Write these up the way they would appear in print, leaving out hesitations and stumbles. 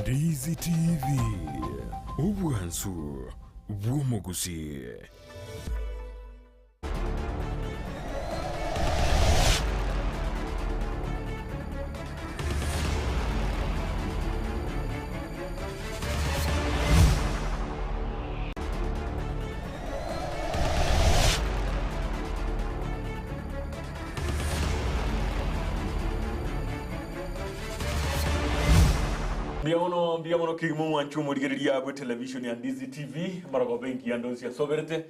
Ndizi TV, obwansu bw'omogusii. Mbuya mono, mbuya mono kegima omwanchi omorigereria bwe television ya Ndizi TV, amarogoba engiya ndonsi asoberete,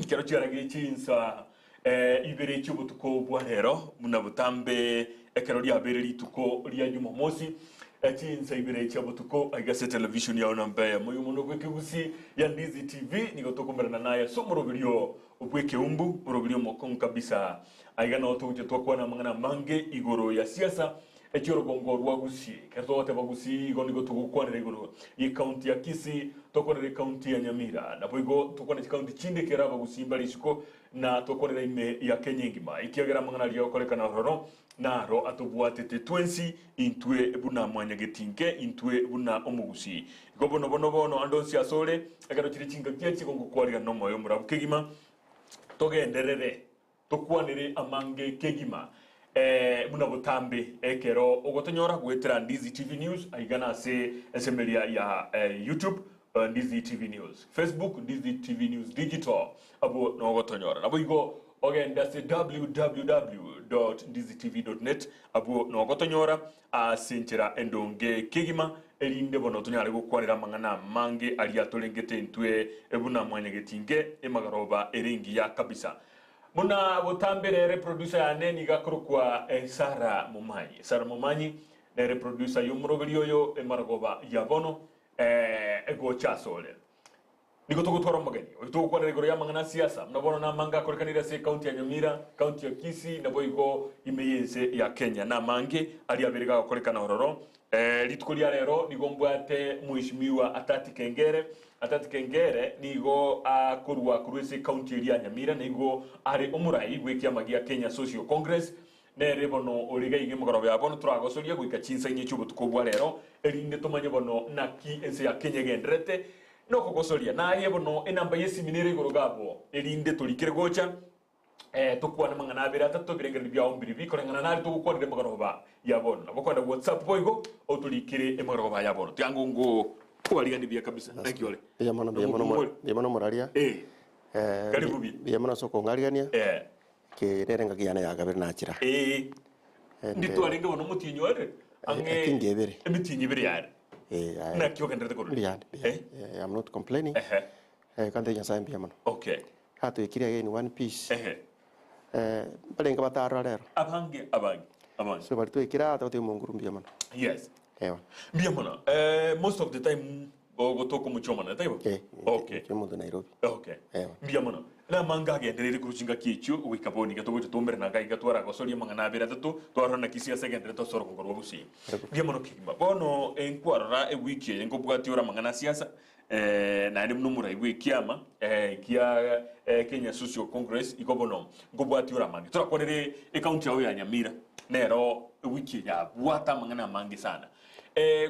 kero chiaragire chinsa eh, ibere chi'obotuko bwa rero, buna botambe ekero riabeire rituko ria Jumamosi, eh, chinsa ibere chia botuko aiga ase television yao namba eyemo y'omonwa bw'ekegusii ya Ndizi TV, nigo tokomerana naye ase omoroberio bw'ekeumbu, oroberio omokong'u kabisa. Aiga nao togochia twakwana amang'ana amange igoro ya siasa echi'orogongo rwa Gusii. Ekero togoteba Gusii igo nigo togokwanera igoro y'ecounty ya Kisii, tokwanera ecounty ya Nyamira, naboigo tokwane chicounty chinde ekero abagusii mbare isiko na tokwanera ime ya Kenya engima, ekiagera amang'ana aria agokorekana ororo naro atobwatete twensi intwe buna mwanyagetinke, intwe buna omogusii. Igo bono bono bono ande onsi asore, ekero chire chingaki echi igo ngokwarigana nomoyo omorabu kegima, togenderere Tokwanere amange kegima buna botambe ekero ogotonyora goetera Ndizi TV News aiga nase ensemeria ya YouTube Ndizi TV News, Facebook Ndizi TV News Digital abwo nogotonyora. Naboigo ogende ase www.ndizitv.net abwo nogotonyora ase enchera endonge kegima erinde bono tonyare gokwanera amang'ana amange aria atorengete intwe buna mwanyagetinge emagaroba ere engiya kabisa. Buna botambe nere producer yane nigo akorokwa Sarah Momanyi. Sarah Momanyi nere producer y'omoroberi oyo emarogoba ya bono egocha asore. Nigo togotwara omogeni oyo togokwanera igoro y'amang'ana a siasa buna bono namange akorekanire ase ecounty ya Nyamira, county ya Kisii naboigo ime y'ense ya Kenya namange aria abere gagokorekana ororo. Rituko ria rero nigo mbwate Mheshimiwa Atati Kengere. Atati Kengere nigo akorwa korwa ase ecounty eria ya Nyamira na igo are omorai bw'ekiama gia Kenya Social Congress. Nere bono ore iga iga emegoroba ya bono toragosoria goika chinsa inye chi'obotuko bwa rero, erinde tomanye bono naki ense ya Kenya egendererete nokogosoria. Naye bono enamba y'esimi nere igoro gabo, erinde torikere gocha. Eh, tokwane amang'ana abere atato, ebirengererio biao mbiribi, koreng'ana nare togokwanera emegoroba ya bono. Nabo kwenda WhatsApp boigo, otorikere emegoroba ya bono. Tiga ngo kwarigani buya kabisa. Naki ore? Mbuya mono, mbuya mono, Nomokong'u ore? mbuya mono moraria. Eh. Eh, Karibu buya. mbuya mono ase okong'arigania. Eh. Ki nere engaki yane ya kabere nachira. Eh. And, Nditwarenge bono omotienyi oere? Ang'e I think ebere. Emetienyi ebere yare. Eh, aye. Naki ogenderete korwa? Mbuya ande, mbuya. Eh? Eh, I'm not complaining. Ehe. Eh, kante Nyasaye mbuya mono. Okay. Atoikire iga in one piece. Ehe. Eh, mbarenge batarora rero. Abange, abange, abange. So baria twaikire aa togotebia Omonguru mbuya mono. Yes. Ewa. Mbuya mono. Eh, most of the time ogotoka omochie omonene, taibo? Eh, Okay. inche omonto Nairobi. Okay. Ewa. Mbuya mono. Namange agendereire korwa chingaki echio goika bono iga togocha twaumerana iga iga twaragosoria amang'ana abere atato twarora naki siasa egenderete ase orogongo rwa Gusii. Mbuya mono kegima. Bono nkwarora ewiki eye nkobwatia ore amang'ana a siasa Naende buna omorai bw'ekiama kia Kenya Social Congress igo bono nkobwatia ore amange. Torakwanere ecounty yao ya Nyamira nero ewiki eye yabwate amang'ana amange sana.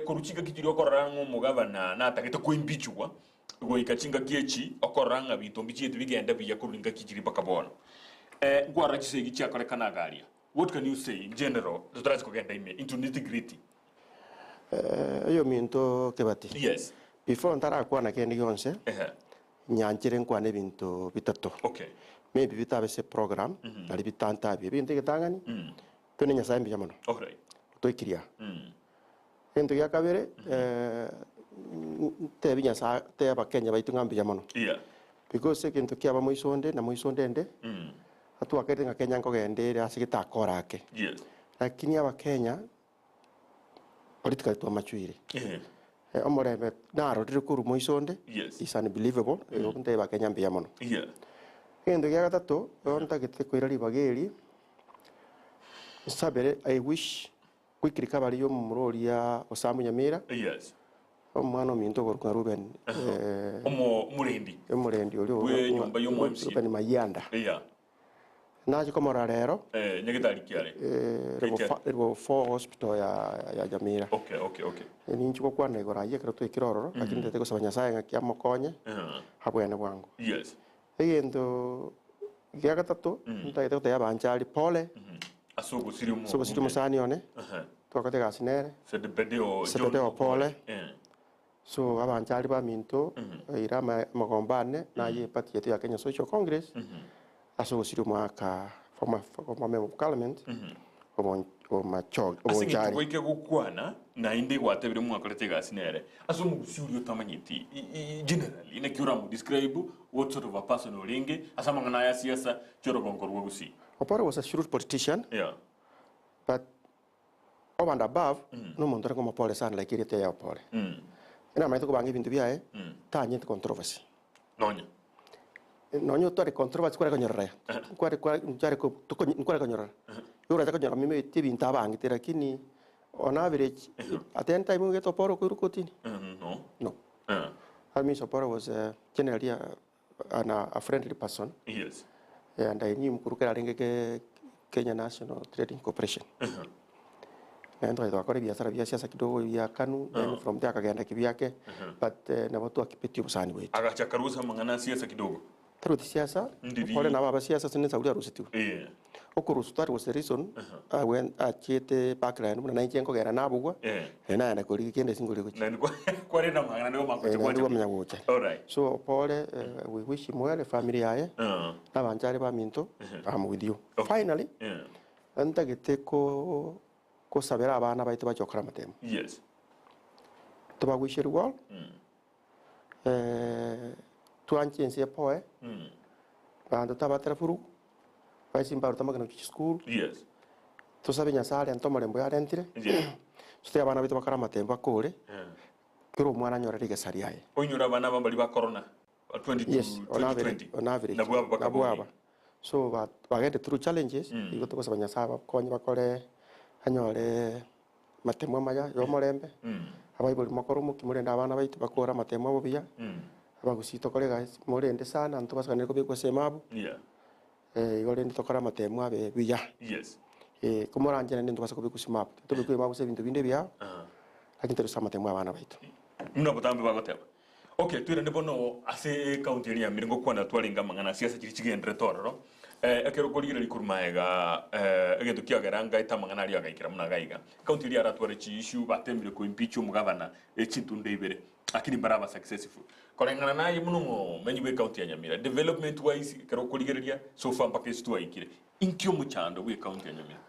Korwa chingaki chiria okorora ng'a omogabana natagete koimpeachigwa goika chingaki echi okorora ng'a binto mbichieti bigende buya korwa engaki chiria mpaka bono. Nkwarora chisegi chiakorekana iga aria. What can you say in general totarachi kogenda ime into nitty gritty? Oyominto Kebati, Yes. before ntarakwana kende gionsi, Ehe. nyanchire nkwane ebinto bitato. Okay. Maybe bitabe ase program, nari bitantabie. Ebinto egetang'ani, twene Nyasaye mbuya mono, Alright. otoikirie aa. Egento gia kabere, ntebi Nyasaye, tebe abakenya baito ng'a mbuya mono. Yeah. Because egento kiaba moiso onde na moiso onde ende, atwakerete ng'a Kenya nkogenda ere ase getakora ake. Yes. Lakini abakenya, Politically twamachuire. Ehe. Eh, omorembe narorire korwa moiso onde Yes. is unbelievable igo ntebe Abakenya mbuya mono. Yeah. Egento gia gatato igo ntagete koira ribaga eri nsabere I wish quick recovery ya omomura oria Osamu Nyamira Yes. omwana ominto okorokwa Reuben eh, Omo omorendi. omorendi oria Bwe nyomba ya omo MCA. Reuben Mayianda. Yeah. Nachia komorora rero. Eh, nyagetari ki are? Eh, level KTN. level 4 hospital ya ya Nyamira. Okay, okay, okay. Eh, Ninchi gokwana igoro ayio ekero twaikire ororo, lakini ntete gosaba Nyasaye ng'aki amokonye abwene bwango. Yes. Egento gia gatato, ntagete gotebia abanchari pole, Ase ogosiria omo. ase ogosiria omosani one, twakorete egasi nere, Sebedeo Sebedeo pole. Eh. So abanchari baminto, eira ama- amagombo ane, naye eparty yaito ya Kenya Social Congress, ase ogosiria omwaka former, former member of parliament, obon- omacho- Ase eng'encho obonchari. goike gokwana naende gwatebire mwakorete egasi nere ase omogusi oria otamanyeti i- i- generally naki oramodescribe what sort of a person orenge ase amang'ana aya siasa chiorogongo rwa gusii. Oporo was a shrewd politician, Yeah. but Over and above, nomonto orenge omopore sana like erieta ya opore. Namanyete kobanga ebinto biaye, tanyete controversy. Nonya. Nonya otware controversy kware konyorora ya. Kware kware nchare ko tokonye nkware konyorora. Igo orache konyora mimi eti ebinto abangete lakini on average at any time ogete Oporo okoirwa kotini? No. No. That means Oporo was generally a an a friendly person. Yes. And I knew him korwa kera arenge ke Kenya National Trading Corporation. Naende twachia twakora ebiasara bia siasa kidogo bia KANU, then from there akagenda kibiake, but eh, nabo twakipetie obosani bwaito. Agacha akarusia amang'ana a siasa kidogo. Taruti siasa, Ndiri. ore nabo aba siasa ase nensa oria arusetiwe. Eh. Okorusu that was the reason awe achiete backline buna nainche nkogenda nabogwa, Eh. naende nagenda korigia kende ase nkorigia gochia. Naende kwa kwarenda amang'ana nigo magocha Eh, naende gwacha. kwamanya gocha. Alright. So pole, eh, we wish him well, efamily yaye, Ah. na abanchari baminto, I'm with you. Okay. Finally, Yeah. ntagete ko kosabera abana baito bache gokora amatemo. Yes. Tobagoicheria well, eh, twanche ense epoe, abanto tabatera furugu, baise mbaruta amagena gochia chisukuru, Yes. tosabe Nyasaye arente omorembe oyo arentire, Yeah. totebi abana baito bakore amatemo bakore, Yeah. kera omwana anyore rigesa riaye. Oinyore abana aba mbari ba corona. Ba 22 Yes, on average, 2020. on average. Nabwo aba Nabwo bakabonye. aba. So ba- bagende through challenges, igo togosaba Nyasaye abakonye bakore anyore matemo amaya ya omorembe, abaibori mokore omokia morende abana baito bakore amatemo abo buya, abagusii tokore egasi morende sana ntobasakanere kobekwa ase emabu, Yeah. igo rende tokore amatemo abe buya. Yes. Komoranche naende ntobasa kobekwa ase emabu, tobekwe emabu ase ebinto binde ebiao, lakini torusie amatemo abana baito. Buna botambe bagoteba. Okay, toirane bono ase ecounty eria ya Nyamira ngokwana twarenge amang'ana ase ase chiria chigenderete ororo. Eh, ekero okorigereria korwa maega eh, egento kiagera ngaete amang'ana aria agaikera buna iga iga. Ecounty eria yaratware chiissue batemire koimpeach omogavana echintundo ibere lakini mbaraba successful. Koreng'ana naye buna omomenyi bwe ecounty ya Nyamira, development wise ekero okorigereria so far mpaka ase twaikire, inki omochando bwe ecounty ya Nyamira?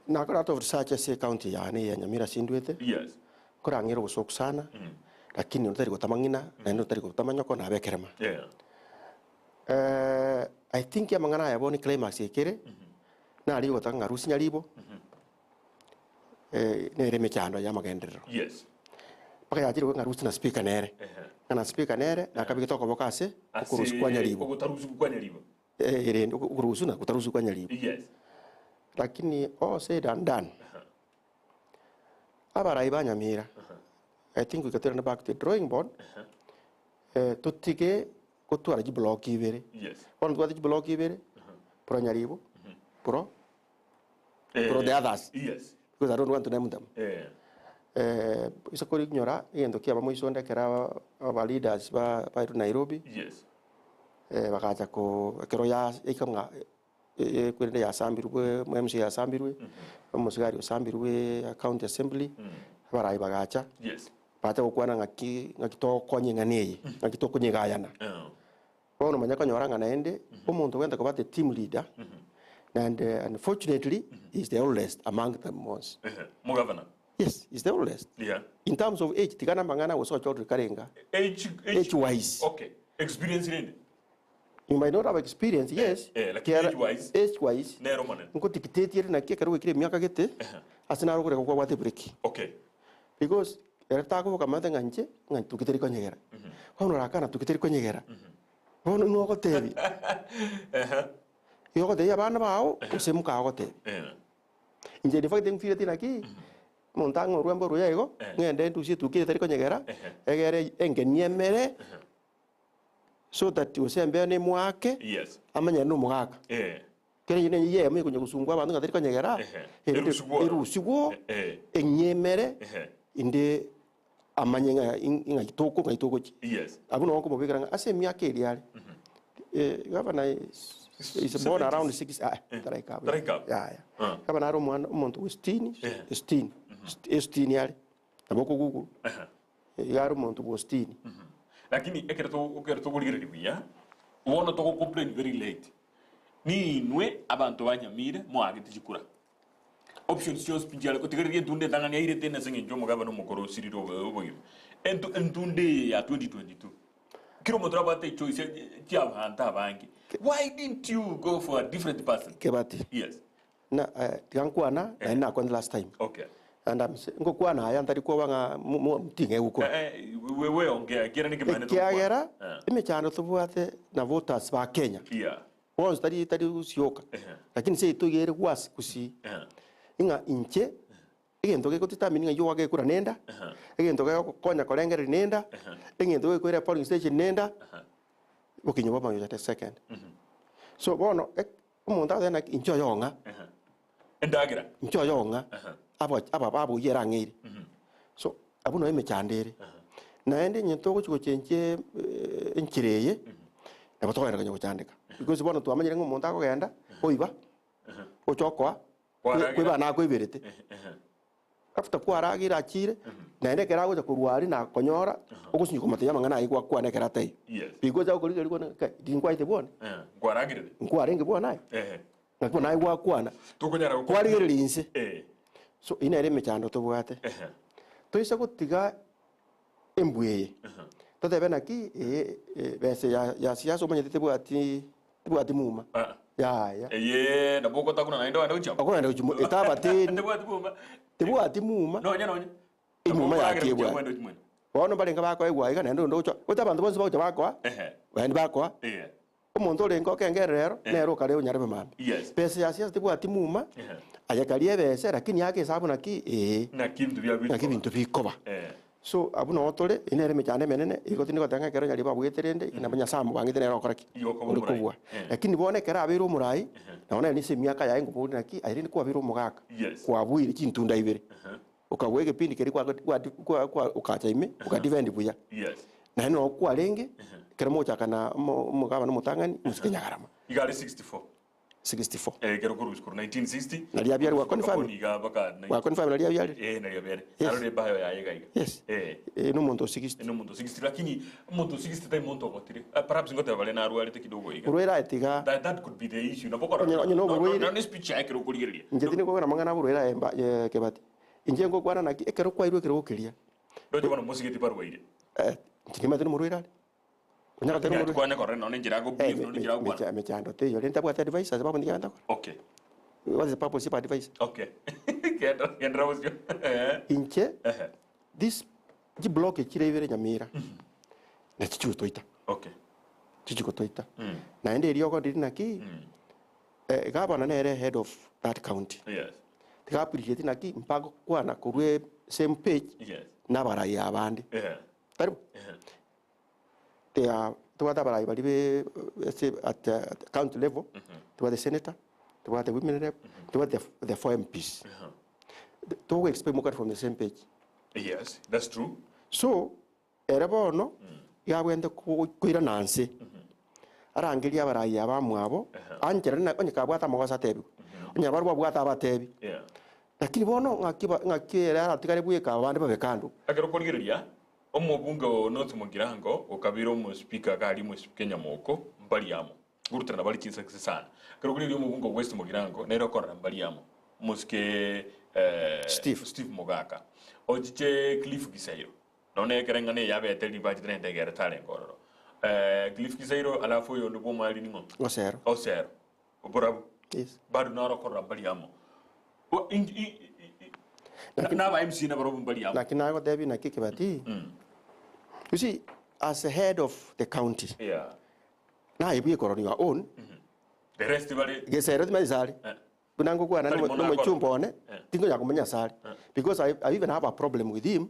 Nakora out of research ase ecounty yane ya Nyamira ase ndwete. Yes. Nkorang'ere obosoku sana, lakini onde tari gotama ng'ina, naende onde tari gotama nyoko, nabe ekerema. Yeah. Eh, I think amang'ana aya bono eclimax ekere, naria ogotaka ng'a rusia nyaribo, eh, nere emechando ya amagenderero. Yes. Mpaka yachire ng'a rusia na speaker nere. Ehe. Ng'a na speaker nere, nakabegete okoboko ase, okorusia kwa nyaribo. Ogotarusia kwa nyaribo. Eh, erende okorusia na gotarusia kwa nyaribo. Yes. Lakini all said and done, Abarai ba Nyamira, I think we can turn back to the drawing board, eh, totige gotwara chiblock ibere. Yes. Bono tobwate chiblock ibere, pro Nyaribo, pro, pro the others, Yes. because I don't want to name them. Eh. Eh, ase korinyora egento kiaba moiso onde ekero aba aba leaders ba bairwe Nairobi, Yes. eh, bagacha ko ekero ya yaika ng'a Ekwerende yasambirwe, omo-MCA yasambirwe, omosigari osambirwe county assembly, abarai bagacha, Yes. bagacha gokwana ng'aki ng'aki togokonya eng'ana eye, ng'aki tokonyegayana. Bono manya konyora ng'a naende, omonto ogenda koba the team leader, and unfortunately, he is the oldest among them bonsi. Omogavana. Yes, he is the oldest. Yeah. In terms of age, tiga namang'ana gose ochorire karenga, Age, age wise. Okay. Experience rende. You might not have experience, yes. Eh, lakini Kiara- age wise. Age wise. Nere omonene. Nkotikitetie ere naki ekero gwaikire emiaka gete, ase naro okoreka kwabwate ebreki. Okay. Because ere takoboka amanyete ng'a inche, ng'a ntuki teri konyegera. Bono orakana ntuki teri konyegera, bono ning'o ogotebia? Igo ogotebia abana bao, gose mokao ogotebia. Eh. Inche in fact nfireti naki, omonto ang'e orwembe oruya igo, ng'ende ndusie etuki eye tari konyegera, egere engenie emere. So that gose embeo nemoake, Yes. amanye ere nomogaka. Eh. Kere eyio neye eyemo ekonya gosungwa abanto ng'a teri konyegera, Ehe. erinde Erusigwe ororo. erusigwo, Eh. eng'emere, Ehe. inde amanye ng'a ing- ng'ai toko ng'ai togochia. Yes. Abwo nabo nkomobekera ng'a ase emiaka eria are, eh, gavana is, is born around six, ah, taraika abwo. Taraika abwo. Yaya. Ah. Gavana are omwana omonto bwa sitini, Eh. sitini, esitini are, nabo okogoogle, Ehe. iga are omonto bwa sitini. Lakini ekero to- ekero tokorigereria buya, bono togo complain very late. Ninwe abanto ba Nyamira moagete chikura. Options chionsi pi nchiare gotigereria entunde entang'ani yairete ene ase eng'encho omogabana omokoro osirire obo- obogima. Entu entunde eye ya 2022, kera omonto nabwate echoice chiabanto abange. Why didn't you go for a different person? Kebati, Yes. na eh, tiga nkwana, naende nakwanire last time. Okay. And I'm say- ngokwana aya ntari kwoba ng'a mo- mo- mting'e gokwana. Eh, eh, we- we ongea, ekiagera nekemanyete Ekiagera, togokwana. Eh. emechando tobwate na voters ba Kenya, Yeah. bonsi tari tari gosioka, Ehe. lakini seito iga ere gwasi gusii, Eh. ng'a inche, egento gegodetermine ng'a oywo ogekura nenda, Ehe. egento gegokonya korengereria nenda, Ehe. egento gekoira polling station nenda, Ehe. bokinyo bwa amayoyo the second. So bono, ek omonto agoteba naki inche oyo ong'a, Ehe. Endagera. inche oyo ong'a, Ehe. aba aba baboyia ere ang'eire. So, abwo noo emechando ere. Naende onye togochi gochenchia enchera eye, nabo tokogenda konya gochandeka. Because bono twamanyire ng'a omonto akogenda, oiba, ocha okoa, Kwaragera. koiba nakoiberete. After kwarageire achire, naende ekero agocha korwa aria nakonyora, ogosinywa komotebia amang'ana aye gwakwana ekero ataiyo. Yes. Because agokorigereria kwane kai, tinkwaete bwone, Eh, nkwaragerete. nkwarenge bwone aye, Ehe. ng'aki bono aye gwakwana, Tokonyara gokora. kwarigereria inse. Eh. So eyio nere emechando tobwate. Ehe. Toise gotiga embwa eye, totebe naki eye besa ya ya siasa omanyete tebwati tebwati muma. Ah. Yaya. Eye nabo ogotakuna naende ogende gochia amo. Okogenda gochia mo etabateni. Tebwati muma. Tebwati muma. Nonya nonya. Emuma Nabo yake okoragera gochia ebwate. ogende gochia mwene. Bono mbarenge bakoegwa iga naende onde ogocha, gocha abanto bonsi bagocha bakoa, Ehe. naende bakoa. Eeh. Omonto orenge okengerera ero, nere okare onyarebe mambia. Yes. Besa ya siasa tebwati muma, Ehe. aye karia ebesa lakini ake esabu naki ee, Naki ebinto biago naki bikoba. ebinto bikoba. Eh. So abwo noo tore, eye nere emechando emenene, igo tindi goteba ng'a ekero nyaribo abuete rende, nabo Nyasaye amobangete nere ogokora ki? Igo okoba Ore omorai. kobua. Eh. Lakini bono ekero abeire omorai, nabo nere nise emiaka yaye nkoboria naki, aye rende kwabeire omogaka, Yes. kwabuire chintunda ibere, okabua egepindi keria kwa kwa kwa kwa okacha ime, okadefend buya. Yes. Naende noo kwarenge, ekero mogochaka na omo- omogabana omotang'ani, mosike Nyagarama, Iga are 64. 64. Eh, ekero korwa isiko 1960. Naria abiarwe gwa confirm. Bono iga baka Gwa confirm naria abiarire. Eh, naria abiare. Yes. Arore bayo yaye iga iga. Yes. Eh. Eh, nomonto o 60. Ene omonto 60 lakini omonto 60 tai monto ogotire. Eh, perhaps ngoteba bare narwarete kidogo iga. Orwaire aye tiga. That, that could be the issue. Nabo korora. Onye- onye noborwaire- No, no, no, speech yaye ekero okorigereria. Inche tindi gokwana amang'ana a borwaire aye mba eh, Kebati. Inche ngokwana naki ekero kwairwe ekerogo keria, Ndoche bono mosigeti barwaire. eh, inche nimanyete nomorwaire are. Onya goteba Lakini omorwaire. atikwane korora nonye enchera Eh, ago-behave, me- nonye enchera me- agokwana. mecha- mechando teiyo rende tabwati advisors bakonye kegento akore. Okay. What is the purpose of advice? Okay. Genda gendera bosio. Eh. Inche, Ehe. this chiblock chire ibere Nyamira, nachi chigotoita. Okay. Chichigotoita. Naende eriogo ndiri naki, eh, gavana nere head of that county. Yes. Tiga appreciate naki mpaka gokwana korwa same page Yes. na abarai abande. Eh. Tari bo? Eh. They are tobwate abarai baria be ase at at county level, tobwate senator, tobwate women rep, tobwate the the four MPs. Togo expect mokare from the same page. Yes, that's true. So, ere bono, iga abwenerete ko- koirana nse, arangerie abarai aba amwabo, ancherane na onye kabwate amagoso atebiwe, onye barabwo babwate abatebi. Yeah. Lakini bono ng'aki ba ng'aki ere aratigare bweka abande babe kando. Ekero okorigereria, omobunge o North Mugirango okabeire omospeaker iga aria omospeaker Nyamoko mbari amo, goruterana bare chinsakisi sana. Ekero okorigereria omobunge o West Mugirango nere okorora mbari amo, omosike Steve. Steve Mogaka, ochiche Cliff Gisairo, Nonya ekero eng'ana eye yabete ribachi rende egere tarenge ororo. Cliff Gisairo alafu oyonde bw'omwari ning'o? Osero. Osero. Oborabu. Yes. Bado naro okorora mbari amo. Bo- in- i- i- i- na- Naba MCA nabarobwo mbari amo. Naki nagotebia naki Kibati, you see, as a head of the county, Yeah. naye bwekora on your own, The rest bare gesero timanyeti sare. Eh. Buna ngokwana Tari mono akora. nomochumba one, Eh. tinkonya komanya asare. Because I, I even have a problem with him.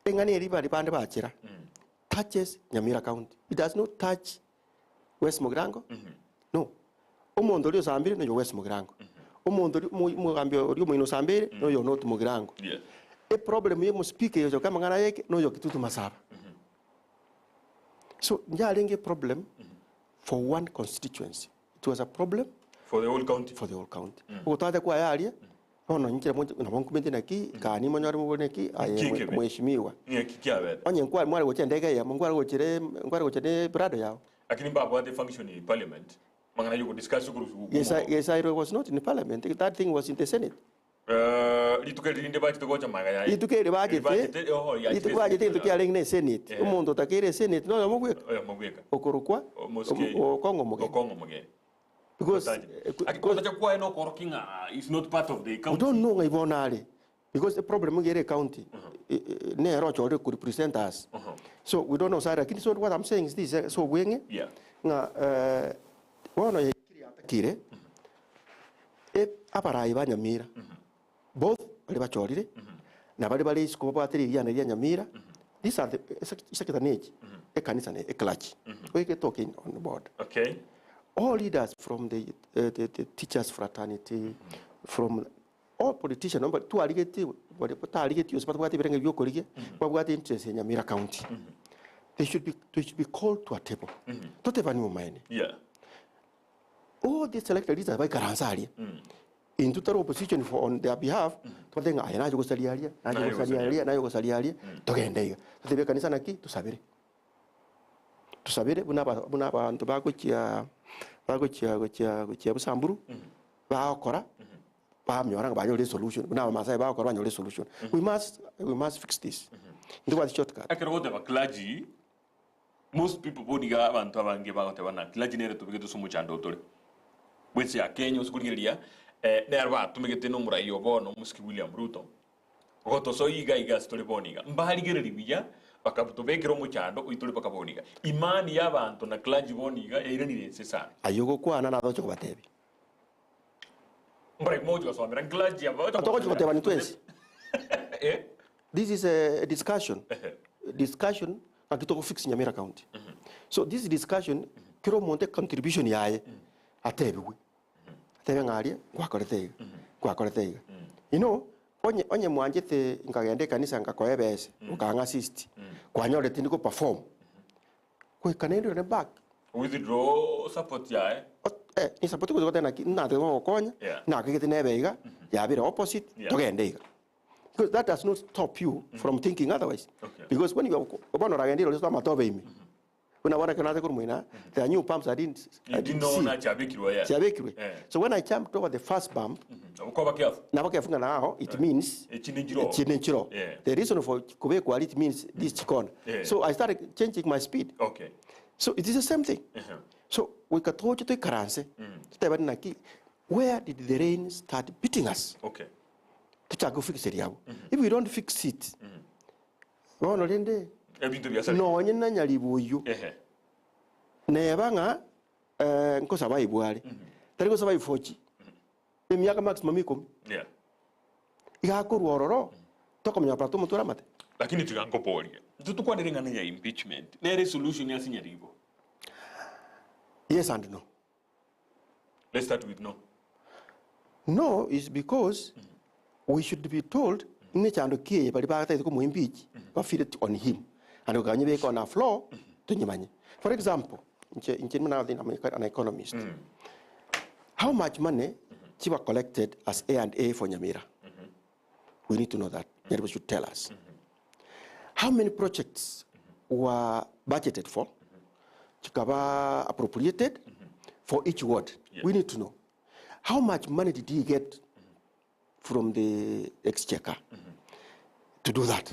Eng'ana eria bari bande bachera, touches Nyamira County. It does not touch West Mugirango. No. Omonto oria osambire noyo West Mugirango. Omonto oria omo- omogambi oria omoino osambire noyo North Mugirango. Yes. Eproblem ya omospeaker egochoka amang'ana aya eke noyo Kitutu Masaba. So yarenge eproblem for one constituency. It was a problem For the whole county. for the whole county. Ogotacha kwaye aria, bono inche monche nabo nkumete naki, kani monyore mobore naki, aye Nki ekebe? mheshimiwa. Ng'aki kiabete. Onye nkwa mware gocha endege eyemo, nkware gochire nkware gocha ne prado yao. Lakini mbabwate function in parliament, mang'ana ya ogodiscuss okorusiwa okwo Gesa omogogo. Gesairo was not in parliament, that thing was in the senate. Eh, rituko eri rinde bachete gocha magega yaye. Rituko eri bachete, Bachete, oho, yachete rituko bachete egento kiarenge na esenate, Eh. omonto otakeire esenate noyomo bweka, Oyomo bweka. okorokwa Omosike. Okong'o Omogeni. Okong'o Omogeni. Because, Otache. eh, Aki- otacha kwaye nokorokia ng'a is not part of the We county. don't know ng'a ibono are because the problem iga ere ecounty nere ochorire ko represent us. So we don't know sare lakini so what I'm saying is this eh, so obweng'e Yeah. ng'a eh, bono yaikire yatakire e- abarai ba Nyamira both baria bachorire na baria bare isiko babwate ririana ria Nyamira these are the sector nechi ekanisa ne eclergy we talking on board Okay. all leaders from the, uh, the, the teachers fraternity, from all politicians, nomba twarigetie baria batarigetie gose batabwate ebirengo biokorigia, babwate interest ya Nyamira County. They should be, they should be called to a table. Totebani omaene. Yeah. All these selected leaders baikaransa aria. Intwe tari opposition for on their behalf, tobate ng'a aye nache gosaria aria, nache Naye gosaria gosaria. aria, naye gosaria aria, togende iga. Totebe ekanisa naki, tosabere. Tosabere buna aba buna abanto bagochia bagochia gochia gochia busamburu, bagokora, banyora ng'a banyore esolution, buna abamasai bagokora banyore esolution. We must we must fix this. Ntobwati shortcut. Ekero ogoteba clergy, most people bono iga abanto abange bagoteba ng'a clergy nere tobegete ase omochando otore. Bwensi ya Kenya ase korigereria, eh, nere batumegete na omorai o bono omosike William Ruto, Gotosoyia iga iga ase tore bono iga, mbarigererie buya, bakatobekera omochando oitore mpaka bono iga. Imani y'abanto na clergy bono iga yairanire inse sana. Ayio ogokwana natoche kobatebia. Mbare mogochi gosomera clergy aba ocha Togochi gotebani twensi. Eh? This is a discussion. Discussion ng'aki togo fix Nyamira County. So this discussion kera omonto econtribution yaye atebiwe. Atebe ng'a aria ngwakorete iga, ngwakorete iga. You know, onye onye mwanchete nkagenda ekanisa nkakoa ebese, okang'a assist, kwanyorete tindi go perform, goika naende oirane back. Withdraw support yaye. Ot eh, ni support gose goteba naki natete gogokonya, Yeah. nakegete nebe iga, yabere opposite, Yeah. togende iga. Because that does not stop you from thinking otherwise. Okay. Because when you are, bono oragende ore amatobe ime, Buna bono ekero nacha korwa moino, there are new bumps I didn't, I You didn't didn't know see. nachiabekirwe yeah. Chiabekirwe. Eh. So when I jumped over the first bump, Nabo koba careful. nabo kefunga nao, it means Echi nenchiro. echi nenchiro. Yeah. The reason for kobekwa aria, it means this chikona. Yeah. So I started changing my speed. Okay. So it is the same thing. Uh-huh. So goika toche toikaranse, totebane naki, where did the rain start beating us? Okay. Tochake gofikiseria abwo. If we don't fix it, Bono rende, Ebinto biasareka. nonye na nyaribo oyio, Ehe. neba ng'a eh, nkosurvive are, tari gosurvive fochi, emiaka maximum ikomi, Yeah. iga akorwa ororo, tokomenya para tomotwere amate. Lakini tiga nkoborie. Intwe tokwanere eng'ana ya impeachment. Nere esolution ase nyaribo. Yes and no. Let's start with no. No is because we should be told ng'a echando ki eye baria bagatagete komoa impeach ba feel it on him and okanyebeka on a floor tonyemanye. For example, inche inche buna I'm an economist. How much money chiba collected as A and A for Nyamira? We need to know that. Nyaribo should tell us. How many projects were budgeted for, chikaba appropriated for each ward? Yeah. We need to know. How much money did he get from the exchequer to do that?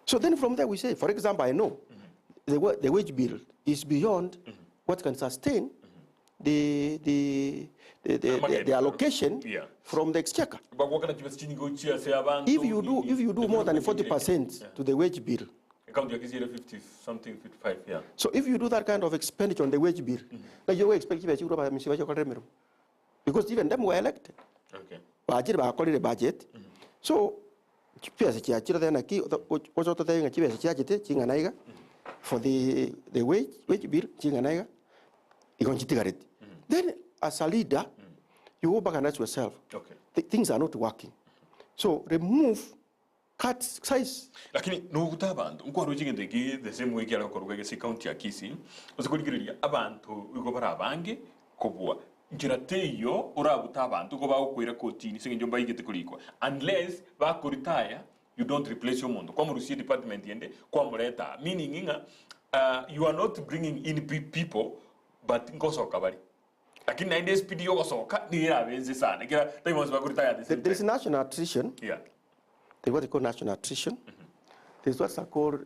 So then from there we say, for example, I know the, the wage bill is beyond what can sustain the, the, the, the, the, the allocation Yeah. from the exchequer. Bagwakana chibesa chinyinga gochia ase abanto. If you do, if you do more than 40% to the wage bill, Account ya Kisii 50 something 55 yeah. so if you do that kind of expenditure on the wage bill, like you expect chibesa chigurwa ba mc bachokorere emeremo. Because even them were elected. Okay. Bachire bakorire budget. So chibesa chiachire then naki ocha ototebie ng'a chibesa chiachete ching'ana iga for the, the wage, wage bill ching'ana iga igo nchitigareti. Then as a leader, you go back and ask yourself, Okay. things are not working. So remove, cut, size. Lakini nogote abanto nkwarwa chigento eki the same way kiare gokorwa gese county ya Kisii ase korigereria abanto igo bare abange kobua nchera teiyo orabute abanto igo bagokoira kotini ase eng'encho mbaigete korikwa unless bakoritaya you don't replace omonto kwamorusia edepartment ende kwamoreta aa meaning ng'a you are not bringing in people but nkosoka bare. Lakini naende espeed yogosoka nigo erabe ense sana ekera tari bonsi bakoretire at the same There is time. national attrition. Yeah. There is what they call national attrition. There is what's called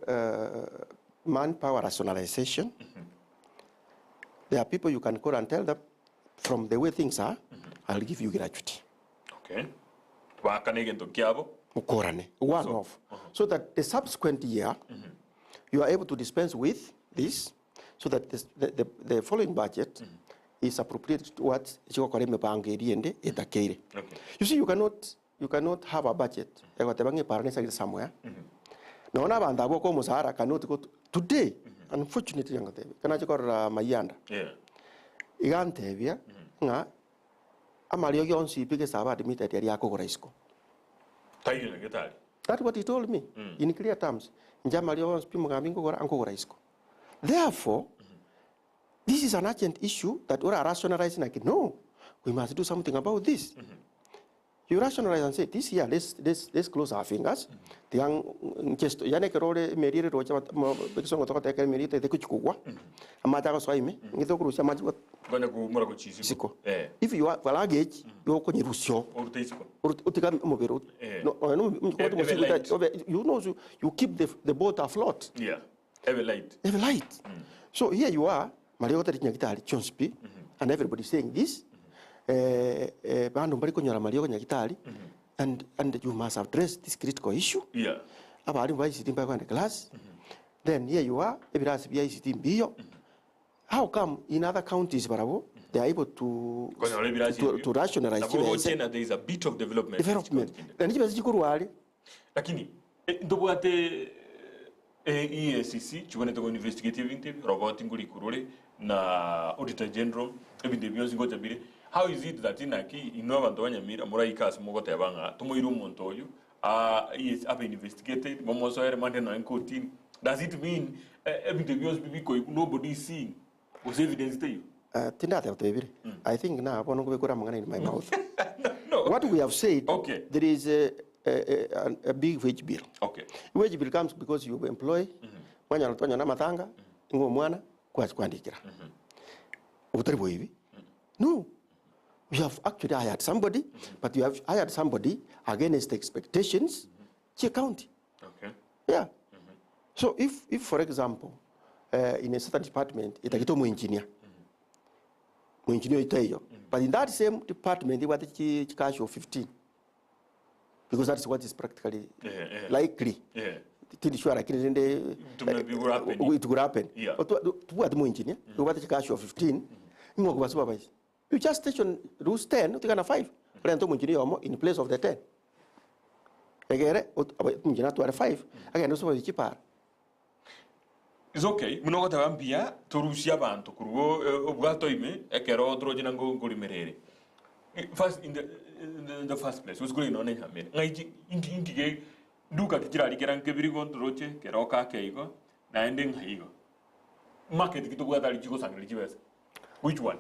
manpower rationalization. There are people you can call and tell them, from the way things are, I'll give you gratuity. Okay. Baakane egento kiabo. Mokorane, one off. So that the subsequent year, you are able to dispense with this, so that this, the following budget is appropriated towards chigokora emebango eria ende etakeire. Okay. You see, you cannot have a budget egoteba ng'a epara nesagete somewhere. Nonya na abanto abwo okoa omosara cannot go to, today, unfortunately ngotebia, ekero nache korora Mayanda, Yeah. iga antebia ng'a Amariogi onsi pi gesabe admitted aria akogora isiko. Taiyo nyagetari. That what he told me in clear terms. Inche amariogo onsi pi mogambi nkogora ankogora isiko. Therefore, this is an urgent issue that ora rationalize naki no, we must do something about this. You rationalize and say this year let's, let's, let's close our fingers. Tiga nche sto- yaani ekero ore emeri ere roche bat- mo- egesongo togoteba ekero emeri etagete gochia kogwa, amache agosoa ime, ng'ete okorusia amache gwa Konya koumora gochia isiko. isiko. Eh. If you have a luggage, yokonyerusia oo. Orute isiko. Orute otiga omobere ot- Eh. no nonya na omo- Ebe omozigo light. obe you know you, you keep the boat afloat. Yeah. Ebe light. Ebe light. So here you are, maria gotari chinyagitari chionsi pi, and everybody is saying this, eh, eh, bando mbari konyora mariogo nyagitari, and, and you must address this critical issue. Yeah. Abarimu ba ICT mbari kogenda class, then here you are, ebirasi bia ICT mbiyo. How come in other counties barabwo they are able to, Konyora ebirasi to, ebio. to rationalize Nabo chibesa gochena there is a bit of development. development na chibesa chikorwa are Lakini eh, ntobwate eh, EACC chibonete go investigate ebinto ebi roboti ngorikuru ore na auditor general ebinto ebi bionsi ngocha bire how is it that inaki inwe abanto ba Nyamira moraike ase mogoteba ng'a tomoire omonto oyo ah, yes, abe investigated momosoere mande nonya nkotini does it mean eh, ebinto ebi bionsi bikoigwa nobody is seeing gose evidence teiyo Tindateba tebire I think na bono nkobekora amang'ana in my mouth no what we have said Okay. there is a, a, a, a big wage bill okay wage bill comes because you employ mwanyora twanyora amatanga ng'a omwana kwachi kwandikera obotari boibi no you have actually hired somebody but you have hired somebody against expectations chia county okay yeah so if, if for example in a certain department etagete omoengineer moengineer oyo taiyo but in that same department ebwate chi chikash of 15 because that is what is practically Yeah, yeah. likely yeah tindi sure lakini rende It will happen. it will happen Yeah. tubwate moengineer obwate chikash of 15 ng'o koba supervise you just station rules 10 otigana 5 orente omoengineer oyomo in place of the 10 egere omoengineer atware 5 agende supervise chipara It's okay, buna ogoteba mbuya torusie abanto korwa obwato ime ekero toroche na nkorimera ere. First in the, in the first place, gose kore nonye nyamira, ng'ai chi inki inki ge nduka ki chirarikera nkebirigo ntoroche kero kake igo, naende ng'ai igo. Market ki tobwate aria chigosangereria chibesa, which one?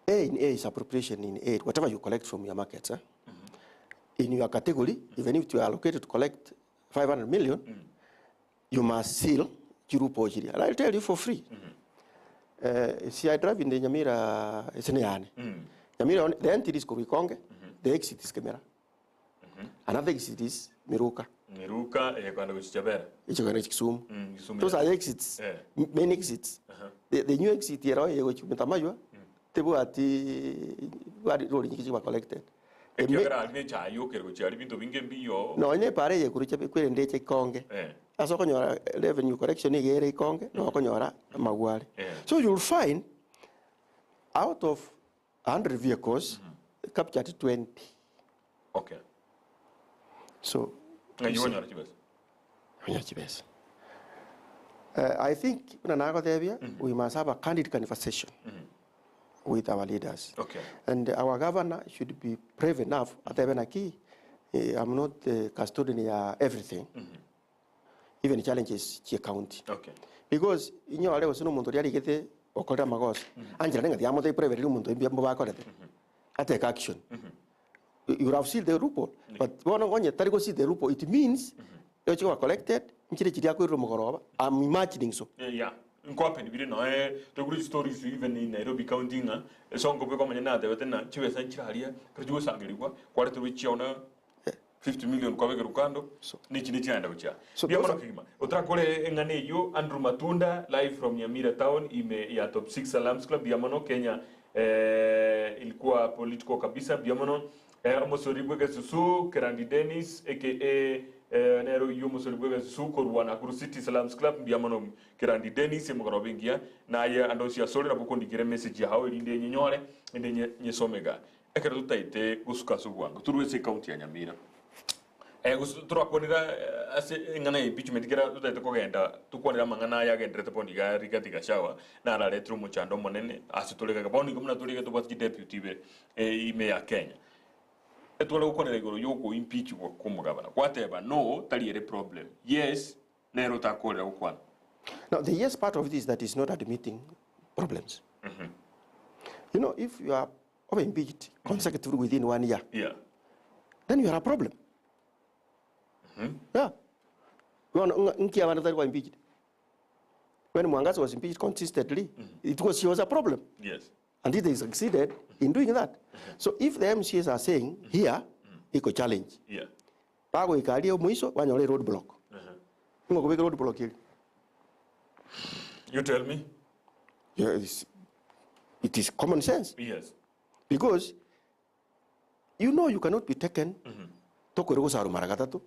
A in A is appropriation in A, whatever you collect from your markets. Eh? In your category, even if you are allocated to collect 500 million, you must seal chirupo chiria. And I'll tell you for free. See, I drive in the Nyamira, it's in Yane. Nyamira, the entry is Koruikonge, the exit is Kemera. Another exit is Miruka. Miruka, kwenda gochichabera. Icho kwenda Kisumu. Kisumu, Those yeah. are exits, Yeah. main exits. The new exit here, gochimetamajwa, tebo ati bari rori nyingi chiba collected. The Ekiagera aria nechaye okere gochia aria binto binge mbiyo. No, onye pare ye kurucha kwerende eche ikonge. Ase okonyora revenue collection iga ere ikonge, no okonyora amagware. So you'll find out of 100 vehicles captured 20. Okay. So Ng'ai okonyora chibesa? Okonyora chibesa. I think buna nagotebia, we must have a candid conversation. with our leaders. Okay. And our governor should be brave enough atebe naki eh, I'm not the custodian ya everything. Even challenges chie county. Okay. Because inyore gose na omonto oria arigete okorire amagoso, anchera neng'ati yamotebi privately omonto mbuya mbobakorete, atake action. You would have seen the loophole, but bono onye tari go see the loophole, it means egochia koba collected, nchire chiria akoirera omogoroba, I'm imagining so. Eh, yeah. Nkohappen bire noe tokure chistories even in Nairobi county ng'a esongo bweka omonyene natebete ng'a chibesa nchire aria ekero chigosangerigwa kwareterwe chiaona 50 million kwabekerwa kando So- nechi nechiaenda gochia So mbuya those mono kegima otarakore eng'ana eyio Andrew Matunda live from Nyamira town ime ya top 6 Alums Club mbuya mono Kenya eh, ilikuwa political kabisa mbuya mono eh, omosori bw'egesusu Kerandi Dennis aka eh, nere oyio omosori bw'egesusu korwa Nakuru City Salams Club mbuya mono Kerandi Dennis emogoroba engiya naye ande onsi asore nabo okondikera emessage yao erinde nyenyore ende nye- nyesome iga Ekero totaete gosuka ase obwango, torwe ase ecounty ya Nyamira. Eh, gose torakwanera eh, ase eng'ana ya impeachment kera totaete kogenda tokwanere amang'ana aya agenderete bono iga Rigathi Gachagua nararetire omochando omonene ase tore iga bono iga buna tore iga tobwate chideputy ibere eh, ime ya Kenya. Etware gokwanera igoro ya okoimpeachigwa kwa omogabana. Gwateba no, tari ere problem. Yes, nere otakorera gokwana. Now, the yes part of it is that he's not admitting problems. You know, if you are obe impeached consecutively within one year, Yeah. then you are a problem. Yeah. Bono ng'a- nki abana tari kwa impeached? When Mwangaza was impeached consistently, it was she was a problem. Yes. And they succeeded in doing that. So if the MCAs are saying here, iko challenge. Yeah. Bagoika aria omoiso banyora road block. Ng'o okobeka road block eria? You tell me. Yes. It is common sense. Yes. Because you know you cannot be taken tokoirwa gosarwa mara gatato.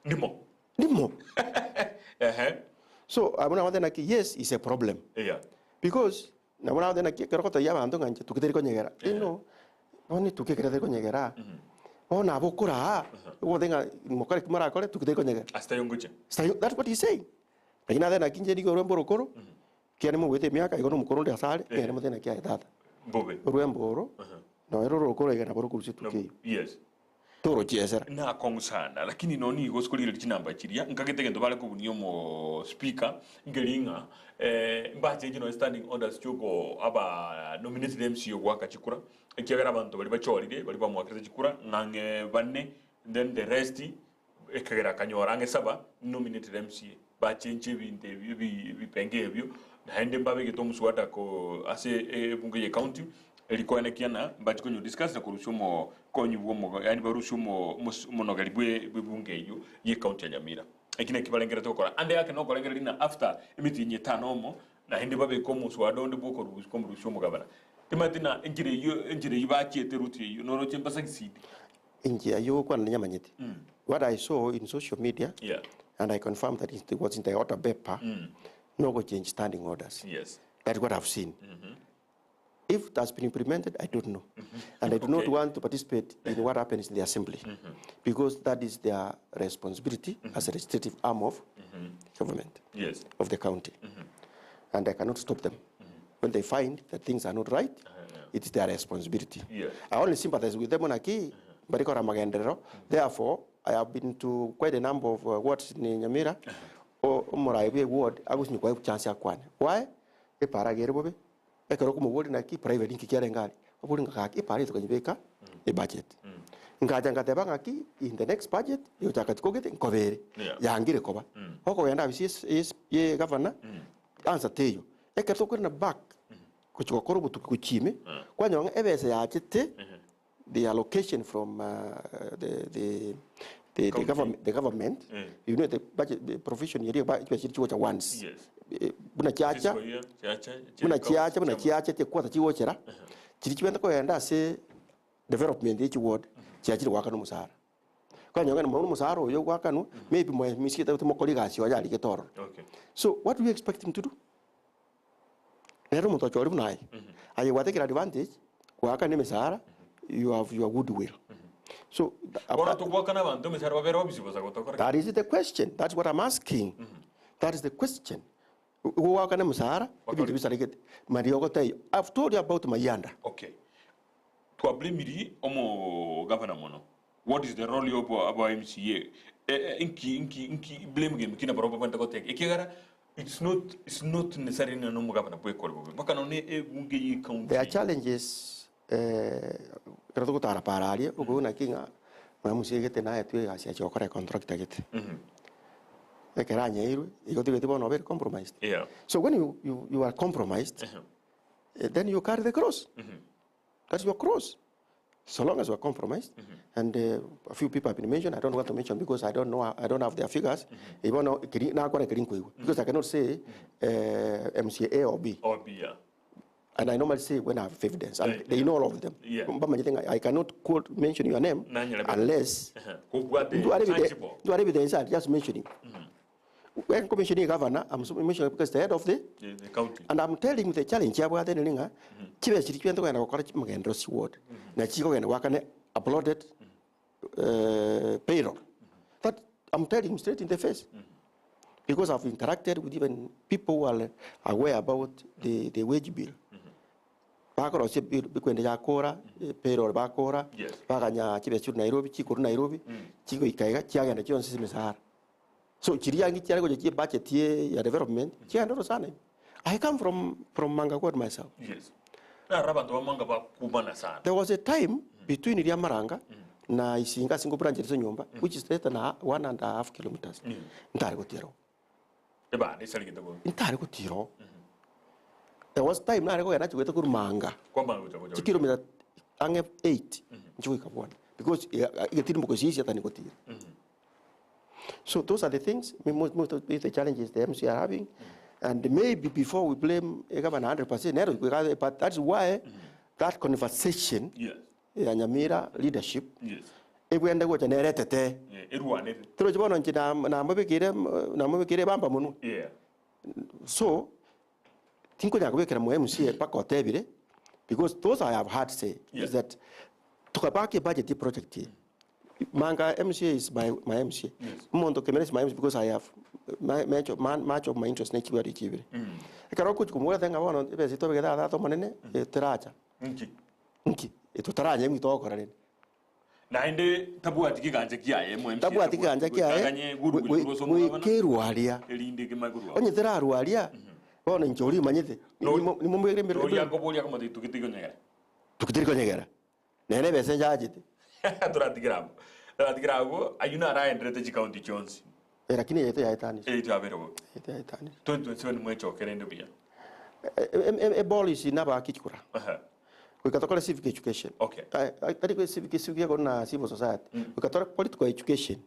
Ndimo. Ndimo. Ehe. So abwo nabo naki yes is a problem. Yeah. Because nabo nabo naki ekero ogotebi abanto ng'a inche tuki teri konyegera, you know, bono etuki ekero teri konyegera, bono nabo okoraa, ogote ng'a mokore ki morakore tuki teri konyegera. Ase taiyo ngochia. Ase that's what he's saying. Lakini natebe naki inche nigo orwembe orokoro, Ekiagera nimogoeta emiaka, igo nomokoro onde asare, ng'ende motebie naki aye tata. Mbobe. Orwembe oro, nonya rore orokoro iga nabo rokorusia etuki eyio. Yes. Torochiesera. Nakong'u sana, lakini nonya nigo ase korigereria chinamba chiria, nkagete egento bare kobunia omo speaker, nkeri ng'a mbachenche nonya standing orders chioko aba nominated MCA goaka chikura, ekiagera abanto baria bachorire, baria bamoakerete chikura, ng'ang'e bane, then the rest, Ekagera akanyora ang'e saba nominated MCA bachenche ebinto ebio ebi ebipenge ebio naende mbabegete omuswada ko ase ebunge ye county erikoenekia na mbache konyo discuss na korusia omokonyi bwa omo yaani barusie omo omos omonogeri bwe bwebunge eyio ye county ya Nyamira. Eki naki barengerete gokora. Ande ake nokorengereria ng'a after emetienyi etano omo naende babeke omoswada onde bwa okorusia komorusia omogabana. Timanyeti ng'a enchera eyio enchera eyio bachiete route eyio noroche mbasucceed. Inche ayio gokwana ninyamanyete. What I saw in social media Yeah. and I confirm that it was in the order paper no go change standing orders. Yes. That's what I've seen. If it has been implemented, I don't know. And I do not Okay. want to participate in what happens in the assembly because that is their responsibility as a legislative arm of government Yes. of the county. And I cannot stop them. When they find that things are not right, it's their responsibility. Yeah. I only sympathize with them naki barikora amagenderero. Therefore, I have been to quite a number of wards in Nyamira. O- Omorai bwe ward agosinywa kwa chance akwane. Why? Epara gere bobe. Ekero okomobori naki private nki kiarenge aria. Obori ng'a gaki epara eye tokanyebeka ebudget. Nkacha ngateba ng'aki in the next budget egochaka tikogete nkobere. Yeah. Yangire koba. Okogenda abisi yes- yes- ye governor answer teiyo. Ekero tokorina back gochia gokora obotuki gochia ime, kwanyora ng'a ebesa yachete the allocation from the the the the government the government you know the budget the provision eria ba chibesa chiria chigocha once. Yes. Buna chiacha Fiscal year, chiacha, buna chiacha, chiacha buna chiacha chikwata chigochera, chiria chibwenerete kogenda ase development ya chiward, chiachire goakanwa omosara. Kwanyora ng'a bono omosara oyo ogoakanwa, maybe mwaemisiete timokora egasi oye arigete ororo. Okay. So what do you expect him to do? Nere omonto ochore buna aye, aye gwatekire advantage, goakana emesara, you have your good will. So Bono togoakana abanto emesara babere obisi bosa gotokora ki? That is the question, that's what I'm asking. That is the question. Gogoakana emesara, ebinto bisaregete, mariogo taiyo. I've told you about Mayanda. Okay. Twablamiri omogavana mono. What is the role of aba MCA? Eh, eh, inki inki inki blame game ki nabarobwo babwenerete goteba? Ekiagera it's not it's not necessarily ng'a nomogavana bwekore bobe. Mpaka nonye ebunge ye county. There are challenges eh, ekero togotara para aria, okoigwa naki ng'a mwamusie gete naetwe egasi achi gokora econtractor gete. Ekero anyeirwe, igo tigeti bono obeire compromised. Yeah. So when you, you, you are compromised, eh, then you carry the cross. That's your cross. So long as you are compromised, and uh, a few people have been mentioned, I don't want to mention because I don't know, I don't have their figures. Mm -hmm. Bono kiri nakwana kiri nkoigwa because I cannot say uh, MCA or B. Or B, yeah. And I normally say when I have evidence, and Yeah, they yeah. know all of them. Yeah. Bamanyete nga I cannot quote mention your name Nanyera be- unless Kobwate do evidence, tangible. do evidence I'm just mentioning. When commissioning governor, I'm so- mentioning because the head of the The, the county. and I'm telling you the challenge yabwate neri ng'a chibe chiri chibente kogenda gokora magendero si ward na chikogenda gwakane uploaded payroll that I'm telling him straight in the face because I've interacted with even people who are aware about the, the wage bill bakorosia bill bikwende yakora payroll bakora Yes. baganya chibe chiri Nairobi chikoru Nairobi chigoika iga chiagenda chionsi ase emisara so chiria angi chiare gocha chie budget ye ya development chiagendoro sana ime I come from, from Manga ward myself Yes. Naro abanto bamanga bakumana sana. there was a time between iria Maranga na Isinga ase ngobranche ase nyomba which is less than a, one and a half kilometers ntare gotira oo Ebande esarigete bobe. ntare gotira oo there was time nare kogenda nachigwete korwa Manga Kwamanya gocha gocha. chikilomita ang'e 8 nchigoika bwana because egetirimbo gose tani gotira so those are the things most, most of the challenges the MC are having and maybe before we blame a governor 100% nero but that's why that conversation Yes. ya Nyamira leadership Yes. ebwende gocha neretete Yeah. Erwanete. torochi bono inche namobekire namobekire bamba mono Yeah. so tinkonyara kobekera mo MCA mpaka otebire because those I have heard say Yeah. is that tukabaki budget project ye manga MCA is my, my MCA Yes. omonto kemera is my MCA because I have my, much, of, man, much of my interest nekiwari kibire ekero ogochi komobwata ng'a bono ebesa etobegete aa tata omonene teracha Nki. nki etotaranya ebinto togokora rende Naende tabwati kiganja kiaye mo MCA. tabwati kiganja kiaye Kaganye goodwill korwa ase omogabana. goikerwaria Erinde kemanye korwa. onye terarwaria bono inche oria omanyete nimomwegere mbere Oria akoboria akomotebi tugete konyegera. tukitiri konyegera nere ebesa enchachete Toratigira abwo. Toratigira abwo, ayio naro aenderete chikaunti chionsi. Eh, lakini yaito yaetanire Eito yabere bobe. yaito yaetanire 2027 mwechokere ende buya. Epolicy nabakichikura Aha. goika tokore civic education Okay. tari kwe civic civic ekoro na civil society goika tore political education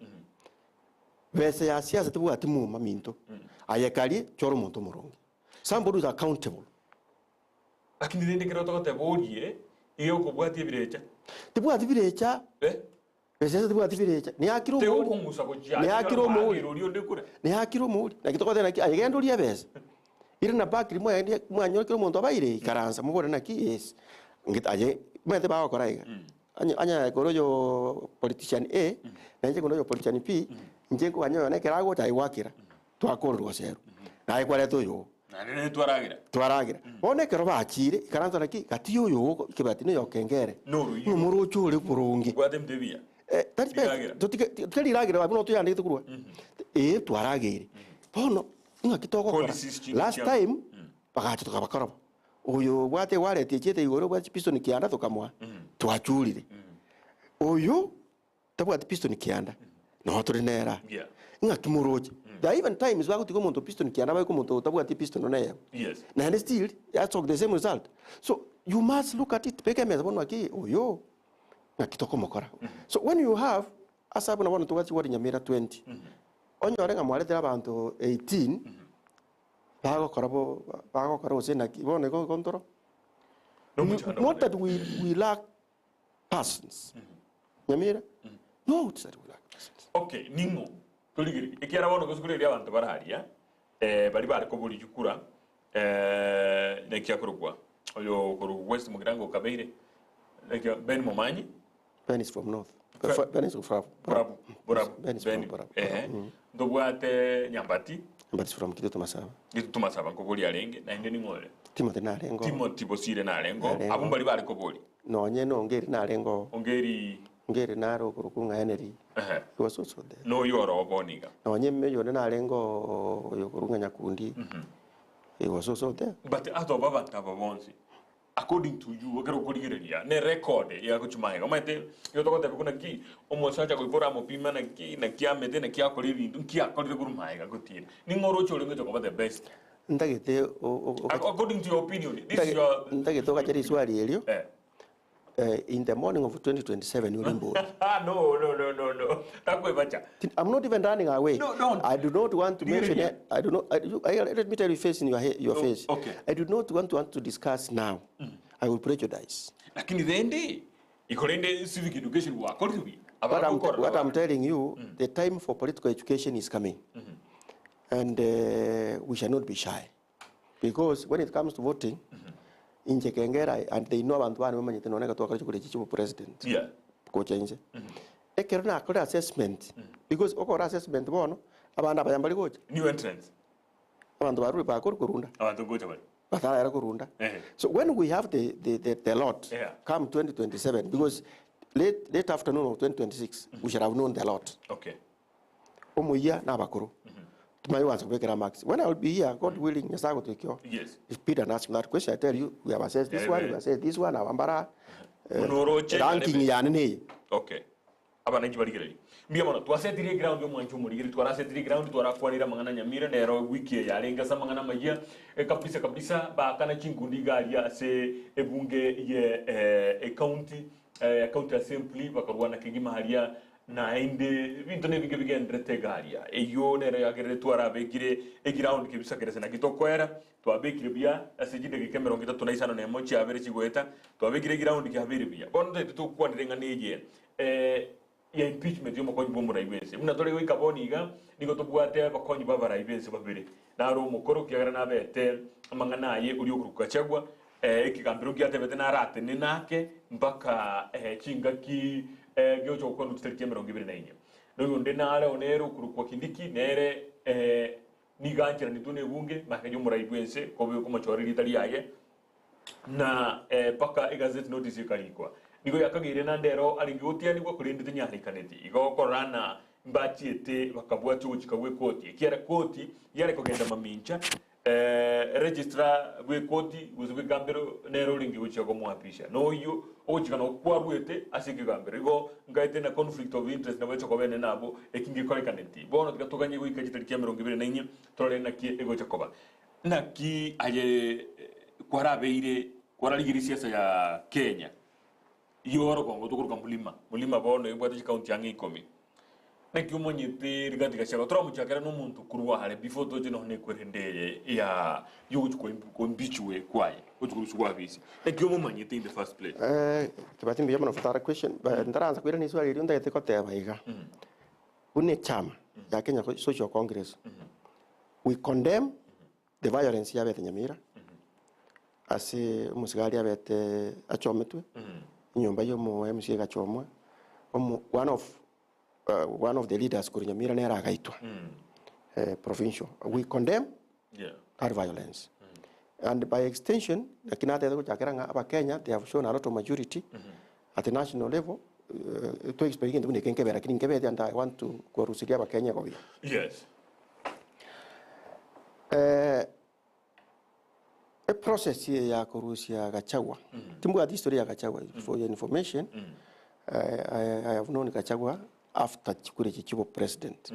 besa ya siasa tebwati muma minto aye karie chora omonto omoronge somebody who is accountable Lakini rende ekero togoteba orie, iga okobwatia ebirecha. Tibwati birecha Eh? besa tibwati birecha niakire omouri Tegokong'usa gochia Niakire omouri. oria onde kure. niakire omouri naki togoteba naki aye genda orie ebesa ire na bakiri mwaendi mwanyorokire omonto abaire ikaransa mobore naki yes ngete aye omanyete bagokora iga anya anya kore oyo politician A na inche kore oyo politician B inche nkoganya oyo ekero agocha aye gwakera twakorerwa gose ero naye kwareta oyo oo Naende nere twaragera. Twaragera. Bono ekero bachiire, ikaransa naki, gati y'oyo ekebati na oyo kengere, Noroiyo. nomoroche ore boronge. Obwate emete ebiya. Eh, tari best. Riragera. Totige tiga riragera abwo nabo toyandegete korwa. Ee, twarageire. Bono, ing'aki togokora? Policies chinde Last chia- time, bagacha tokabakora bo. Oyo obwate ewallet echiete igoro obwate chipiston kianda tokamoa, twachurire. Oyo, tabwati piston kianda, noo tore nere aa. Yeah. Ng'aki moroche? There are even times bagotiga omonto piston kianda baike omonto otabwati piston nonya eyemo. Yes. Naende still, that's of the same result. So, you must look at it, beka emesa bono ng'aki oyo, ng'aki tokomokora. So when you have, ase abwo bono tobwate chigwari Nyamira 20, onyore ng'a mwaretire abanto 18, bagokora bo, bagokora gose naki, bono igo igo ntoro. Nomochando Not that omonene. we, we lack persons. Nyamira? No, it's that we lack persons. Okay, ning'o torigereria ekiara bono gose koreria abanto bare aria eh, baria bare koboria chikura eh, naki akorokwa oyo korwa West Mugirango okabeire naki Ben Momanyi Ben is from north. Fra- Ben is from Borabu, Borabu, Ben is from Ben, Borabu. ehe, ntobwate Nyambati. But from Kitutu Masaba. Gitutu Masaba nkoboria arenge, naende ning'o ore? Timothy narenge oo. Timothy Bosire narenge oo. Narenge Abwo oo. mbari bare koboria. Nonye na Ongeri narenge oo. Ongeri. Ongeri nare okorokwa ng'a Henry. Ehe. He was also there. Noyo ore oo bono iga. Nonye ime oyonde narenge oo oyo okorokwa ng'a Nyakundi. He was also there. But out of abanto aba bonsi, According to you, ekero okorigereria ne record ya gochia magega, omanyete nigo togoteba buna ki omosacha goika oramopime naki naki amete naki akora ebinto nki akorire korwa magega gotiira. Ning'o oroche orenge gocha koba the best? Ntagete o- o- o- According to your opinion, this is your ntagete ogache riswali erio Eh. in the morning of 2027 ore mbori. No, no, no, no, no. Takwebacha. I'm not even running away. No, don't. I do not want to mention Rigereria. it. I do not. I, you, I, let me tell you face in your, your Oh, face. okay. I do not want to want to discuss now. I will prejudice. Lakini rende, iko rende civic education gwakorire buya. What I'm, Abagokorora what I'm bare. telling you, the time for political education is coming. And we shall not be shy. Because when it comes to voting, inche kengera, and they know abantu bane bamanyete nonye ekero twakora chikura echi chia obopresident, Yeah. gocha inche. Ekero nakore assessment, because okore assessment bono, abande abaya mbari gocha. New entrants. Abanto barure bakore korunda. Abanto ngocha bare. Batarayara korunda. Eh. So when we have the, the, the, the lot, Yeah. come 2027, because late, late afternoon of 2026, we shall have known the lot. Okay. Omoyia na abakoro. Timanye gwansa kobekera marks. When I will be here, God willing, Nyasaye agotoikia oo. Yes. If Peter ask me that question, I tell you, we have assessed this Yeah, one, yeah. we have assessed this one, aba mbara, Buna oroche, ranking yarebe. yane neye. Okay. Abananchi barigereria. Mbuya mono, twasetirie eground omwancho omorigeri, twarasetirie eground, twarakwanire amang'ana nyamira, nero wiki eye yarenge ase amang'ana amayia, eh, kabisa kabisa, baakana chinkundi iga aria ase ebunge ye eh, ecounty, eh, county assembly, bakarwana kegima aria, Naende ebinto nebinge bigenderete iga aria. Eyio nero yagerire twarabekire eground kebisa kerese naki tokoera, twabekire buya ase chidakika emerongo etato na isano na emo chiabere chigoeta, twabekire eground kiabeire buya. Bono totaete tokwanera eng'ana eye ya impeachment ya omokonyi bwa omorai bwense. Buna tore goika bono iga, nigo tobwate abakonyi ba abarai b'ense babere. Naro omokoro ekiagera nabete amang'ana aye oria okorokwa Gachagua, Ekegambero ngiatebete naratenene ake mpaka chingaki geocha gokwanwa chitariki emerongo ebere na inye. Na oyonde nare nere okorokwa Kindiki, nere nigo ancheranetwe nebunge magega y'omorai bw'ense kobe okomochora erieta riaye, na mpaka egazeti notice ekarikwa. Nigo yakageire naende ero arenge gotianigwa, korende tenyarekaneti. Igo okorora ng'a mbachiete bakabwatia ogochika gw'ekoti, ekiagera koti yare kogenda mamincha Registrar bw'ekoti gose bw'ekegambero nere orenge gochia komoapisha, na oyio ogochika noko kwaruete ase ekegambero. Igo nkaete na conflict of interest nabo echa koba enene abwo, eki ngekorekaneti. Bono tiga toganye goika chitariki emerongo ebere na inye torore naki egocha koba. Naki aye kwarabeire kwararigerie siasa ya Kenya Y'orogongo tokoroka Mulima. Mulima bono ebwate chikaunti ang'e ikomi. Naki omonyete Rigathi Gachagua toramochakera nomonto korwa are before toche nonya na ekwerende eye ya yogochi koimpeachwe kwaye gochi korusigwa afisi. Naki omomanyete in the first place? Kibati mbuya mono for that question, but ntaraansa koirana riswali erio ntagete koteba iga, buna echama ya Kenya Social Congress, we condemn the violence yabete Nyamira, Ase omosigari abete achometwe, enyomba y'omo MC egachomwa, omo one of one of the leaders korwa Nyamira nere agaitwa provincial. We condemn Yeah. that violence. And by extension, naki natete gochakera ng'a abakenya they have shown a lot of maturity at the national level, to expect egento buna eke nkebe lakini nkebete and I want to korusiria abakenya gobia. Yes. Eprocess eye ya korusia Gachagua, timbwati history ya Gachagua, for your information, I, I have known Gachagua after chikura echi chia obopresident.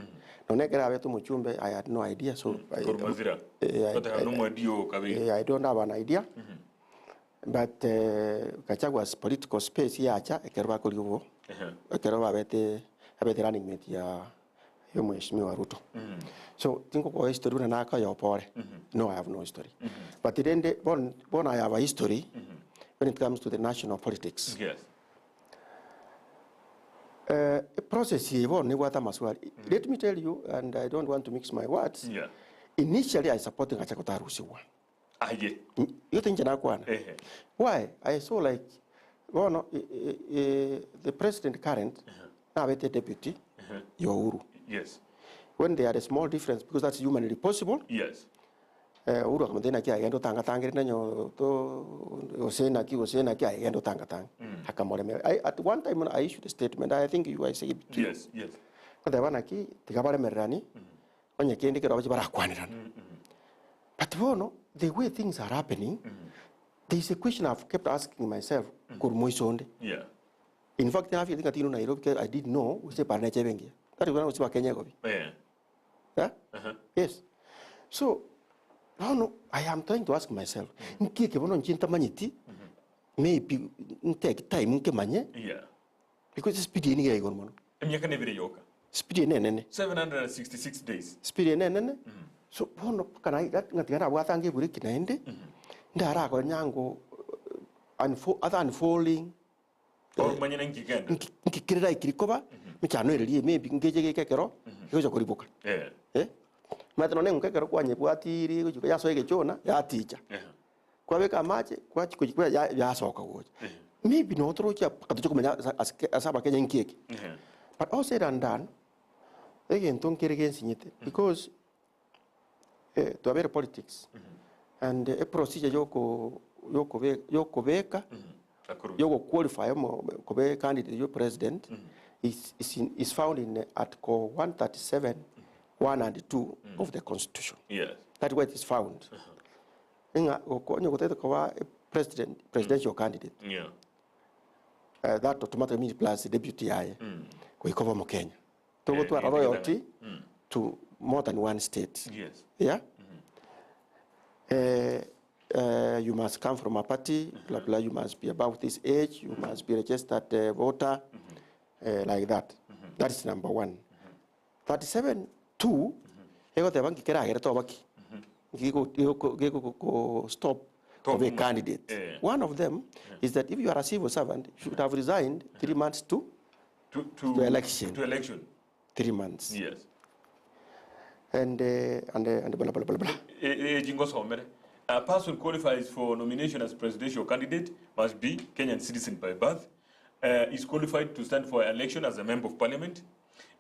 Nonya ekero abete omochumbe, I had no idea, so I, Korwa Mazira. eh, I, Goteba nomwedio kabere. eh, I don't have an idea. But Gachagua's political space yacha ekero bakoria obo, ekero babete abete running mate ya ya omweshimiwa Ruto. So tingokoa history buna nakoyopa ore, no I have no history. But rende bono bono I have a history when it comes to the national politics. Yes. Process eye bono nebwate amaswali. Let me tell you and I don't want to mix my words, Yeah. initially I supported Gachagua tarusigwa. Aye. Igo tinche nakwana. Ehe. Why? I saw like bono the president current nabete deputy ya Uhuru. Yes. When there are a small difference because that's humanly possible, Yes. eh, Uhuru akamotebia naki aye genda otangatangere na nyo to gose naki gose naki aye genda otangatange. Akamoremera. I, at one time I issued a statement, I think you I said it to you. Yes, yes. Ngateba naki tiga baremererani, onye kende kero bache barakwanerana. But bono, the way things are happening, there is a question I've kept asking myself, korwa moiso onde. Yeah. In fact, nafigete ng'a tino Nairobi kero I didn't know gose epara neche engiya. Tari kwana gose Bakenya egobi. Eh. Yeah? Uh-huh. Yes. So, bono I am trying to ask myself, nki eke bono inche ntamanyeti, maybe ntake time nkemanye, Yeah. because speed eye niga ya igoro mono. Emiaka nebere yoka. Speed eye nenene. 766 days. Speed eye nenene. So, bono mpaka na ng'a tiga nabwate ange ebureki naende, ndarakonya nyango other unfolding Oromanye na inki kende. Nki kere likely koba, mechano ere rie maybe ngeche geke ekero, gegocha koriboka. Eh. Eh, omanyete nonye eng'uko ekero kwanyebwatiiri egochi yasoa egechona, yaticha. Eh. Kwabeka amache, kwachi kochi ya yasoka gocha. Maybe nabo toroche mpaka toche komanya asa ase ase abakenya inki eke. Eh. But all said and done, egento nkere gensinyete because eh, twabere politics and eprocedure yoko yokobe yokobeka Akorusia. yogoqualify omo kobe candidate yo president is, is, in, is found in article 137 1 and 2 of the constitution. Yes. That where it is found. Ng'a gokonya gotete koba a president presidential candidate Yeah. that automatically means plus deputy yaye goika obe omokenya. Togotwara Eh, royalty to more than one state. Yes. Yeah? Eh, eh, you must come from a party, blah, blah, you must be about this age, you must be registered uh, voter, eh, like that. That is number one. 37 2, egoteba nki keragere toba ki? Gigo- gigo- gigo- go stop Top of a man. candidate. Eh. One of them is that if you are a civil servant, you should have resigned 3 months to To, to, To election. To election. 3 months. Yes. And, uh, and, uh, and blah, blah, blah, blah. Ejingosomere. A person qualifies for nomination as presidential candidate must be Kenyan citizen by birth, is qualified to stand for election as a member of parliament,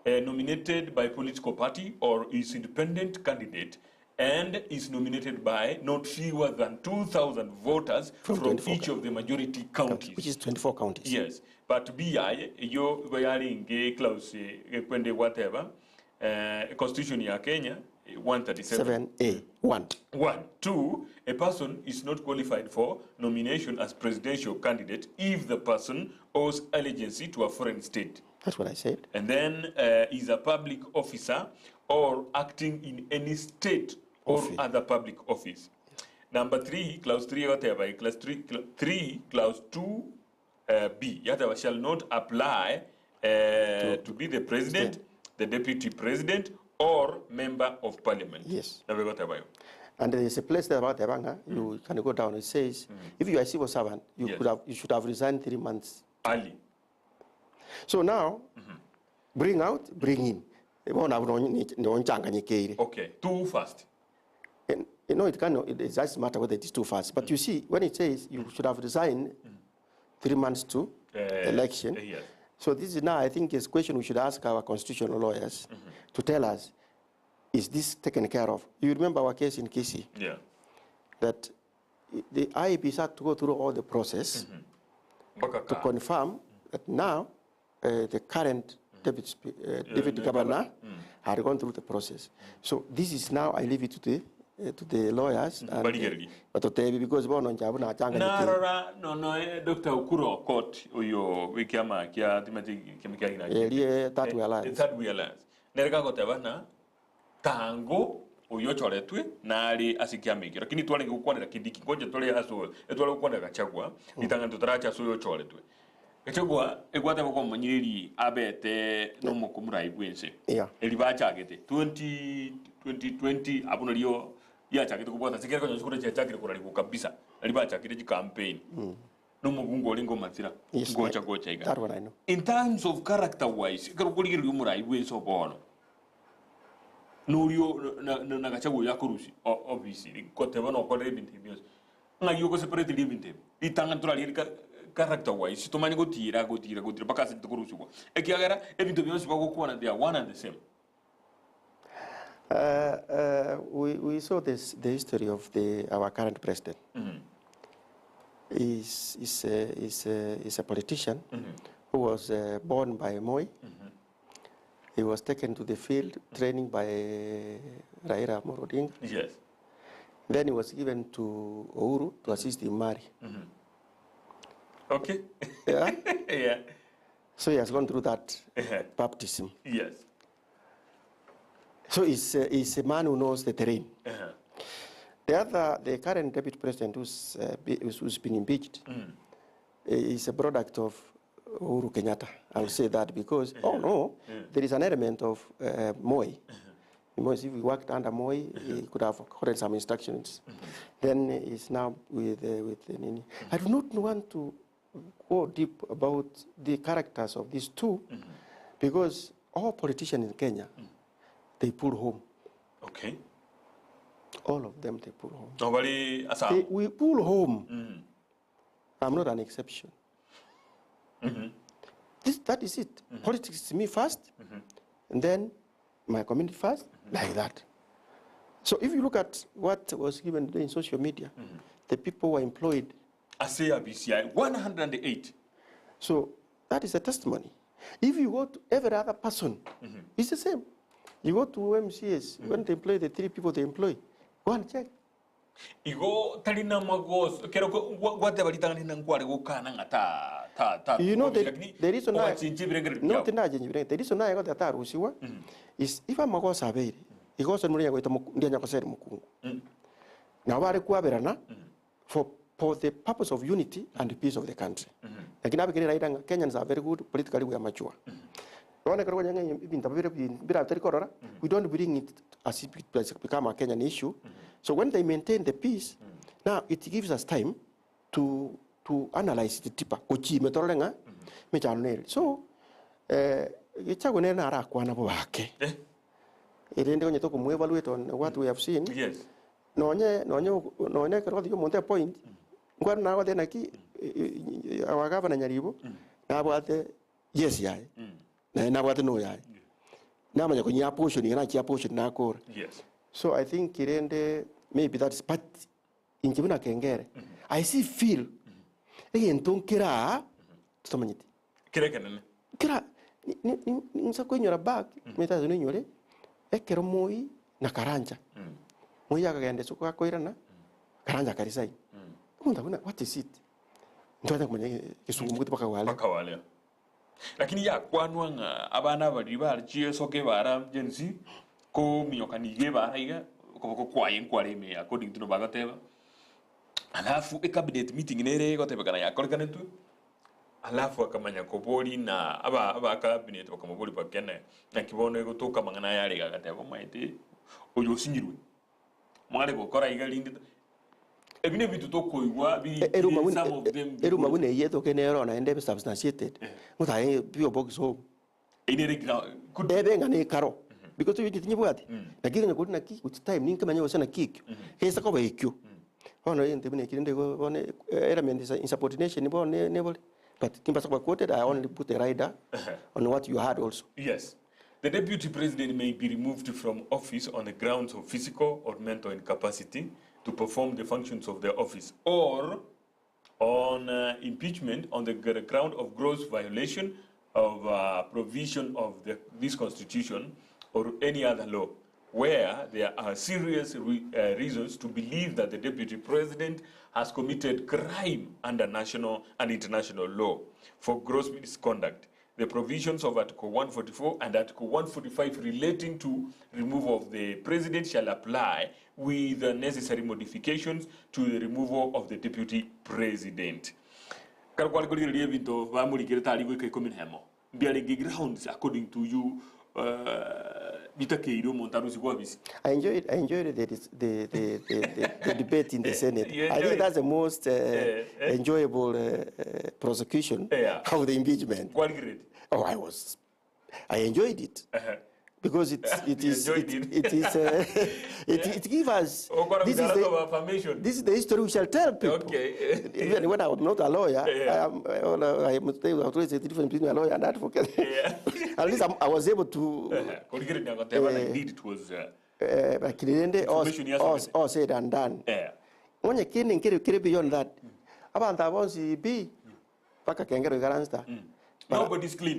nominated by political party or is independent candidate and is nominated by not fewer than 2,000 voters From from, 24 each of the majority counties. Which is 24 counties. Yes, but BI yo igo yarenge clause ekwende whatever constitution ya Kenya 137 7A, 1. 1. 2. A person is not qualified for nomination as presidential candidate if the person owes allegiance to a foreign state. That's what I said. And then is a public officer or acting in any state or Office. other public office. Number 3, clause 3, whatever, clause 3, 3 clause 2, B, yataba shall not apply to be the president, the deputy president, or member of parliament. Yes. Nabe whatever. And there is a place there about Ebanga, you can go down. It says, if you are a civil servant, you, Yes. could have, you should have resigned 3 months. Early. So now, bring out, bring in. Okay, too fast. And, you know, it can, it doesn't matter whether it is too fast. But you see, when it says you should have resigned 3 months to election. Yes. So this is now, I think, is a question we should ask our constitutional lawyers to tell us, is this taken care of? You remember our case in Kisii? Yeah. That the IEBC had to go through all the process Mpaka to ka. confirm that now the current deputy governor had gone through the process. So this is now, I leave it to the lawyers. And, Barigereri. but to because bono njabu na changa ni Narora no no Dr. Ukuro Okot uyo wikiama kia timati kiama kia gina. Erie Third Way Alliance. Third Way Alliance. Nereka goteba na tango uyo choretwe nari asikiama ikio lakini twarenge gukwanira kindiki ngoja tore aso etware gukwanira Gachagua itanga tutaracha aso uyo choretwe Gachagua egwateba kwa manyiriri abete no mukumura bwense Yeah. eri bachagete 2020 abuno rio yachagete kubwata sikere konyo sikure chachakire kuraribu kabisa ari bachakire ji campaign no mubungo uri ngomatsira Yes, gocha gocha iga That one I know. In terms of character wise kero kurigirirwa umurai bwense obono nurio na Gachagua yakurusi obviously koteba no korera ebinto ebio ng'aki ogoseparate ria ebinto ebi ritang'ani torarigereria character wise tomanye gotira gotira gotira mpaka ase tokorusigwa ekiagera ebinto bionsi bagokwana they are one and the same. We saw this, the history of the, our current president. Is a politician who was born by Moi. He was taken to the field, training by Raila Amolo Odinga. Then he was given to Uhuru to assist him marry. Yeah? So he has gone through that baptism. So he's a man who knows the terrain. The other, the current deputy president who's been impeached, is a product of Uhuru Kenyatta. I'll say that because, oh no, there is an element of Moi. Because if he worked under Moi, he could have gotten some instructions. Then he's now with Nini. I do not want to go deep about the characters of these two, because all politicians in Kenya, they pull home. All of them, they pull home. Nobody asa. We pull home. I'm not an exception. That is it. Politics is me first, and then my community first, like that. So if you look at what was given today in social media, the people were employed. Asea BCI, 108. So that is a testimony. If you go to every other person, it's the same. You go to MCS, when they employ the three people they employ, go and check. Igo tarina magos kero gwate balitangani na ngware gukana nga ta ta ta. You know the reason why not the reason why I got that rusiwa is if I'm magosa abeire igoso muri yagoita ndianya koseri mukungu. Na bari kwaberana for the purpose of unity and the peace of the country. Lakini abikire raida Kenyans are very good politically, we are mature. One kero nyanga ibintu bire bira tari korora, we don't bring it as if it has become a Kenyan issue. So when they maintain the peace, now it gives us time to analyze it deeper. Kochi metorolenga mechano nere. So gichago nere nara kwana bo bake. Irende onye to kumu evaluate on what we have seen. Nonye kero thi omonte point. Ngwanu na gothe naki our governor Nyaribo nabwate yes yae. Na nabwate no yae. Namanya kunya portion ina chia portion nakora. So I think kirende maybe that's but injibuna kengere. I see feel egento kira tutamanyiti. Kire kenene. Kira ni nsa kwenyora back meta zino nyore ekero moi na Karanja. Moi akagenda soko akoirana Karanja karisai. Unda kuna what is it? Ndo kumanya kisumu kuti pakawale. Pakawale. Lakini ya kwanwa nga abana bari bari chieso ke bara jensi ko minyokanige bara iga ko kwaye nkware me according to no bagateba. Alafu e cabinet meeting nere goteba kana yakorekane tu. Alafu akamanya kobori na aba cabinet bakamobori bakene na kibono egotoka mangana yare gateba maite oyo sinyirwe. Mware gokora iga lindi ebine bitu tokoigwa bi some of them Eruma wine yeto kenero na ende substantiated. Muta bio box home. Inere gira Ebe ngane karo. Because you didn't bwati. Na kiki nyakuri na kiki with time ninka manya wose na kiki. Kesa ko bekyo. Ono yente bine kirinde go one element is insubordination bo ne ne But kimba kwa quoted, I only put a rider on what you had also. Yes. The deputy president may be removed from office on the grounds of physical or mental incapacity to perform the functions of the office, or on impeachment on the ground of gross violation of provision of this constitution or any other law, where there are serious reasons to believe that the deputy president has committed crime under national and international law for gross misconduct. The provisions of Article 144 and Article 145 relating to removal of the president shall apply with the necessary modifications to the removal of the deputy president. Grounds according to you, I enjoyed the debate in the Senate. I think that's the most enjoyable prosecution of the impeachment. Oh, I was, I enjoyed it. Because it You is, enjoyed it, it. it is, it, it gives us, Oh, God, this is a the, lot of affirmation. this is the history we shall tell people. Even when I was not a lawyer, I am, I always say the difference between a lawyer and advocate. At least I was able to. Indeed, it was. Eh, lakini rende all, Information all, yasomete. all said and done Eh. onye kende nkere kere beyond that abanto aba bonsi pi mpaka kengero ikaransta Nobody's clean.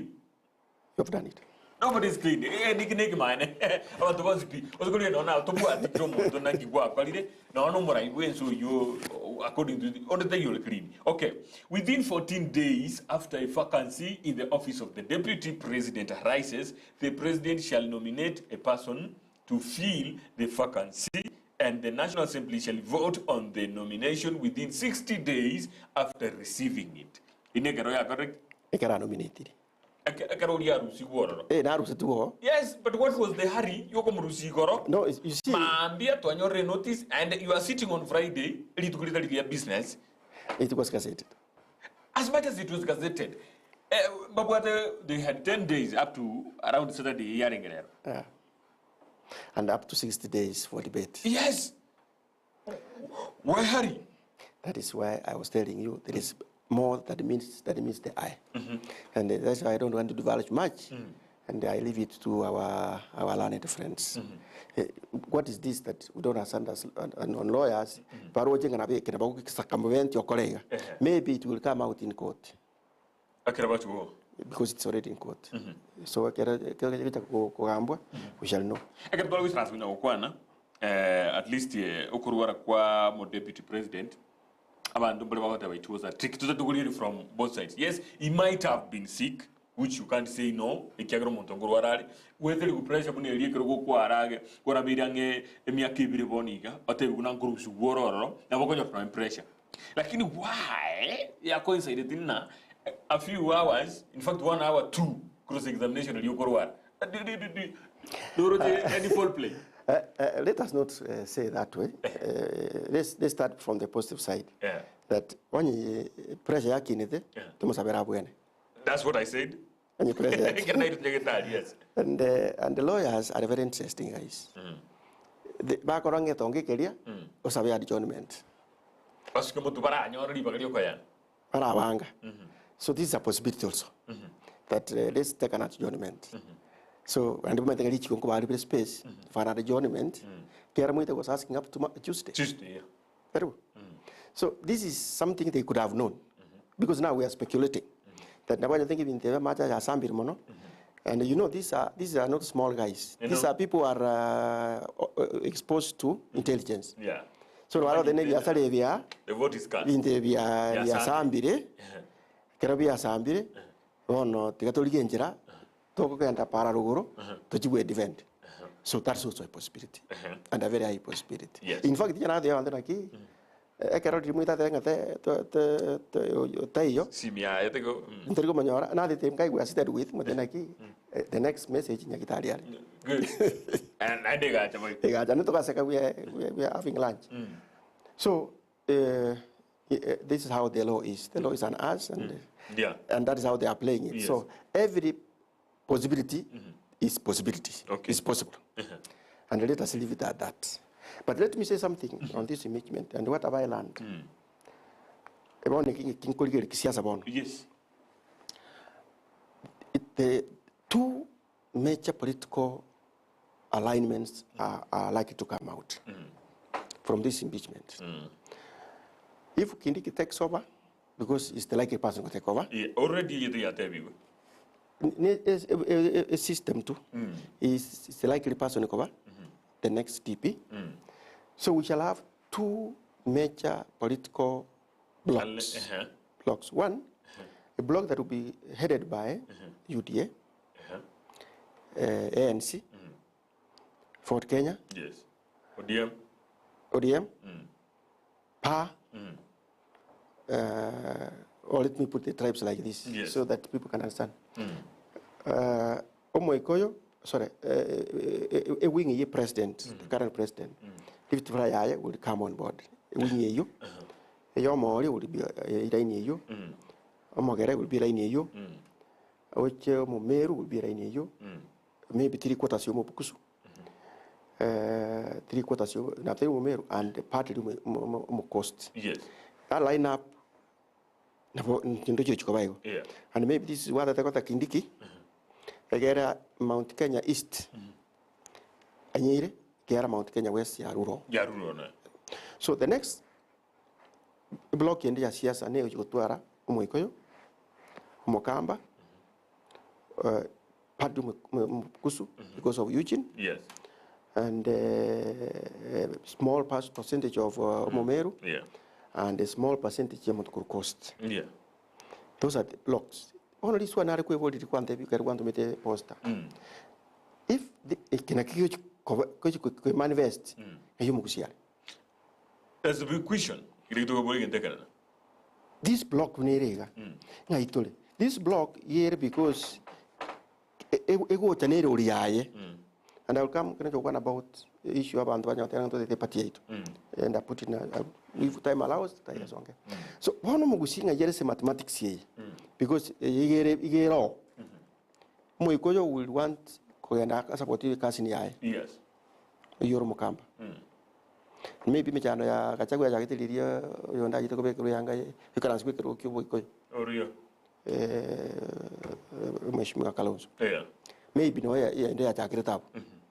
you have done it Nobody's clean. Eh, niki niki mane. Abantu bonsi pi. Ozokolire nona tobwati kiro omonto naki gwakorire nono omorai bwensi oyo according to the onde taiyo ore clean. Okay. Within 14 days after a vacancy in the office of the deputy president arises, the president shall nominate a person to fill the vacancy and the National Assembly shall vote on the nomination within 60 days after receiving it. Inekero yakorire ekero anominatire ekero oria arusigwa ororo. eh narusetiwe oo Yes, but what was the hurry? Yokomurusia igoro. no you see Maambia twanyorire notice and you are sitting on Friday rituko ritari ria business it was gazetted as much as it was gazetted. Eh, babwate they had 10 days up to around Saturday yarengerero. yeah. and up to 60 days for debate Yes. Why hurry? That is why I was telling you there is more that means that means the eye, and that's why I don't want to divulge much, and I leave it to our our learned friends. Eh, what is this that we don't understand as on, on lawyers? Baroje ngana be kena baku circumvent your colleague. Maybe it will come out in court Akira bachuo. because it's already in court. So kera kera kera kugambwa we shall know. Ekero twara goisaransa konya gokwana eh, at least eh, okorwara kwa mo deputy president abanto mbare bagoteba it was a trick totatogorieri from both sides yes he might have been sick which you can't say no ekiagera omonto nkorwara are gweteri pressure buna eria ekero gokwara age korabeire ang'e emiaka ebere bono iga otebi buna nkorusigwa ororo nabo okonyora nonye pressure lakini why ya coincided na a few hours in fact one hour two cross examination eria okorwara Dorote any foul play Let us not say that way. Let's, let's start from the positive side. Yeah. That onye pressure yakinete Yeah. tumusabera bwene. that's what i said Onye pressure yaki- Ekero nairete nyagetari, yes and and the lawyers are very interesting guys. The bakorwa ng'etonga ekeria osabe adjournment. basuke motu baranyora ribaga riokoyana Barabanga. So this is a possibility also. That let's take an adjournment. So and we might reach nko space for an adjournment. Kera mwite was asking up to Tuesday. Tuesday, yeah. Very well. So this is something they could have known, because now we are speculating that nabanya thinking in the matter ya sambir mono, and you know these are these are not small guys. You These know. are people who are exposed to intelligence. Yeah. So walo the navy asale bya The vote is cast. binte bya Bya bya sambire kero bya sambire bono tigatoligenjera njira tokogenda para ruguru tuchibwe defend. So that's also a possibility and a very high possibility. Yes. In fact, jana thia wandu naki ekero ndimwita te ng'ate taiyo Simia yetego. ntari komonyora nathite nkaigua seated with mute naki the next message nyagitari ari Good. And and they got you. igacha nitugaseka we are, we are, we are having lunch. So this is how the law is. The law is on us and Yeah. and that is how they are playing it. Yes. So every possibility is possibility. Okay. Is possible. And let us leave it at that. But let me say something on this impeachment and what have I learned? Ebone kinkoligere kisiasa bono. Yes. The two major political alignments are likely to come out from this impeachment. If Kindiki takes over, because he's the likely person to take over, Yeah, already yete yatebiwe. is a system too. Is the likely person to cover the next DP. So we shall have two major political blocks. Uh-huh. Blocks. One, a block that will be headed by UDA, ANC, Ford Kenya, Yes. ODM. ODM, PA, or let me put the tribes like this Yes. so that people can understand. Omoikoyo, sorry, a wing ye president, the current president, David Fryaye will come on board. A wing ye you, a Yomori will be a line ye you, Omogere will be line ye you, which Momeru will be line ye you, maybe 3/4 yo Mobukusu. 3/4 yo, na three Momeru and partly mo coast. Yes. That line up, nabo ntindo chiro chikobayo. Yeah. And maybe this is what I got Kindiki. Egera Mount Kenya East. Anyire Kiara Mount Kenya West yarure oo. Yarure oo naye. So the next block ende ya siasa niyo egochia gotwara omoikoyo, omokamba, partly omokusu because of Eugene, Yes. and small percentage of omomeru, Yeah. and a small percentage ya omonto korwa coast. Yeah. Those are the blocks. Bono riswa nare kweboririe kwantebia ekero gwantomete poster. If the eke nakio gegochi koba gegochi kwe manifest eywo omogusi are. That's a big question. Kere getoka egento ekenene. This block buna ere iga, ng'ai tore? This block iga ere because egocha na erori yaye. And I will come ekero nchokwana about issue abanto banyora goteba ng'a ntotete eparty yaito. And I put in a, if time allows, totaigesonge. So bono omogusii ng'ai ere ase mathematics eye, because eye iga ere iga ere oo. Omoika oyo will want kogenda asapoti cousin yaye. Yes. Oyio ore omokamba. Maybe emechando ya Gachagua yachagete riria oyonde achete kobekerwa eyanga ye ekaransi bwekerwa kia oboikoyo. Oria. Mheshimiwa Kalonzo. Yeah. Maybe noyo ende yachakirete abwo.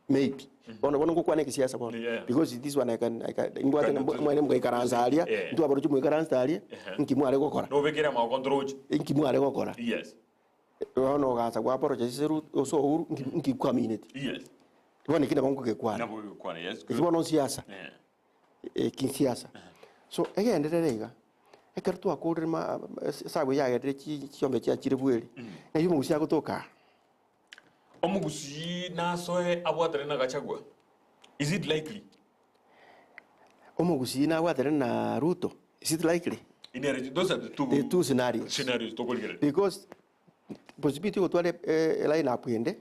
Maybe. Bono bono ngokwana ekesiasa bono. Yeah. Because this one I can, I can, nimbwate Can do- mwene mogaikaransa aria, Yeah. intwe abarochi moikaransa aria, Uh-huh. nki mware gokora? Nobekere amagoko ntoroche. Nki mware gokora? Yes. Bono ogansa gwaporocha chiseru ase Uhuru, nki nki kwamineti? Yes. Bono eki nabo nkogekwana. Nabo ogekwana, yes. Eki bono nsiasa. Eh. Eki nsiasa. So egenderere iga, ekero twakorire ma esabu eye yagerire chi chiombe chiachire bweri, naki omogusii agotoka aa. Omogusii nasoe abwatane na Gachagua? Is it likely? Omogusii nabwatane na Ruto? Is it likely? Inere, those are the two, The two scenarios. scenarios tokorigereria. Because possibility gotwara e line up ende,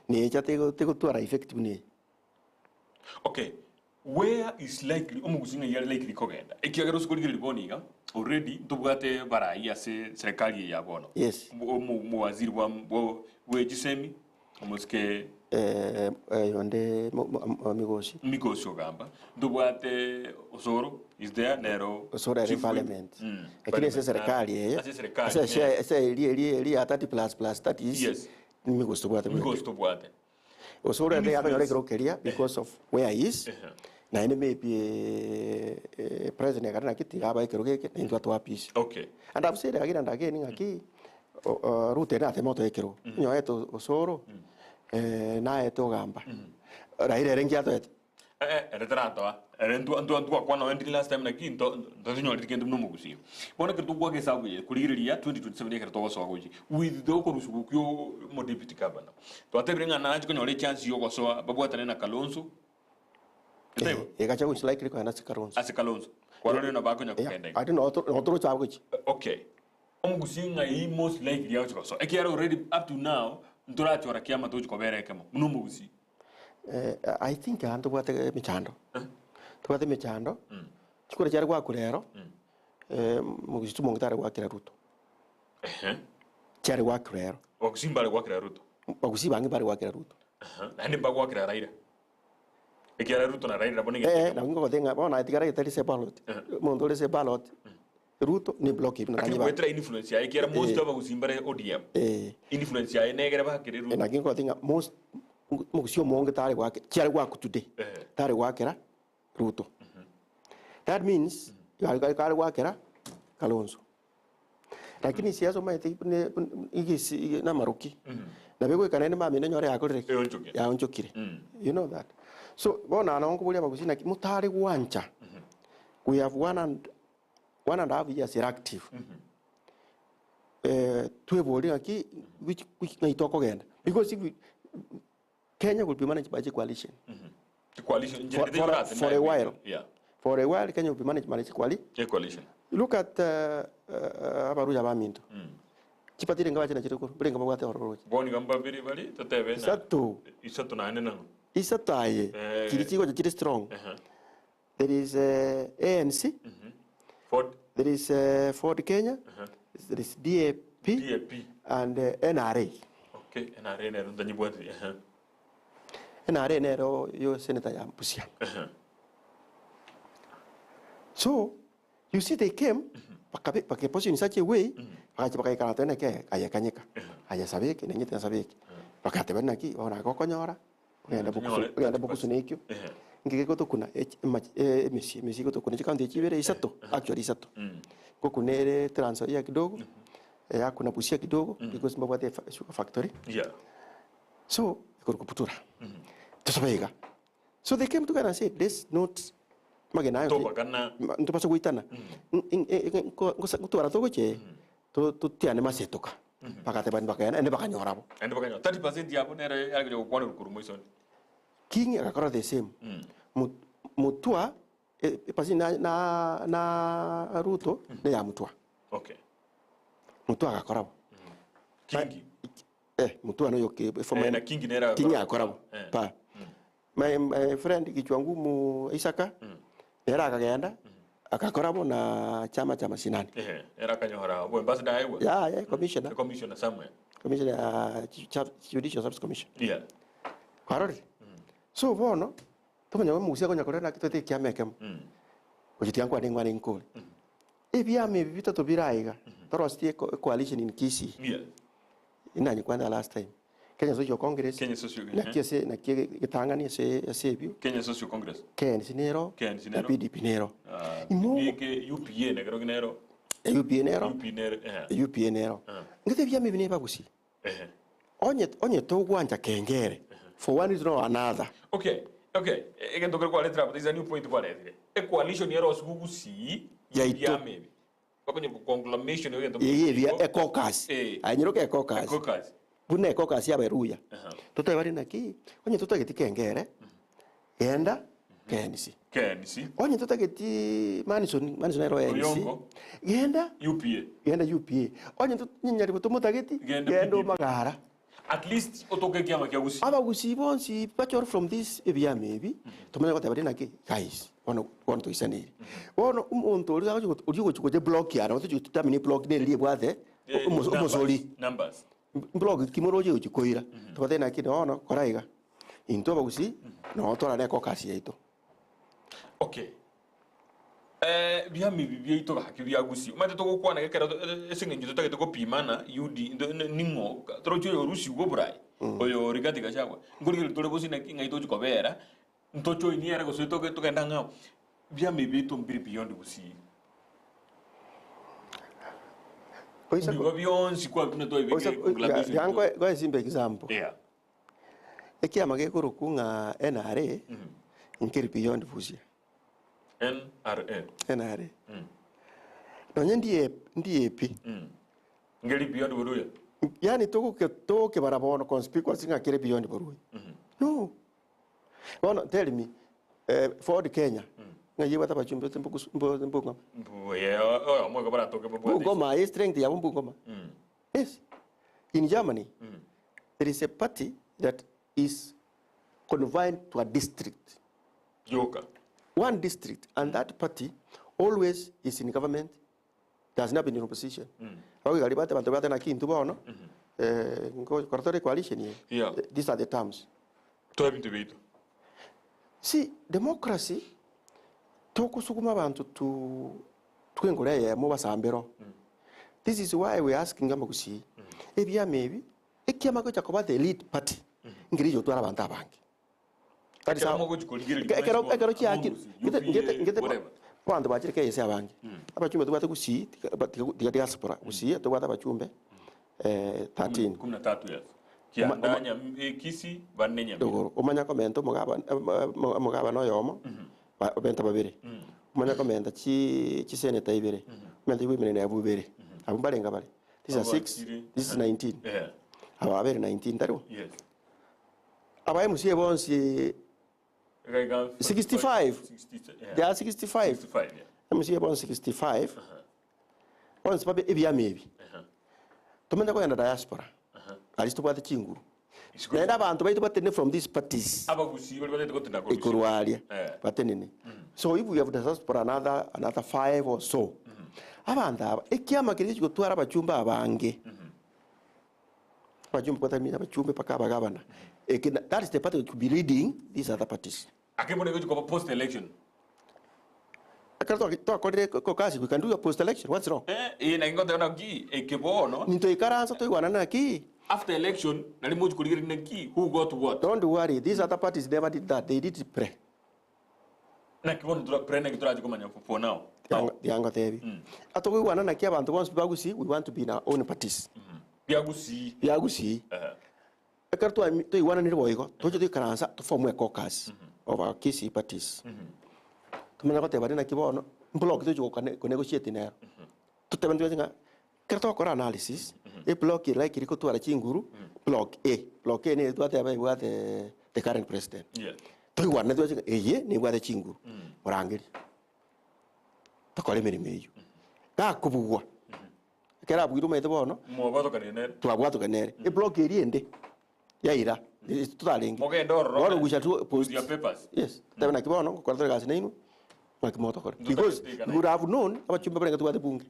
necha tegotwara effect buna eye. Okay, where is likely omogusii ng'ai are likely kogenda? Ekiagera ase korigereria bono iga, already ntobwate barai ase serikali eye ya bono. Yes. Omowaziri bwa bwe chisemi, omosike Oyonde Migosi. Migosi ogamba, ntobwate Osoro is there nero Osoro ere chief whip. parliament. Lakini ase serikali eye, Ase serikali, ase ase ase eri eri eri ya 30 plus plus 30 is Yes. Migosi tobwate bweka. Migosi tobwate. Osoro ere akonyora ekero keria because of where he is, naende maybe president ekare naki tiga abae ekero geke naintwe atoe peace. Okay. And I've said again and again ng'aki Ruto ere nateme otoe ekerogo, onye oete Osoro naete ogamba, Raila ere nki atoete? Eh, ere taratoa. Ere ntwa ntwa ntwakwana nonya ndiri last time naki nto ntosinyoreti kende buna omogusii. Bono ekero togwaka esabu eye korigereria 2027 ekero togosoa gochia with the okorusigwa okwo omo deputy governor. Twatebire ng'a nache konyora echance ya ogosoa babwatane na Kalonzo. Taibo? Eh, Gachagua is likely kogenda ase Kalonzo. Ase Kalonzo. Kwarorire nabo akonya kogenda igo. Ati no toroche agochia. Okay. Omogusii ng'ai most likely agochia gosoa? Ekiagera already up to now ntorachora kiama togochia kobera ekemo buna omogusii. I think aa ntobwate emechando, tobwate emechando, chikura chiare goakwa rero, mogusii chimonge tare goakera Ruto. Chiare goakwa rero. Bagusii mbare goakera Ruto. Bagusii bange mbare goakera Ruto. Naende mbagoakera Raila. Ekiagera Ruto na Raila nabo negento Eh, ekemo. nabo ngogotebia ng'a bono aye tiga Raila tari ase eballot, omonto ore ase eballot, Ruto ne block eywo Lakini nakanyi ba. goetera influence yaye ekiagera most abagusii mbare ODM. Eh. Influence yaye negere bakere Ruto. Naki ngogotebia ng'a most omogusii omonge tare goaka chiare goakwa today, Eh. tare goakera Ruto. That means kare kare goakera Kalonzo. Lakini siasa omanyete buna buna egesi namaroki, nabo egoika naende mambia onyore yakorire ki? Eonchokire. Yaonchokire. You know that. So bono nabo nkoboria abagusii naki motare gwancha, we have one and one and a half years ere active, tweborie ng'aki which which ng'ai tokogenda because if we Kenya will be managed by the coalition. Coalition. For, for, a, for a while. Yeah. For a while Kenya will be managed by the coalition. A coalition. Look at uh, uh, abaruya baminto. Chipatire renga bachina chiri kuru, renga babwate ororo roche. Boni gamba biri bari totebe na. Isato. Isato naende nang'o. Isato aye. Eh. Chiri chigocha chiri strong. Uh-huh. There is uh, ANC, Ford there is uh, Ford Kenya, there is DAP, DAP. and uh, NRA. Okay, NRA nero ntanyibwatiri. Uh-huh. NRA nero yo senator ya Busia. Uh-huh. So, you see they came, bakabe bakaposition in such a way, bakacha bakaikara tene ke ayekanyeka. Ayasabeke nenyete nasabeke. Bakateba naki bona gokonyora, ogenda bukusu, Onyore ogenda bukusu nekio. Uh-huh. Nki gegotokuna echi emach emesie, emesie egotokuna chikaunti echi ibere isato, actually isato. Ngokuna ere Trans Nzoia kidogo, yakuna Busia kidogo, because mbabwate efa esugar factory. Yeah. So, ekorokwa Butura. Tosobe iga. So they came together and said, let's not magena ayo Tobakana. ntobasa goitana. Ngotwara togochia totiane masetoka. Bagatebani bakagenda naende bakanyora bo. Naende bakanyora 30% yabo nere yare gocha gokwanerwa korwa moisoni. King agakora the same. Mutwa epasi na na na Ruto neya Mutwa. Okay. Mutwa agakora bo. Kingi. Eh, Mutua noyo ke former Eh, na Kingi nere agakora Kingi bo. agakora bo. Eh. Pa. My, my friend kichwa ngumu Isaka nere akagenda akakora bo na chama cha mashinani. Eh, nere akanyora obo ambassador aegwe. Yeah, yeah, commissioner. Commissioner somewhere. Commissioner Judicial Service Commission. Yeah. Kwarorire? So bono tomanya omogusia konya korera naki toete ekiama ekemo. Gochia tiga nkwane nkwane nkore. Ebiama ebi bitato bire aiga, torositie eco- ecoalition in Kisii. Yeah. Inanye kwanza last time. Kenya Social Congress. Kenya Social, Naki ase naki getang'ani ase ase ebio. Kenya Social Congress. KNC nero. KNC Na nero. PDP nero. Ah, Imo nike UPA nekero nero. UPA nero. UP nero. Eh. UPA nero. Ah. Ngete ebiama ebi nebagusie. Eh. Onye onye togwancha kengere for one reason or another. Okay, okay. Egento kere kwaretire aba, there is a new point kwaretire. Ecoalition ere ase gugusii Yaito. ebiama ebi. Bakonye conglomeration egento Eye ebia ecaucus. Eh. Aye nyeroke ecaucus. Ecaucus. Buna ecaucus y'abaruya. Aha. Totebe bare naki, onye totageti kengere, genda KNC. KNC. Onye totageti Manison, Manison ero ANC. Oyongo. Genda UPA. genda UPA. Onye to- nyaribo tomotageti, Genda genda PDP. omagara. At least otoke ekiama kia Gusii. Abagusii bonsi bachore from this ebiama ebi, tomanye goteba rende naki, guys, bono bono toisaneire. Bono omonto oria agochi got- oria ogochi gocha eblock yane, otochi godetermine eblock nere riria ebwate, Eh, omoso- numbers, omosori. Numbers. Mblock ki moroche ogochi koira. Tobatebie naki bono kora iga, intwe abagusii, noo torare ecaucus yaito. Okay. Eh, biama ebi biaito gaki bia Gusii. Omanyete togokwana ekero ase eng'encho totagete gopimana UD ning'o toroche oyo orusiwe oborai, oyo Rigathi Gachagua, nkorigereria tore gose naki ng'ai tochi kobera, ntojoinie ere gose toge togende ang'ao. Biama ebi biaito mbire beyond Gusii. Oisa Mbiba bionsi kwa buna oisa twabibekire conglomeration ya ngoe ngoe simple example. Yeah. Ekiama gekorokwa ng'a NRA, nkeri beyond Busia. NRA. NRA. Nonye ndiye DAP. Ngeri beyond Boruya. Yaani togoke togokebara bono conspicuous ng'a kere beyond Boruya. No. Bono tell me, eh, Ford Kenya, ng'a yebwate abachumbe gose mbogus- mbo- mbongoma. Mbuya oyo omweka baratoke babwate. Bungoma, ye strength yabo mbungoma. Yes. In Germany, there is a party that is confined to a district. Yoka. One district, and that party always is in government, does not be in opposition. Bagoiga bate banto bate naki intwe bono, eh, nkokora tore coalition eye. Yeah. These are the terms. Toe ebinto biaito. See, democracy, tokosuguma abanto to twengore eyemo basambero. This is why we are asking amagusii, ebiama ebi, ekiama gocha koba the lead party, nkeri gotwara abanto abange. That is Ekero how- mogochi korigereria Ekero mwensi ekero bono, chiaki among ngete UPA, ngete ngete whatever. abanto bachire KSA abange. Abachumbe tobwate gusii tiga ba- tiga tiga diaspora gusii tobwate abachumbe eh 13. Kumi na tatu yes. Oma- oma- Kianda Nyam- eh, Kisii bane Nyamira. Igoro omanya komenta omogaba omogabana oyomo ba- obenta babere. Omanya komenta chi chiseneta ibere, omente women rep ibere. Abwo mbarenga bare. These are six, Abachire. this is 19. Yeah. Aba babere 19 tari bo? Yes. Aba MCA bonsi Ekaika 65. 60, yeah. They are 65. 65, yeah. MCA bonsi 65. Bonsi babe ebiama ebi. Tomanya kogenda diaspora. Aria tobwate chinguru. Isiko- Naende abanto baito batenene from these parties. Abagusii baria batagete gotenda korwa isiko. Ikorwa aria. Eh. Batenene. So if we have diaspora another, another five or so. Abanto aba, ekiama keria chigotwara abachumbe abange. Abachumbe kwatamina abachumbe mpaka abagabana. Eke na- that is the party that could be leading these other parties. Ake bono egochi koba post election. Ekero twaki- twakorire kokasi we can do a post election what's wrong? Eh, eh, naki ngoteba naki eke bono Nintoikaransa toigwanane naki. after election nari mochi korigereria naki who got what. Don't worry, these other parties never did that. They did it pre. Naki bono tora pre naki torache komanya for now. Tiga ngotebi. Atokoigwana naki abanto bonsi ba Gusii we want to be in our own parties. Bia Gusii. Bia Gusii. Ekero twaigwananire boigo, toche toikaransa to form a caucus of our Kisii parties. Tomanye goteba rende naki bono, block tochi ko negotiate nero. Totebe ntwe ng'a ekero togokora analysis, eblock ere likely kotwara chinguru, block A. Block A nere twateba ebwate the current president. Toigwanane twensi ng'a eye nebwate chinguru, morangerie, tokore emeremo eyio. Gakobugwa, ekero abuire omanyete bono, Mwabwatokanire nere. twabwatokana nere, eblock eria ende yaira, totarenge. Mogende ororo Bono we shall do post. with your papers. Yes, totebe naki bono, ngokora tore egasi nainwe, naki motokore. Ntotagete Because igana we would have known abachumba barenge tobwate bunge.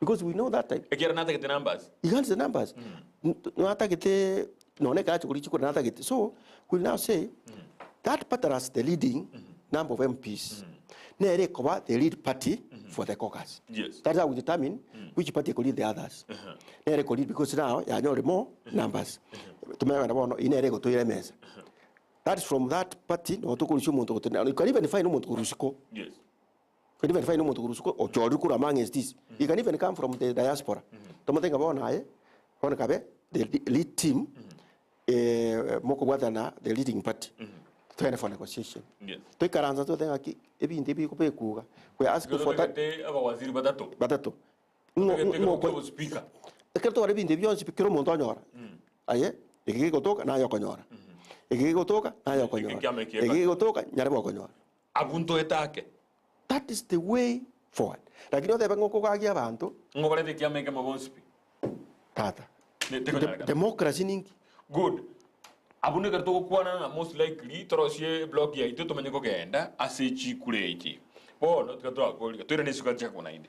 Because we know that time. Ekiagera natagete numbers. He wants the numbers. Natagete nonye ekero acha koria chikura natagete. So we now say that party has the leading number of MPs. Nere ekoba the lead party for the caucus. Yes. That is how we determine which party eko lead the others. Nere eko lead because now yanyore more numbers. Tumanye bana bono eye nere egotoira emesa. That is from that party nogo tokorusia omonto gotenena. You can even find omonto korwa isiko. Yes. You can even find omonto korwa isiko ochorire korwa among these. He can even come from the diaspora. Tomote ng'a bono aye, bono kabe the lead team, mokobwatana the leading party. Togende for negotiation. Yes. Toikaransa tote ng'aki ebinto ebi bikuga. We ask for that. Totagete abawaziri batato. Batato. Totagete ekero kia obospeaker. Ekero tware ebinto ebi bionsi pi kera omonto onyora, aye eke gegotoka naye okonyora, eke gegotoka naye okonyora, Eke kiama eke gegotoka nyarebe okonyora. Abwo ntoete ake. That is the way forward. Lakini otebe ng'a okogagia abanto. Ng'o barete ekiama ekemo bonsi pi. Tata, Ne- tekonyarekana. democracy ninki? Good. Abwo nekero togokwana ng'a most likely torosie eblock yaito tomanye kogenda ase chikura echi. Bono tiga torakoriga toirane isiko achiaka naende.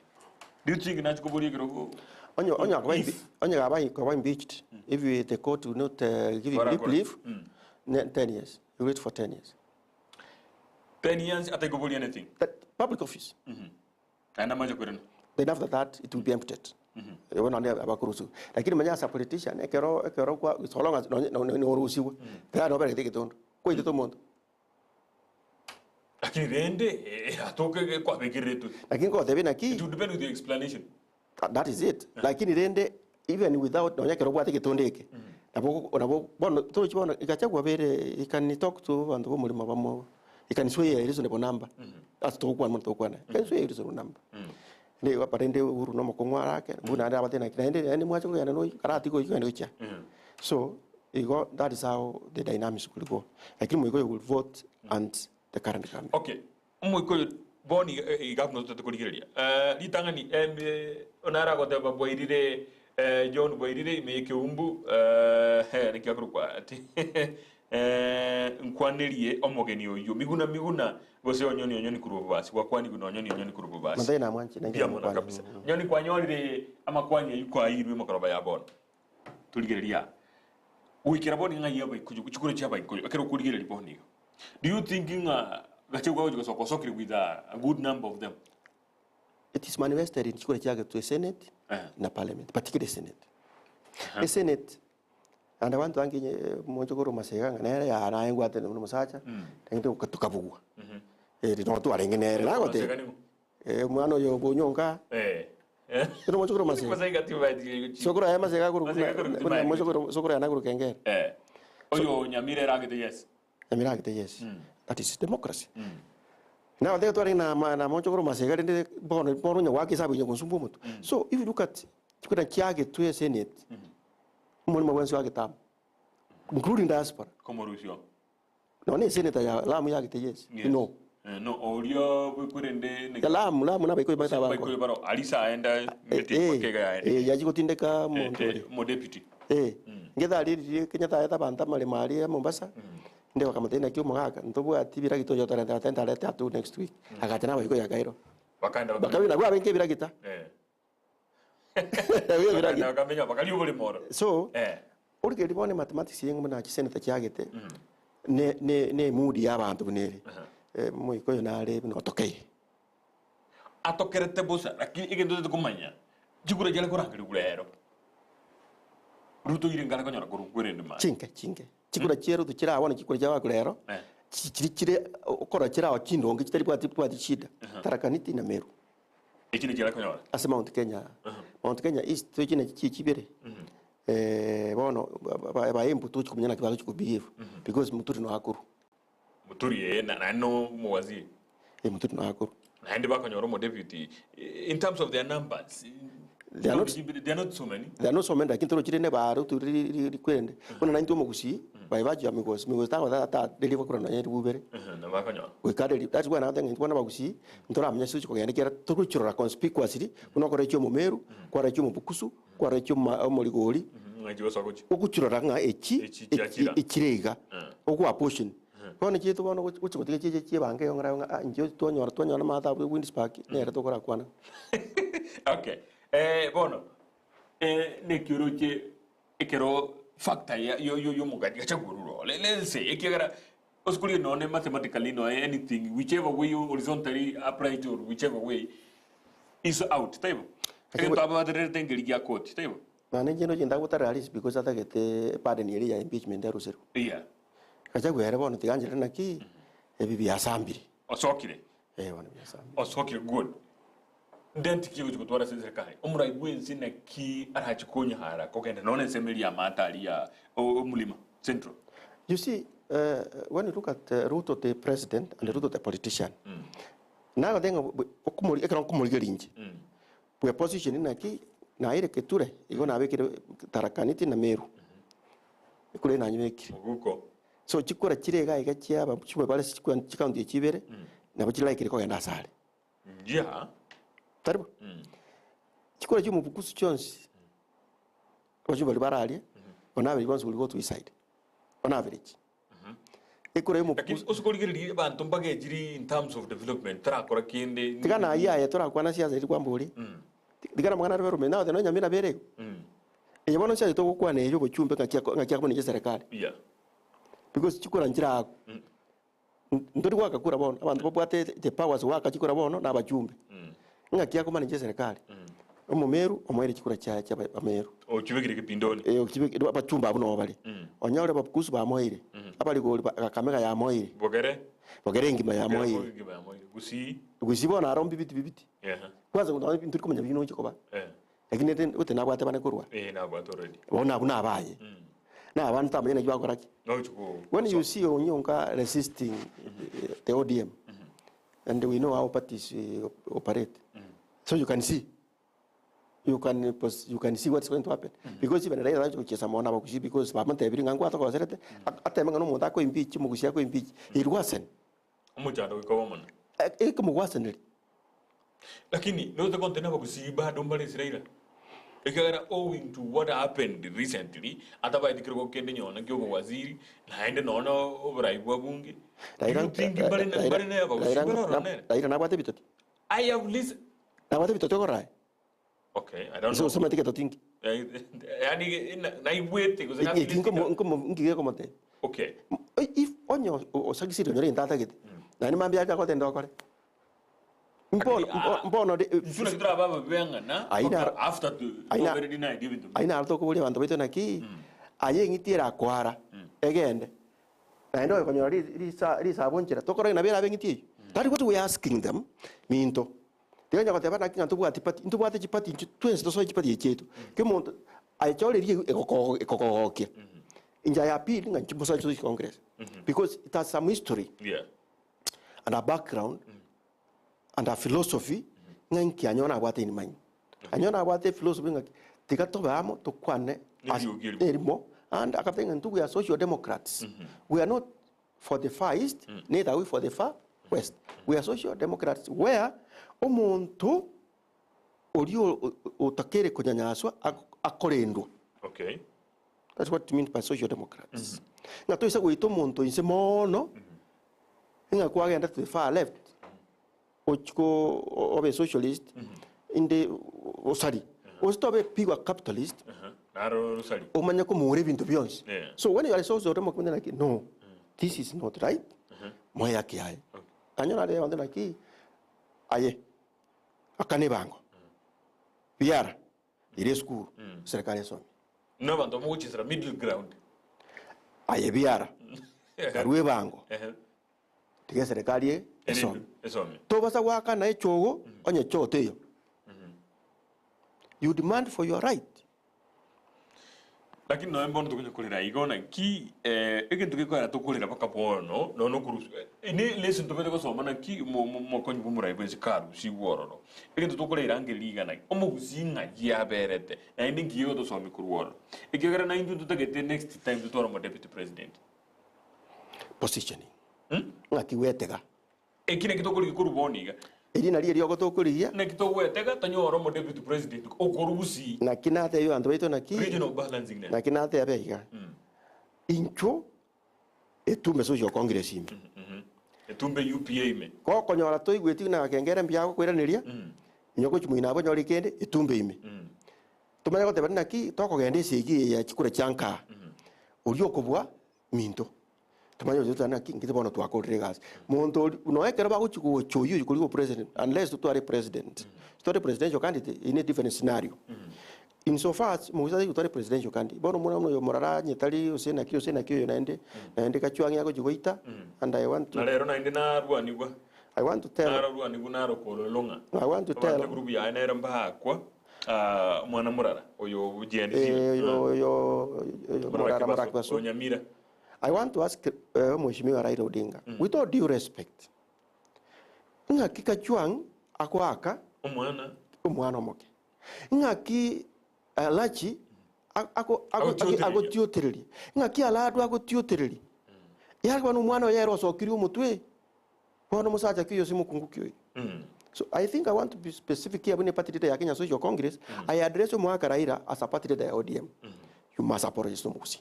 Do you think nachia koboria ekerogo Onye onye akoba if onye gaba koba impeached, if you, the court will not give him Kora, kora. leave, ne- 10 years. You wait for 10 years. 10 years ataikoboria anything. That public office. Naende amache koirana. Then after that it will be emptied. Igo naende abakorusiwa. Lakini manya as a politician ekero ekero kwa so long as nonye nonye norusiwe, tayari noberegete egetondo. Kwaitete omonto. Lakini rende eh, atoke kwabekereretwe. Lakini nkogotebia naki, It will depend with your explanation. That is it. Lakini rende even without nonya ekero obwate egetondo eke, nabo nabo bono torochi bono Gachagua bere he can talk to abanto ba omorimo bamo, he can sway a reasonable number ase togokwana mono togokwana, he can sway a reasonable number. Nigo rende Uhuru na omokong'u arake, buna naende abatebie naki naende naende mwacha kogenda na oyio, karatiga oyio kogenda gochia. So, igo that is how the dynamics will go. Lakini moika oyo will vote and the current government. Okay, Omoika oyo bono iga iga buna totete korigereria. Eh, ritang'ani em nare agoteba bwairire eh, John bwairire ime y'ekeumbu eh, he naki akorokwa ati eh, nkwanerie omogeni oyio miguna miguna gose onyoni onyoni korwa obobasi gwakwanigwe na onyoni onyoni korwa obobasi. Manthai namwanchire, nainche Mbuya mono namokwania. kabisa. Nyoni kwanyorire amakwani ayio kwairwe makoroba ya bono. Torigereria aa. Goikera bono ng'a ng'ai abaikuyu, chikura chia abaikuyu, ekero okorigereria bono iga. Do you think ng'a Gachagua agochi gosoka osokire with a, a good number of them? It is manifested in chikura chiagetwe Senate Eh. na Parliament, particularly Senate. Esenate, and abanto bange moche korwa Masega ng'a nere yaa naye ngwatane buna omosacha, lakini tokabugwa. Eri noo twarenge nere, Masega nagotebia. ning'o? Eh, omwana oyo bw'onyonka, Eh. ere omochokoro Masega. Masega tibaeti gochi. Sokoro aye Masega akorokwa Masega buna- akorokwa buna tibaeti mochokoro sokoro yane akorokwa Kengere. Eh. Oyo Nyamira eragete yes. Nyamira agete yes. That is democracy. Now there twarenge na ma- na mochokoro Masega rende bono bono onye goaka esabu onye gonsumbua omonto. So if you look at chikura chiagetwe Senate, omorimo bwensi oagete amo, including diaspora. Komorusio. Nonya eseneta ya Lamu yagete yes. Yes. No. Eh, no oria bwekwerende Ya Lamu, Lamu nabaikoyo bagete abankora. baikoyo baro alisa aenda ngeti Eh, makega yaende. eh, yachi gotindeka omonto oria. mo deputy. Eh, ngetha aririe Kenyatta aete abanto amaremo aria ya Mombasa, inde bakamotebia naki omogaka ntobwati ebiragita oyo otorente agateba ntarete atu next week. Agacha nabaikoyo akairwa. Bakaenda Bakabina nabwo abenge ebiragita. Eh. Nabwo ebiragita. Bakamenya bakaria oboremo oro. So, Eh. Origereria bono emathematics eye buna chiseneta chiagete, ne ne ne emood ya abanto buna ere. Moika oyo nare buna otokeire. Atokerete bosa, lakini egento otagete komanya, chikura chiare korangerigwa rero, Ruto ire nkare konyora korwa kwerende mani. Chinke chinke. Chikura chia Ruto chira bono chikura chia baku rero, Eh. Chi- chiri chire okora chire ao chindonge chitari bwati bwati shida Tharaka Nithi na Meru Echi nechio arakonyora. ase Mount Kenya Mount Kenya East toche nachi chie chibere bono ba- ba- baembu tochi komanya naki bagochi ko behave because Muturi no akorwa Muturi ee na naende no omowaziri. Muturi no akorwa Naende bakonyora omodeputy in terms of their numbers. They are not- They are not so many. There are not so many lakini torochire ne bare turi rikwende buna naintwe omogusii baye bachia migosi migosi tagotaka ta deliver kura nonye ribubere Na bakonyora. goika deli that's why nagoteba ng'a intwe bono abagusii ntoramenya ase kogenda ekiagera togochirora conspicuously buna okora echia omomeru kwara echia omobukusu kwara echia oma omorigori Ng'ai chigosoa gochia. ogochirora ng'a echi Echi chiachira. echire iga ogoapportion Bono chiaito bono gochi gochi gotiga chiacha chiebange igo ng'ora ng'a ah inche twanyora twanyora amato abwo Windspark nere tokorakwana. Okay. Eh, bono eh, neki oroche ekero factor ya yo yo yomogati gachagua oruro Le- let's say ekiagera osukuri nonye mathematically noe anything whichever way horizontally upright or whichever way is out taibo Lakini egento abatererete engeri gia koti taibo Naende inche ndoche ntagotara Alice because atagete burden eria ya impeachment eruserwe. yeah Gachagua ere bono tiga ancherere naki, ebi biasambire. Osokire. Eh, bono biasambire. Osokire good. Dent ki ogochi gotwara ase eserikari? Omorai bwensi naki arache konyara kogenda nonya ensemo eria y'amato aria ya omolima central. You see, uh, when you look at uh, Ruto the president and Ruto the politician, nagoteba ng'a bu- okomori ekero nkomorigeria inche, bwe position naki naire Keture, igo nabekire Tharaka Nithi na Meru. Ekura enanyebekire. Moguko. So chikura chire iga iga chiaba chimwe bare chikura chikaunti echi ibere, nabo chilaikire kogenda ase are. Yeah. Tari bo? Chikura chia omobukusu chionsi, abachumba baria bare aria, on average bonsi will go to his side. On average. Ekura ya Lakini omobukusu. ase korigereria abanto mbagechiri in terms of development tarakora kende. Tiga na ayio aye torakwana siasa eria kwamboria. Tiga na amang'ana aria berometi, nagote nonya Nyamira bere igo. Eye bono nchiaye togokwana eye obochumbe ng'aki ako ng'aki akobuna inche eserekari. Yeah. Because chikura nchire agwo. Ntori goaka kura bono, abanto babwate the powers goaka chikura bono na abachumbe. Ng'aki akomana inche eserekari. Omomeru omoeire chikura chiaye chia abameru. Ochibekire kipindoni. Eh, ochibekire abachumbe abwo nabo bare. Onyore abakusu bamoeire, abarigori ba Kakamega yamoeire, Bogere. Bogere engima yamoeire. Bogere engima yamoeire. Gusii. Gusii bono aro mbibiti bibiti. Ehe. Kwanza ntori komanya buna oche koba. Eh. Lakini ete ote nabwate bane korwa. Eh, nabwate already. Bono abwo nabaye. Na abande tamanya naki bagokora ki. Nochi ko. When you see Onyonka resisting the ODM, and we know how parties operate, so you can see. You can, you can see what's going to happen. Because even Raila acha gochiesa mono abagusie because bamotebirie ng'a ngwatogoserete, ateme ng'a nomonto ako impeach, omogusie ako impeach, he will worsen. Omochando goika obe omonene. Ekomogwaseneria. Lakini note kontena abagusii bado mbare ase Raila. Ekiagera owing to what happened recently, atabaeti kerogo kende nyona kia obowaziri, naende nonya oborai bwa bunge. Do you think mbare na mbare na abagusii Raila mbare ororo nere? Raila nabwate ebitoti. I have listened. Nabwate ebitoti okorora aye. Okay, I don't Ase know. osomete getoti inki? Yaani naigwete gose Eki nkomo nkomo nki gekomotebia? Okay. If onye osagisire onyore egento atagete, naende mambia aria agotenda okore. Mbono mbono Intwe naki torabe ababe ang'ana Aina after aina tobere denied ebinto. Aina aro tokoboria abanto baito naki, aye eng'iti erakoara egende, naende oye konyora risa risabo nchera, tokore nabo erabe eng'iti eyio. That what we are asking them, minto. Tiga onye goteba naki ng'a ntobwati party, ntobwate chiparty intwe twensi tosoe chiparty echi chiaito. Ki omonto aye choreria egoko ekogogokia. Inche I appeal ng'a inche mosoe church congress because it has some history Yeah. and a background and a philosophy ng'a inki anyone nabwate in mind. Anyone nabwate ephilosophy ng'a tiga tobe amo tokwane as Neriogi erimo. erimo and akateba ng'a intwe we are social democrats. We are not for the far east neither are we for the far west. We are social democrats where omonto oria otakeire konyanyaswa akorendwa. Okay. That's what it means by social democrats. Ng'a toise goita omonto inse mono, ng'a kwagenda to the far left, ochie ko obe socialist, inde osari. Gose tobe pure capitalist, Naro rosari. omanye komoura ebinto bionsi. Yeah. So when you are a social democrat, like, no, this is not right, moe haki yaye. Anyora are abanto naki, aye, akana ebango, biara, ire esukuru, serikali esomie. Buna abanto mogochesera middle ground. Aye biara, karue ebango. Ehe. Tiga eserekari eye esome. Esome. Tobasa goakana echogo onye choo teiyo. You demand for your right. Lakini nonya bono tokonya korera igo naki egento gekoera tokorera mpaka bono nonya okorusia ne lesson tobete gosoma naki mo- mo- mokonyi bwa omorai bwensi karusigwe ororo. Egento tokorera ange riga naki omogusii ng'aki aberete naende nki egotosomia korwa ororo. Ekiagera naintwe ntotagete next time totware omo deputy president. Positioning. Ng'aki gwetega. Eki naki tokorigia korwa bono iga. Eri nario eriogo tokorigia. Naki togwetega tonyore omo deputy president okorwa gusii. Naki natebie abanto baito naki. Regional balancing nere. Naki natebe iga. Inchuo etumbe social congress ime. Etumbe UPA ime. Gokonyora toigweti na gakengere mbuya agokoiraneria, onye gochia moino abwo onyore kende etumbe ime. Tomanye goteba naki tokogenda esegi eye ya chikura chia nkaa, oria okobua minto. Tomanye gose totari naki inki bono twakorire egasi. Monto oria nonya ekero bagochi gocha oyio oyo korigwa president unless totware president, totware presidential candidate in a different scenario. In so far as mogocha tari gotwara presidential candidate, bono omwana buna oyo morara onye tari gose naki gose naki oyo naende, naende gachwang'e agochi goita and I want to. Na rero naende narwanigwa, I want to tell. nararwanigwa narokorerwa ng'a I want to tell. abanto egroup yaye nere mbaakwa ah, omwana morara oyo GNC. Eh, oyo oyo oyo morara Morara Morara Kibaso, Kibaso. o Nyamira. I want to ask uh, Mheshimiwa Raila Odinga, with all due respect, ng'aki Kachwang agoaka Omwana omwana omoke? Ng'aki Alachi Agotiotereria. agotiotereria? Ng'aki Aladwa agotiotereria? Yaani bono omwana oye ere osokirie omotwe, bono omosacha ki oyo ase omokungu ki oyo? So I think I want to be specific here buna party leader ya Kenya Social Congress, I address omogaka Raila as a party leader ya ODM. You must apologize to Omogusii.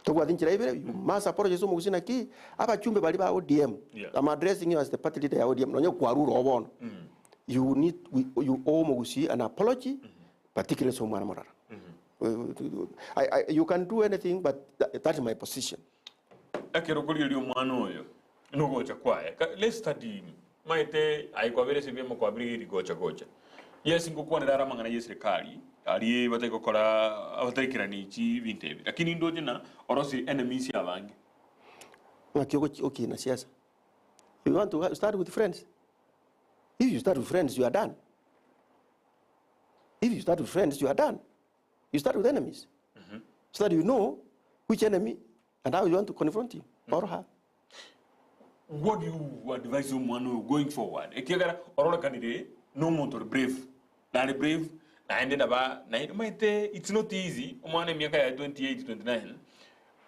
Tobwate inchera ibere, you must apologize to Omogusii naki abachumbe baria ba ODM, Yeah. I'm addressing you as the party leader ya ODM, nonye kwarure oo bono. You need, we, you owe Omogusii an apology, particularly ase omwana morara. I, I, you can do anything but that, that is my position. Ekero okorigereria omwana oyo nogocha kwaye ka let's study him maete aye kwabere ase ebiama kwabire rigocha gocha yes ngokwanera are amang'ana ya eserekari aria batari gokora abataikerani chi ebinto ebi lakini ndoche na orosire enemies abange. Ng'aki ogochi okina siasa? You want to start with friends? If you start with friends you are done. If you start with friends you are done. You start with enemies. So that you know which enemy and how you want to confront him or her. What do you advise omwana oyo going forward? Ekiagera ororekanire na omonto ore brave, nare brave naende naba naende omanyete it's not easy omwana emiaka yaye 28, 29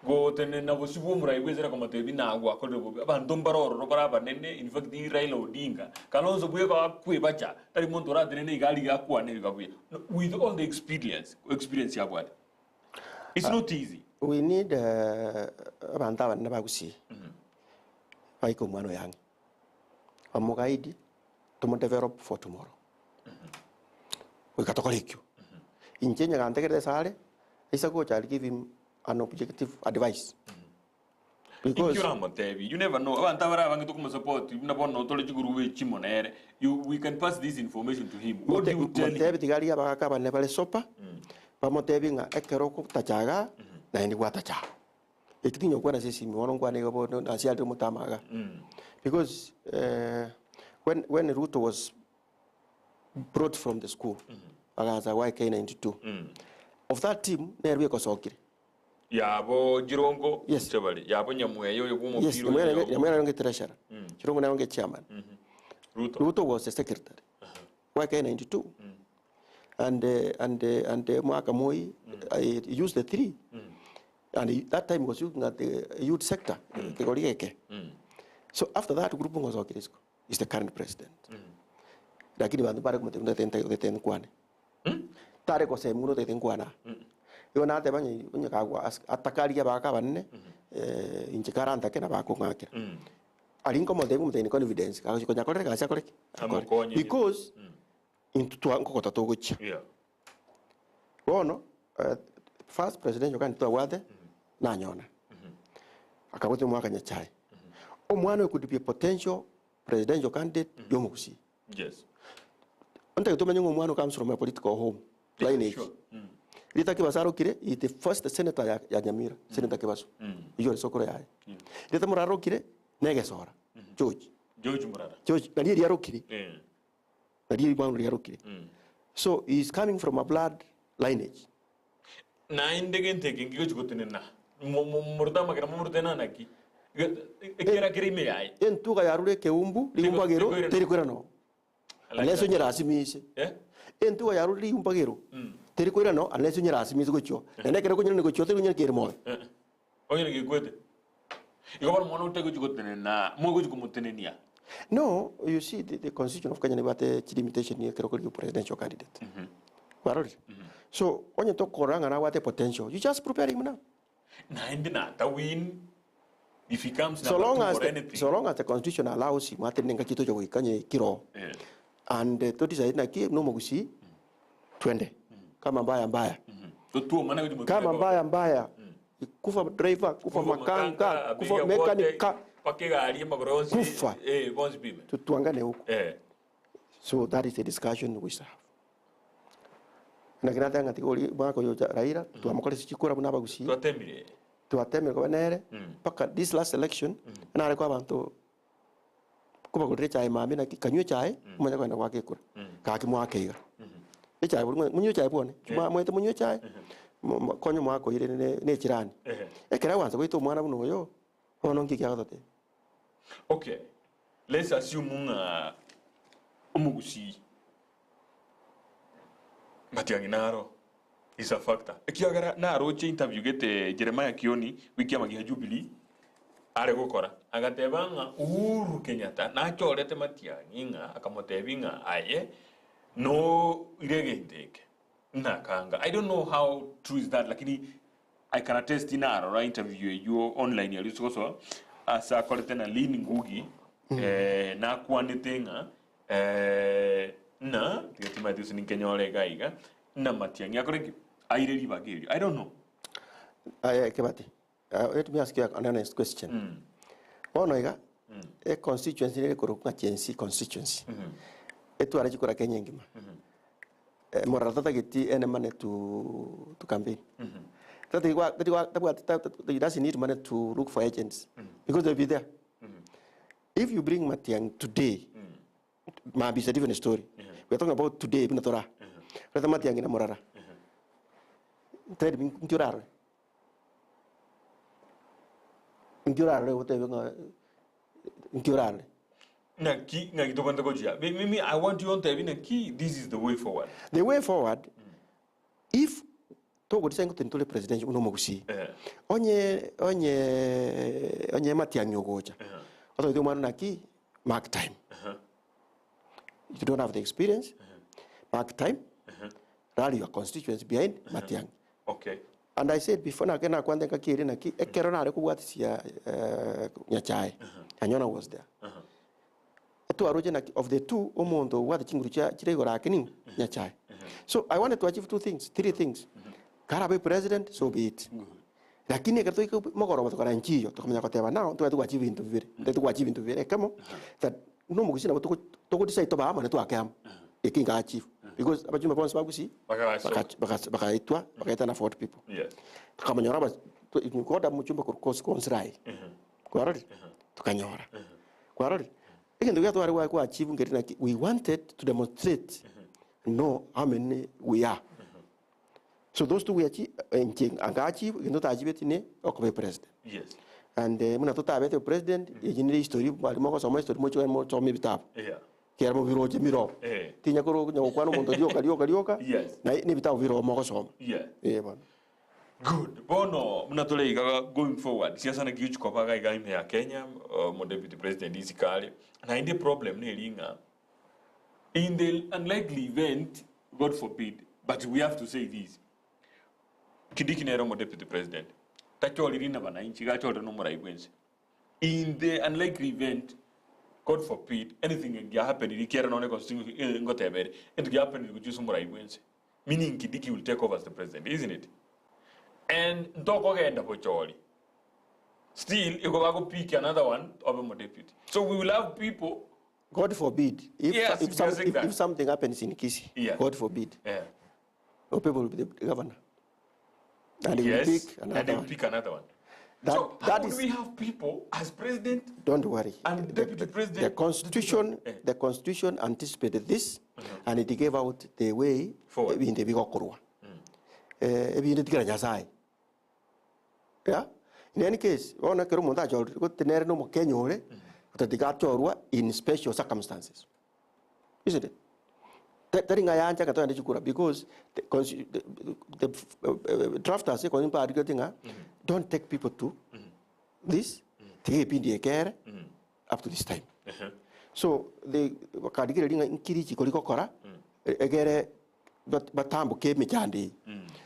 gotenena bosio bwa omorai bwa ense na komotebia buna gwakorire bobe. Abanto mbare ororo bare abanene in fact Raila Odinga, Kalonzo bweka akwebacha tari monto oratenene iga arigie akwane iga buya with all the experience experience abwate. It's not easy. We need abanto abanene ba Gusii baike omwana oyo ang'e, bamoguide, tomodevelop for tomorrow. Goika tokore ekio. Inche onye gantegerete ase are, aise gocha I'll give him an objective advice. Because Inki oramotebi? You never know. Abanto abare abange tokomosupport buna bono tore chigurubu echimo nere. You, we can pass this information to him. What do you tell him? motebi tiga aria abagaka abanene bare sober, bamotebi ng'a ekero ogotacha igaa, naende gwatacha aa. Eki tinyokwana ase esimi bono nkwane iga bono nasiarire omotama igaa. Because when, when Ruto was brought from the school, agacha YK 92, of that team nere bwekosokire. Yabo Jirongo Yes. Chabari, yabo Nyamweya oyo bwa Yes, omopira oyo Nyamweya Nyamweya naronge treasurer. Jirongo naronge chairman. Ruto. Ruto was the secretary. YK 92. And and and Mwaka Moi I used the three. And he, that time was looking at the youth sector, Kigori geke. So after that group ngosokire isiko is the current president. Lakini bantu bare kumotebia otete nkwane. Tare gosemi buna otete nkwana. Igo nateba onye onye kagwa as atakaria abagaka abanene inche karantake nabo akong'akera. Aria nkomotebia nkomotebia in confidence agochi konya korera egasi akore ki? Akore. Amokonye. Because intwe twa nkogota togochia. Yeah. Bono first presidential candidate twabwate nanyona. Akagocha omwaka Nyachae. Omwana oyo could be a potential presidential candidate ya omogusii. Yes. Ontagete omanye ng'a omwana comes from a political home lineage. Sure. Rita Kibaso arokire, he is the first senator ya, ya Nyamira, Senator Kibaso. Oyio ore sokoro yaye. Rita Morara arokire, Negesora, George. George Murara. George, nari eriarokire. Eh. Nari bono riarokire. So he is coming from a blood lineage. Naende gento eke nkigochi gotenena, mo- mo- morute amagena momorute nana ki? Ekiara kere ime yaye. Entuga yarure ekeumbu, riumbagero, Teri- teri koirana oo. Unless onyerasimise. Eh? Entuga yarure riumbagero, teri koirana oo unless onyerasimise gochia oo. Naende ekero okonyerania gochia oo teri konyara kere moyo. Eh. Onyene gekwete. Igo bono omwana otagochi gotenena, mogochi komotenenia. No, you see the, the constitution of Kenya nebwate chilimitation ekero okorigia presidential candidate. Kwarorire? So, onye tokorora ng'a nabwate potential, you just prepare him now. Naende nata win, if he comes So number long two as or the, anything. so long as the constitution allows him ate nengaki tocha goika onye kiro Eh. and uh, to decide naki nomogusi twende kama mbaya mbaya Totwomana gochi kama mbaya mbaya kufa driver kufa makanga kufa mechanic ka Paka egari amagoro yonsi. Kufa. Eh, bonsi pime. tutuangane huko Eh. So that is the discussion we shall have. Naki nateba ng'a tiga oria mwaka oyo ocha Raila, twamokorire chikura buna abagusii, Twatemire. twatemire koba nere, mpaka this last election, nare koa abanto kobagorera echae mambia naki kanywa echae, omanye kogenda goaka ekura. Gaki mwake iga. Echae bori monywe echae bwane, mwaete monywe echae, konye mwakoire ne echirani. Ekero agwansa goita omwana buna oyo, bono nki kiagototebia? Okay, let's assume ng'a omogusii Matiang'i naro is a factor. Ekiagera naroche interview gete Jeremiah Kioni bw'ekiama gia Jubilee are gokora, agateba ng'a Uhuru Kenyatta nachorete Matiang'i ng'a akamotebia ng'a aye noire egento eke nakanga. I don't know how true is that lakini I can attest narora interview eywo online aria ase gosoa ase akorete na Lynn Ngugi eh, nakwanete ng'a eh, na tiga timanyeti gose ninkenyore iga iga na Matiang'i akore ki? Aire ribaga erio I don't know. Aye Kebati, uh, let me ask you an honest question. Bono iga, e constituency nere ekorokwa ng'a Gen Z constituency. Etware chikura Kenya engima. Morara tatageti any money to, to campaign. Tatageti gwa- tari gwa- tabwati ta- ta- he doesn't need money to look for agents because they'll be there. If you bring Matiang'i today, maybe it's a different story. We are talking about today, buna tora. Reta Matiang'i na Morara. Tell me, nki orarore? Nki orarore gotebe ng'a nki orarore? Naki ng'aki tobwenerete gochia? Mi- Mimi I want you ontebi naki this is the way forward. The way forward, if togodecide ng'a tore presidential buna omogusii, Eh. onye onye onye Matiang'i ogocha, otagete omwana naki, mark time. You don't have the experience, mark time, rally your constituents behind Matiang'i. Okay. And I said before nake nakwante ngaki ere naki ekero nare kobwatisia eh, Nyachae, Anyona was there. Etwaroche naki of the two omonto obwate chinguru chia chire igoro ake ning'o Nyachae. So I wanted to achieve two things, three things. Karabe president, so be it. Lakini ekero twaika mogoroba tokora nchiyo tokamanya goteba now ntobwate goachieve ebinto bibere, ntobwate goachieve ebinto bibere ekemo that buna omogusii nabo togo togodecide tobe amo naende toake amo eki nka achieve because abachumba bonsi ba gusii Bagasoka. baka baka bakaetwa bakaetana 40 people. Yes. Tokamonyora aba koda omochumba korwa kosi konsirai kwarorire tokanyora kwarorire egento giatware gwa goachieve nkeri naki we wanted to demonstrate know how many we are. So those two we achieve, inche anga achieve, egento tachibeti ne okoba epresident. Yes. And eh, buna totabete president, eye nere history, bari mogosoma history moche mosome ebitabu. Yeah. Kera mobiroche mirobo. Eh. Tinya koro konya gokwana omonto rioka rioka rioka, Yes. na nebitabu biro mogosoma. Yeah. Eh bono. Good. Bono buna tore iga going forward siasa naki gochi koba iga iga ime ya Kenya omo deputy president isiko are naende problem neri ng'a in the unlikely event God forbid but we have to say this Kindiki nere omo deputy president tachoriri na bananchi iga achorire na omorai bwense in the unlikely event God forbid anything engia happeniri ekiagera nonye constitution eh, ngoteba ere egento kia happeniri gochia ase omorai bwense meaning Kindiki will take over as the president isn't it? And ntokogenda bochori still igo bagopick another one obe omo deputy so we will have people God forbid, if, Yes, if, we some, are saying if, that. if something happens in Kisii, Yeah. God forbid, yeah. Opepo will be the governor. And he will yes pick and another they will one. pick another one. That, So how that would is, we have people as president don't worry. and The- deputy the, president? the constitution, Eh. the constitution anticipated this, and it gave out the way Forward. ebinto ebigokorwa. Eh, ebinto tigera Nyasaye. Yeah? In any case, bono ekero omonto achorire, gotenere na omokenya ore, otatiga achorwa in special circumstances. Isn't it? Tari ng'a yancha ng'a togende chikura because the, consti- the, the drafters ekonywa mbarigete ng'a don't take people to this tiga epindi ekere up to this time. So the bakarigereria ng'a nkiri richiko rigokora egere batamboke emechando eye.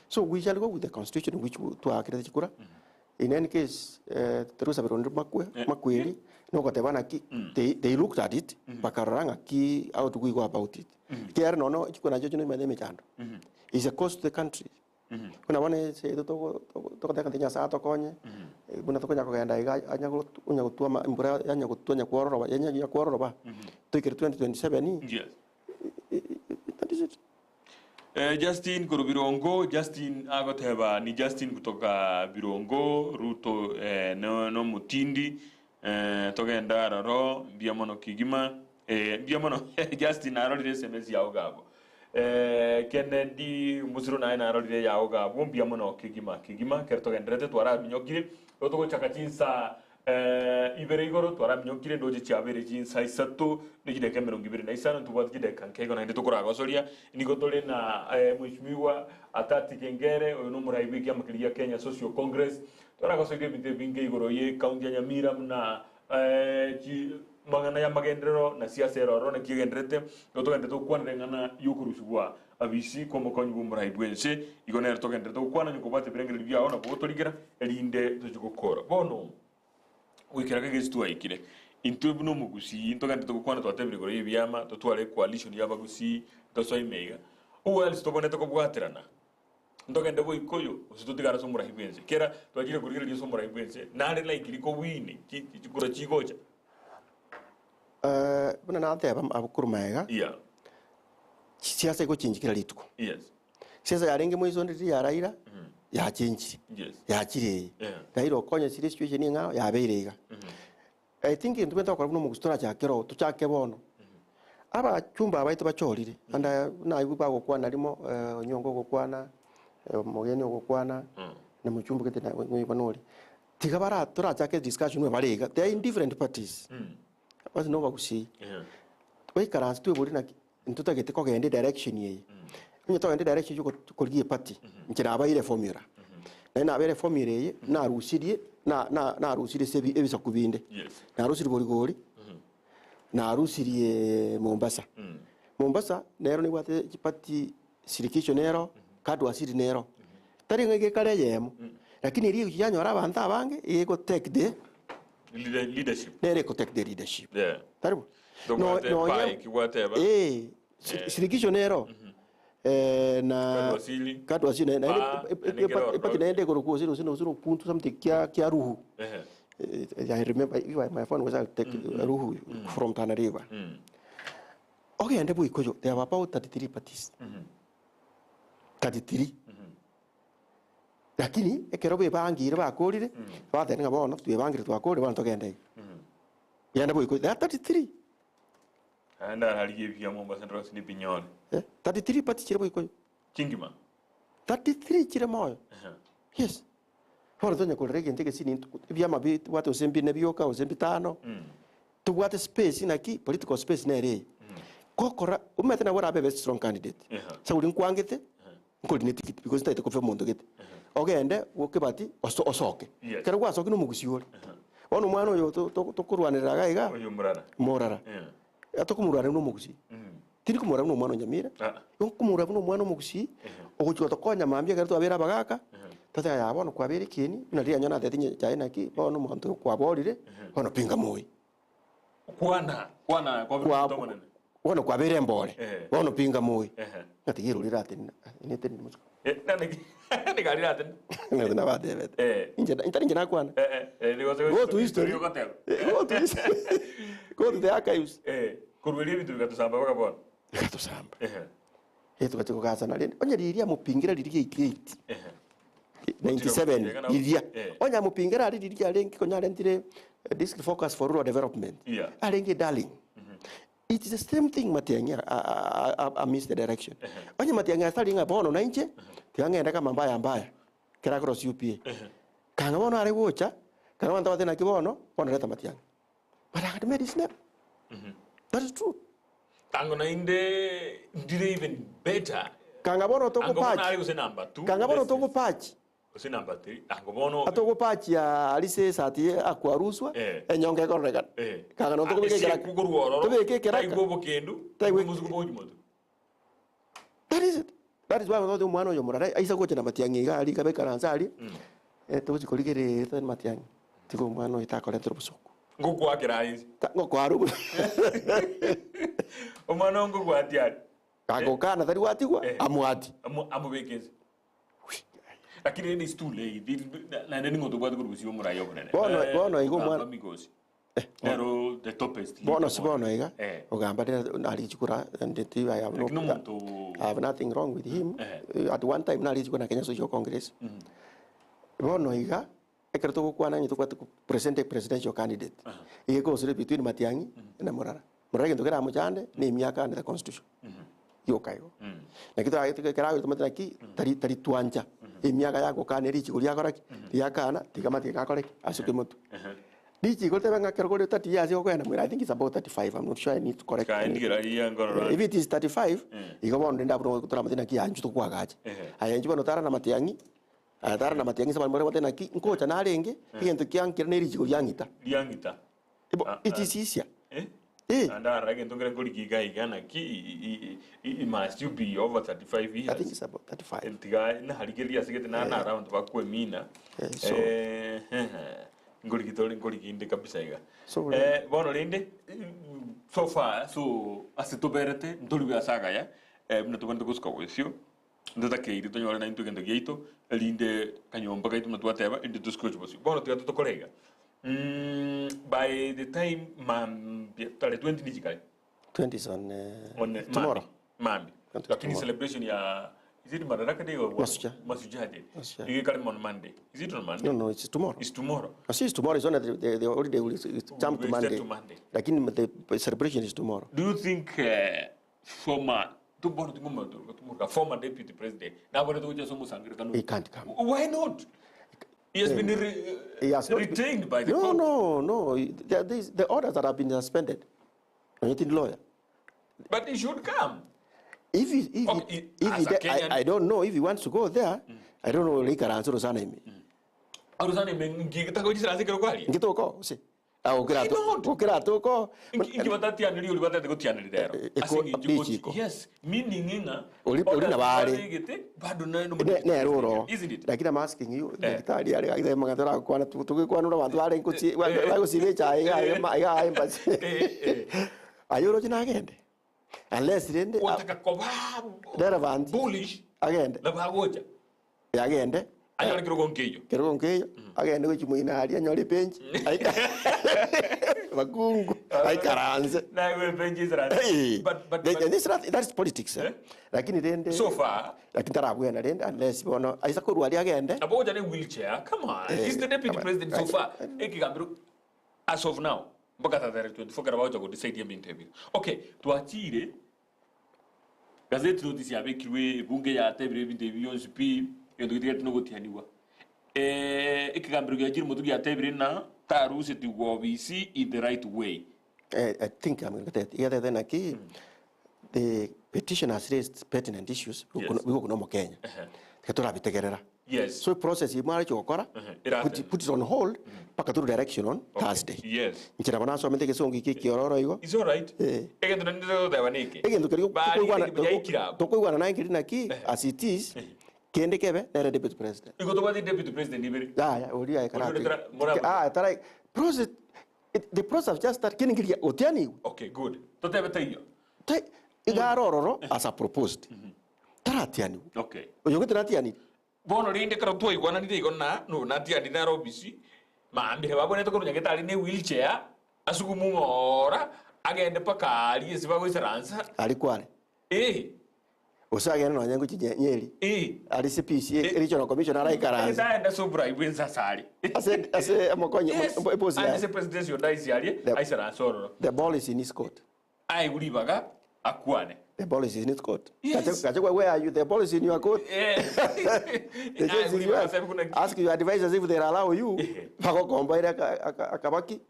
So we shall go with the constitution which twakerete chikura. In any case, terusabera onde makwe makweri nogoteba naki they, they looked at it bakarora ng'aki how do we go about it. Ekiagera nono chikura nachio chino chimanyete emechando. Is a cost to the country. Buna bono ase intwe togo togo togoteba ng'a Nyasaye atokonye, buna tokonya kogenda iga anya gotu onya gotwa ama embura yanya gotwa onya kwororoba yanya kwororoba, toikere 2027 Yes. that is it. Eh, Justin korwa Birongo, Justin agoteba ni Justin kutoka Birongo, Ruto eh, no, nomotindi eh, togende aroro, mbuya mono kegima eh, mbuya mono Justin narorire SMS yao gabo eh, Kennedy Musiro naye narorire yao gabo mbuya mono kegima kegima kero togenderete twaraminyokire igo togochaka chinsa Ibere igoro twaraminyokire ndoche chiabeire chinsa isato ne chidakika emerongo ibere na isano, ntobwate chidakika nke igo naende tokoragosoria. Nigo tore na Mheshimiwa Atati Kengere, oyo nomorai bw'ekiama keria gia Kenya Social Congress. Twaragosoirie ebinto ebinge igoro ye county ya Nyamira buna chi mang'ana y'amagenderero na siasa ere ororo naki egendererete. Igo togendererete gokwanera eng'ana y'okorusigwa Abisi kw'omokonyi bw'omorai bw'ense, igo nere togendererete gokwana onye kobwate ebirengererio biao nabo gotorigera, erinde tochie gokora. Bono goikera kegesi twaikire, intwe buna omogusii ntogenderete gokwana twatebire igoro y'ebiama, totware ecoalition y'abagusii, tosoe ime iga. Who else tobwenerete kobwaterana? Ntogende boikoyo gose totigare ase omorai bw'ense? Kera twachire korigereria ase omorai bw'ense, nare likely kowin chi chikura chigocha. Buna nateba abwo korwa magega, Yeah. Chisiasa igochenji kera rituko. Yes. Siasa yarenge moiso onde riria ya Raila, yachenchire. Yes. Yachire eye. Yeah. Raila okonya chire situation eng'ao yabeire iga. I think intwe tobwenerete gokora buna omogusi torachake roho, tochake bono. Abachumba abaito bachorire, and buna aigwe bagokwana rimo, Onyongo ogokwana, Omogeni ogokwana, na mochumba gete na oigwa nore. Tiga bara torachake discussion buna bare iga, they are in different parties. Basi nobagusii. Yeah. Twaikaranse tweborie naki ntotagete kogenda edirection eye. Onye togenda edirection ya korigia eparty, inche nabaire formula. Naende nabaire formula eye, narusirie na- na- narusirie ase ebi- ebisaku binde. Yes. Narusirie Borigori, narusirie Mombasa. Mombasa, nero nebwate chiparty shirikisho nero, Kadu Asili nero. Tari ng'a egekare eyemo, lakini eria egochia yanyora abanto abange, ego take the Leadership. nere ego take the leadership. Yeah. Tari bo? Tobwate No- pai kigwateba. Eh, shirikisho nero. Eh, na Kadu Asili. Kadu Asili na Pa, na ipati naende igoro kuosiri osiri osiri okuntu something kia kia ruhu. Ehe. I remember if I, my phone was I'll take ruhu from Tana River. Ogende Bwikoyo, there were about 33 parties. 33. Lakini ekero bebangire bakorire, batebire ng'a bono twebangire twakorire bono togende iga. Genda Bwikoyo, there are 33. Naende ararigie ebiya Mombasa ndorose nibinyore. Eh, 33 parties chire Bwikoyo. Chingima. 33 chire moyo. Ehe. Yes. Bono tonya korora egento egesini ebiama bi tobwate gose mbine bioka gose mbitano, tobwate space naki political space nere eye. Gokora omanyete nabo orabe ebe strong candidate. Ehe. Ase oria nkwangete, nkorine etikiti because ntagete kobua omonto gete. Ogende okebati oso osoke. Yes. Ekero gwasokire na omogusii ore. Bono omwana oyo to- to- tokorwanerera iga iga, Oyo omorara. morara. Eh. Atokomorwanerera buna omogusii. Tindi komorora buna omwana o Nyamira, Ah. igo nkomorora buna omwana omogusii, ogochia gotokonya mambia ekero twabeire abagaka, totebe yaya bono kwabeire ekieni, buna riria onye natebeti ng'a chaye naki, bono omonto oyo kwaborire, bono pinga moi. Kwana, kwana kwabeire Kwa- omonto omonene. Bono kwabeire embore, Ehe. bono pinga moi. Ehe. Ng'a tiga erori eratenena, netenene mosiko. Eh, nane ki- niga riratenena. Ng'a nabatebete. Eh. Inche intari inche nakwana. Eh, eh, eh, nigo ase- Go to history. ogoteba. Eh, Go to history. Go to the archives. Eh, korwa erio ebinto bigatosamba mpaka bono. Bigatosamba. Ehe, Eh, togachia kogasana rende, onye riria mopingira riria gate gate. ehe. 97 riria. Eh. Onye amopingera aria riria arenge konya arentire eh, district focus for rural development. Yeah. Arenge darling. It is the same thing Matiang'i a, a, a, a miss the direction. Onye Matiang'i asari ng'a bono na inche tiga ng'ende kama mbaya mbaya kera cross UPA. Kanga bono are gocha kanga abanto bateba naki bono bono reta Matiang'i. But I had made his name. That is true. Tango nainde ndire even better. Kanga bono Ango bono togopachi. ari gose number 2. Kanga bono togopachi. Gose number 3. Ango bono Atogopachi arise esati akwaruswa Eh. enyonga ekororekana. Eh. Kanga no tokobeka ekeraka. Kugorwororo. Tobeke ekeraka. Taigwa obokendu. Taigwa- Omosuku bw'omotu. That is it. That is why without omwana oyo omorara aisa gocha na matiang'i iga aria ikabe ekaransa aria eh, togochi korigereria matiang'i tiga omwana oyo takoretera obosoku. Ngokwakera aye. Ta- Ngokwara obo Omwana ongo gwati ari. agokana tari gwatigwa Eh. amwati. Amu amubekeze. Lakini it is too late. Naende ningo tobwate korusia omorai obonene. Bono- Eh, bono igo ogamba omwana- migosi. Ero the topest. Bono si bono iga Eh. ogamba narichikura ndeti I have no, Lakini omonto I have nothing wrong with him. Eh. Eh, At one time narichikura na Kenya Social Congress. Bono iga ekero togokwana onye tobwate ko present a presidential candidate. Iga ekosire between Matiang'i na Morara. Morara egento keramochande na emiaka under the constitution. Yoka igo. Naki toragete keragocha tomanyete naki tari tari twancha emiaka yagokana richiko riakora ki riakana tiga matiga gakore ki ase kemotwe. Richiko ritebe ng'a ekero kore 30 years okoenda mwere I think it's about 35 I'm not sure I need to correct. Kaendigera riria nkorora. If it is 35 Mm. igo bono rende abwo toramate naki yanchu tokwagacha. Ehe. Aye inche bono tara na matiang'i aya tara na matiang'i ase abanto baria babwate naki nkocha narenge egento kiankire na erichiko riang'ita. Riang'ita. Ibo Ah, it ah. is easier. Eh? Eh. Andara egento nkere nkoriki iga iga naki i- i- must you be over 35 years. I think it's about 35. Tiga naharigereria ase gete nanara abanto bakwemina. Eh, so- Eh, nkoriki tore nkoriki inde kabisa iga. So- Eh, bono rende so far so ase toberete ntoriwe ase agaya eh, buna tobwenerete gosuka goesio ntotakeire tonyore naintwe egento giaito erinde kanyomba gaito buna twateba erinde tosuke gochia bosio. Bono tiga totokore iga by the time mambia tare 20 nichikare 20 is on, uh, on tomorrow. Mambi. Not Lakini tomorrow. celebration ya is it Madaraka Day or what? Mashujaa. Mashujaa Day. Mashujaa. Ige kare on Monday. Is it on Monday? No, no, it's tomorrow. It's tomorrow. I see it's tomorrow. It's only the, the, the holiday will is- is jump to Will start Monday. to Monday. Lakini the celebration is tomorrow. Do you think former tomorrow tomorrow tomorrow former deputy president na bora tukuja somo sangirikano He can't come. Why not? He has been re He has not retained by the No, court. no, no. The, the, the orders that have been suspended. Not lawyer. But he should come. If he, if Okay, he, if as he, a de- I, Kenyan- I don't know if he wants to go there. I don't know likaranso sana imi. Arusane ngitaka kuchira kero kwali. Ngitoko si. Ah, okira Why not? to. Okira toko. Inki batatianiri ori batete gutianiri rero. Eh, eh, Ase ngincho lichiko. Yes, meaning ng'a Ori- ori na bare. Gete bado na no Ne ne roro. Isn't it? Lakini I'm asking you, daktari ari agithe magatara kwana tugikwanura bantu bare nkuchi bagucibe chai ga ga embassy. Eh, eh. Ayoro china agende. Unless rende Wataka koba Relevant. bullish agende. na bagoja. Agende. Anyore kirogo nkeyo. Kero nkeyo agende gochimoina aria anyore bench. Bakungu aikaranze. Na iwe benji zra. Hey. But but, They- but this not, that is politics. Eh? Eh? Lakini rende so far lakini tarabwena rende unless bono aisa korwa aria agende. Aboja ne wheelchair. Come on. He's the deputy come on. president so far. Ekigambiro as of now mpaka tarehe 24 kana bagoja go decide yembe interview. Okay, twachire gazeti notice yabekirwe bunge yatebire ebinto ebi bionsi pi egento getigarete nogotianiwa eh, ekegambero giachire motu giatebire na tarusetigwa obisi in the right way Eh, I think I'm going to get naki the petition has raised pertinent issues Yes. biko kuno Kenya. Tikaturabitegerera. yes So process imwe gukora Iraten. put, put it on hold paka turu direction on Okay. Thursday. yes Nchira bona somete kisongi iki kiororo igo. it's all right Eh. egento nindetoteba niki Egento keri yaikira abo tukuigwana naye nkiri naki as it is kende kebe nere deputy president. igo tobwate deputy president ibere Aya ori aye Ori ora- mora- Ah tara process it, the process just start kini ngiri otiani okay good totebe taiyo Tai igarororo as a proposed. Taratiani. okay Oyo taratiani. bono rinde kero twaigwananire igo na no natiani naro obisi mambire babonete korwa nyagetari ne wheelchair asugumung'ora agende paka aria ase bagoisaransa Ali kwale. eh Gose agende nonye ngochia Nye- Nyeri. Eh. Arise peace, e- regional commissioner araikaranse. Etaenda ase oborai bwense ase are. Ase ase omokonyi Yes. ebosi Ande yaye. ase presidential dais aria, The- aisaranse ororo. The ball is in his court. Aigwe ribaga, akwane. The ball is in his court. Yes. Gache gache kwa where are you? The ball is in your court. Eh. The judge Aigwe is ribaga yours. asabe kuna ki. Ask your advisors if they allow you. Eh. Bagokombaire aka- aka- akabaki.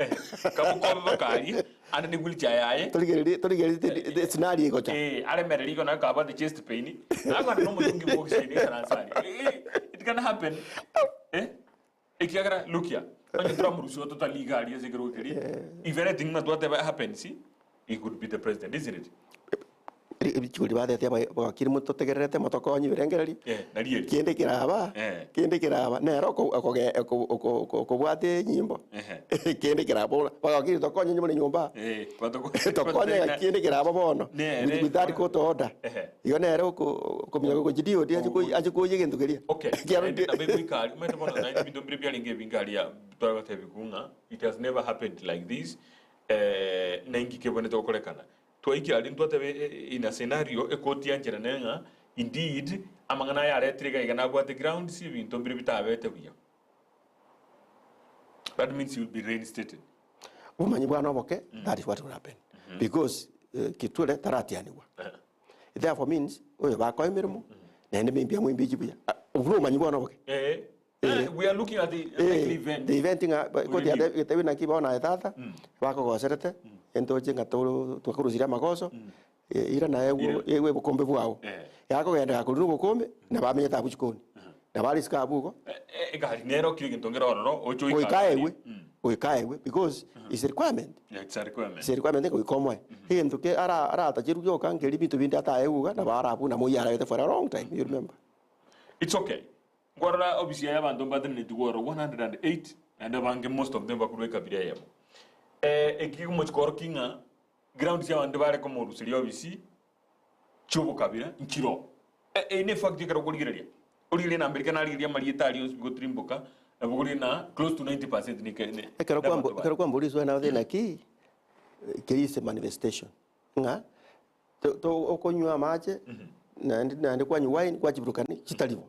Kabukobe bakaria, ande ni wheelchair yaye. Torigererie torigererie the scenario egocha. Eh, aremereri igo naye kabwate chest pain. Nakwana nomotungi bwa oxygen ekaranse aria. Eh, it can happen. Eh? Ekiagera look here. Onye turamurusia totally iga aria ase ekerogo keria. If anything buna twateba happens, he could be the president, isn't it? Ebichuri batete abakiri mototegererete motokonye ebirengererio. Eh, nari eri. Kende keraba, Eh. kende keraba, nere oko- okoge- oko- oko- oko- okobwata enyimbo. Ehe. Kende keraba bono, bagakiri tokonye onye more nyomba. Eh, batoko- Tokonye ng'a kende keraba bono. Nere. With with that court order. Ehe. Igo nere oko- okominyaka gochia DOD ache koyia ache koyia egento keria. Okay. Ekiagera Naende nabo egoika aria, omanyete bono naende ebinto mbire biarenge ebinge aria twagotebiwa ng'a it has never happened like this, eh, na inki kebwenerete gokorekana. Twaikire aria ntwatebe in a scenario ekotiancherana ng'a indeed amang'ana aya aretire iga iga nabwate grounds ebinto mbire bitabete buya. That means he will be reinstated. Obomanyi bwane oboke, that is what will happen. Because eh, Kithure taratianigwa. It therefore means oyo bakoa emeremo naende maybe amwimbichi buya. Ah, Obwo nobomanyi bwane oboke. Eh, eh, we are looking at the likely event. The event ng'a ba- Will koti be. ate- getebi naki bono aye tata bakogoserete entoche ng'a toro twakorusirie amagoso eh, ira naye Ira. ewe obokombe bwao. Eh. Yakogenda gakorire obokombe nabamenyete abwo chikoni. Nabarisike abwo igo. Eh, eh, egari nero kire egento nkere ororo oche oike Goika aria. aegwe, goika aegwe because it's a requirement. Yeah, it's a requirement. It's a requirement goika omoe. Egento ke ara aratacherwe gioka nkeri binto binde ataegwe iga nabo arabwo nabo oyio arabete for a long time you remember. It's okay. Nkwarora ofisi yaye abanto mbateneneti ororo 108 naende abange most of them bakorwa ekabira eyemo. Eh, eki omochie korokia ng'a ground chia abanto bare komoruseria ofisi chi'obokabira nchiroo. Eyio ne fact ekero okorigereria, origererie namba eria ekero narigereria amarieta aria onsi gotirimboka, nabo okorigereria na close to 90% nike ne Ekero nabanto kwambo baye. ekero kwamboria risoa naye naki, keri is a manifestation ng'a to to okonywa amache naende naende kwanywa wine kwachiburukani chitari bo.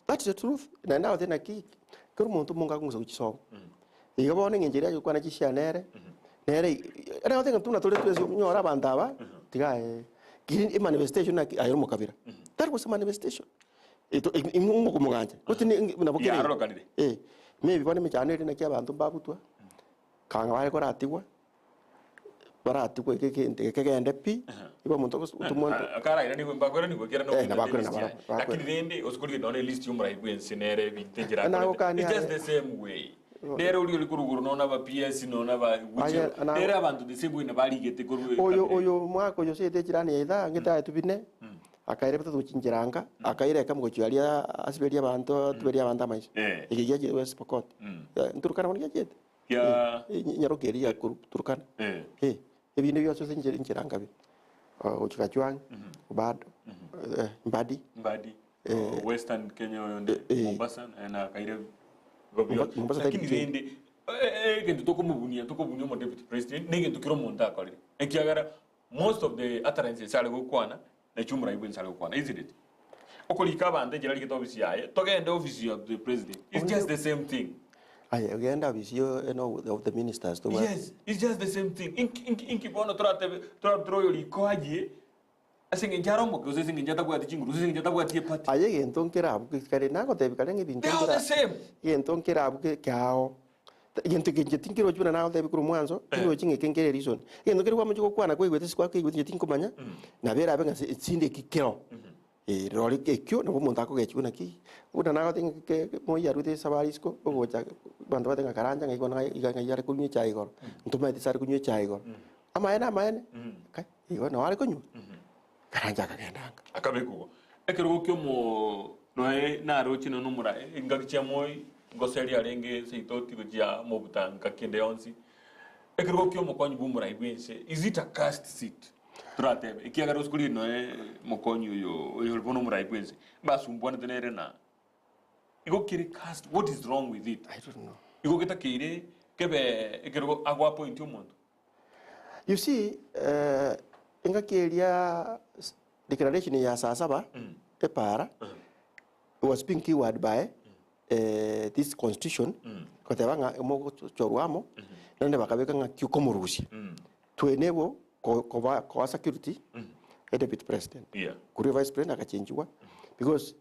That's the truth naende nagotebia naki, kera omonto omonge akong'usa gochia sobo. Igo bono eng'encho eria agokwana chisiana ere, nere ere goteba ng'a buna tore twensi onyore abanto aba, tiga aye kiri emanifestation naki aye omokabira. That was a manifestation. Eto inwe mokomogancha, gose ni nabo kere iga. Yarorekanire. Eh, maybe bono emechando ere naki abanto mbabutwa, kang'a bare koratigwa, baratigwa eke egento eke kegende pi, igo omonto ogos omonto. Akarairanerwe mbakweranigwe kera Eh, nabakwerana list yaye. barabwo, bakwera. Lakini rende ase korigereria nonya elist ya omorai bwense nere ebinto enchera akorete. Nagokania It's just aye. the same way. Nere oria ore korwa igoro nonya aba PS nonya aba Aye, whichever. na- Nere abanto the same way nabarigete korwa Oyo ekabira. oyo omwaka oyo osete echirani ya ithaa ng'ete aye tubine, akaireka togochi nchera nka, akaireka mogochia aria asiberie abanto atuberie abanto amaiso. Eh. Eke giachire West Pokot. Eh, Turkana bono giachete. Kia Eh, Nyaroke eria ya koru Turkana. Eh. Eh, ebinto bionsi ase enchera enchera nkabe. Gochia Kachwang, bado, eh, Mbadi. Mbadi. Western Kenya oyo nde Eh. Mombasa eh, na kaire Mombasa lakini tari rende eh, eh, egento tokomobunia tokobunia omo deputy president na egento kera omonto akorire ekiagera most of the utterances are gokwana nachio omorai bwensi are gokwana isn't it okorika abanto enchera arigete office yaye togende office of the president it's just the same thing Aye, ogenda ofisi yo eno of the ministers to yes it's just the same thing inki inki inki bono toratebe toratura oyo riko ayie ase eng'encho are omoke gose ase eng'encho atabwati chinguru gose ase eng'encho atabwati eparty Aye egento nkerabu kare nagotebi kare ng'a ebinto They are the nkera same. egento nkerabu kiao egento eke inche tinkerochi buna nagotebi korwa mwanzo tindochi ng'a eke nkere reason. Egento kere kwamochia gokwana kwaigwete ase kwakeigwete inche tinkomanya, nabo erabe ng'a ase sinde eki kero. Eh, rori ekio nabo omonto akogechigwa naki, buna nagotebi ng'a ke moi arwete esabari isiko, ogocha abanto bagoteba ng'a karanja ng'ai bono iga ng'ai are konywa echae igoro, ntomaeti ase are konywa echae igoro. Amaene amaene, kai, igo nabo are konywa, karanja akagenda anga. Akabekwa igo. Ekerogo kia omo noe naroche nonya omora engaki chia moi ngoseria arenge seitoti gochia mobuta ngaki ende yonsi. Ekerogo kia omokonyi bwa omorai bwense is it a cursed seat? Toratebe ekiagera ase korigia noe mokonyi oyo oyo bono omorai bwense mbasumbwanete nere na igo kere cursed what is wrong with it? I don't know. Igo getakeire kebe ekerogo ago appoint omonto. You see, eh, engaki eria. Declaration ya saa saba epara was being keyword by this constitution goteba ng'a mogochorwa amo naende bakabeka ng'a ki okomorusia to enable ko- koba koa security e deputy president. Yeah. Korwa vice president agachenchigwa because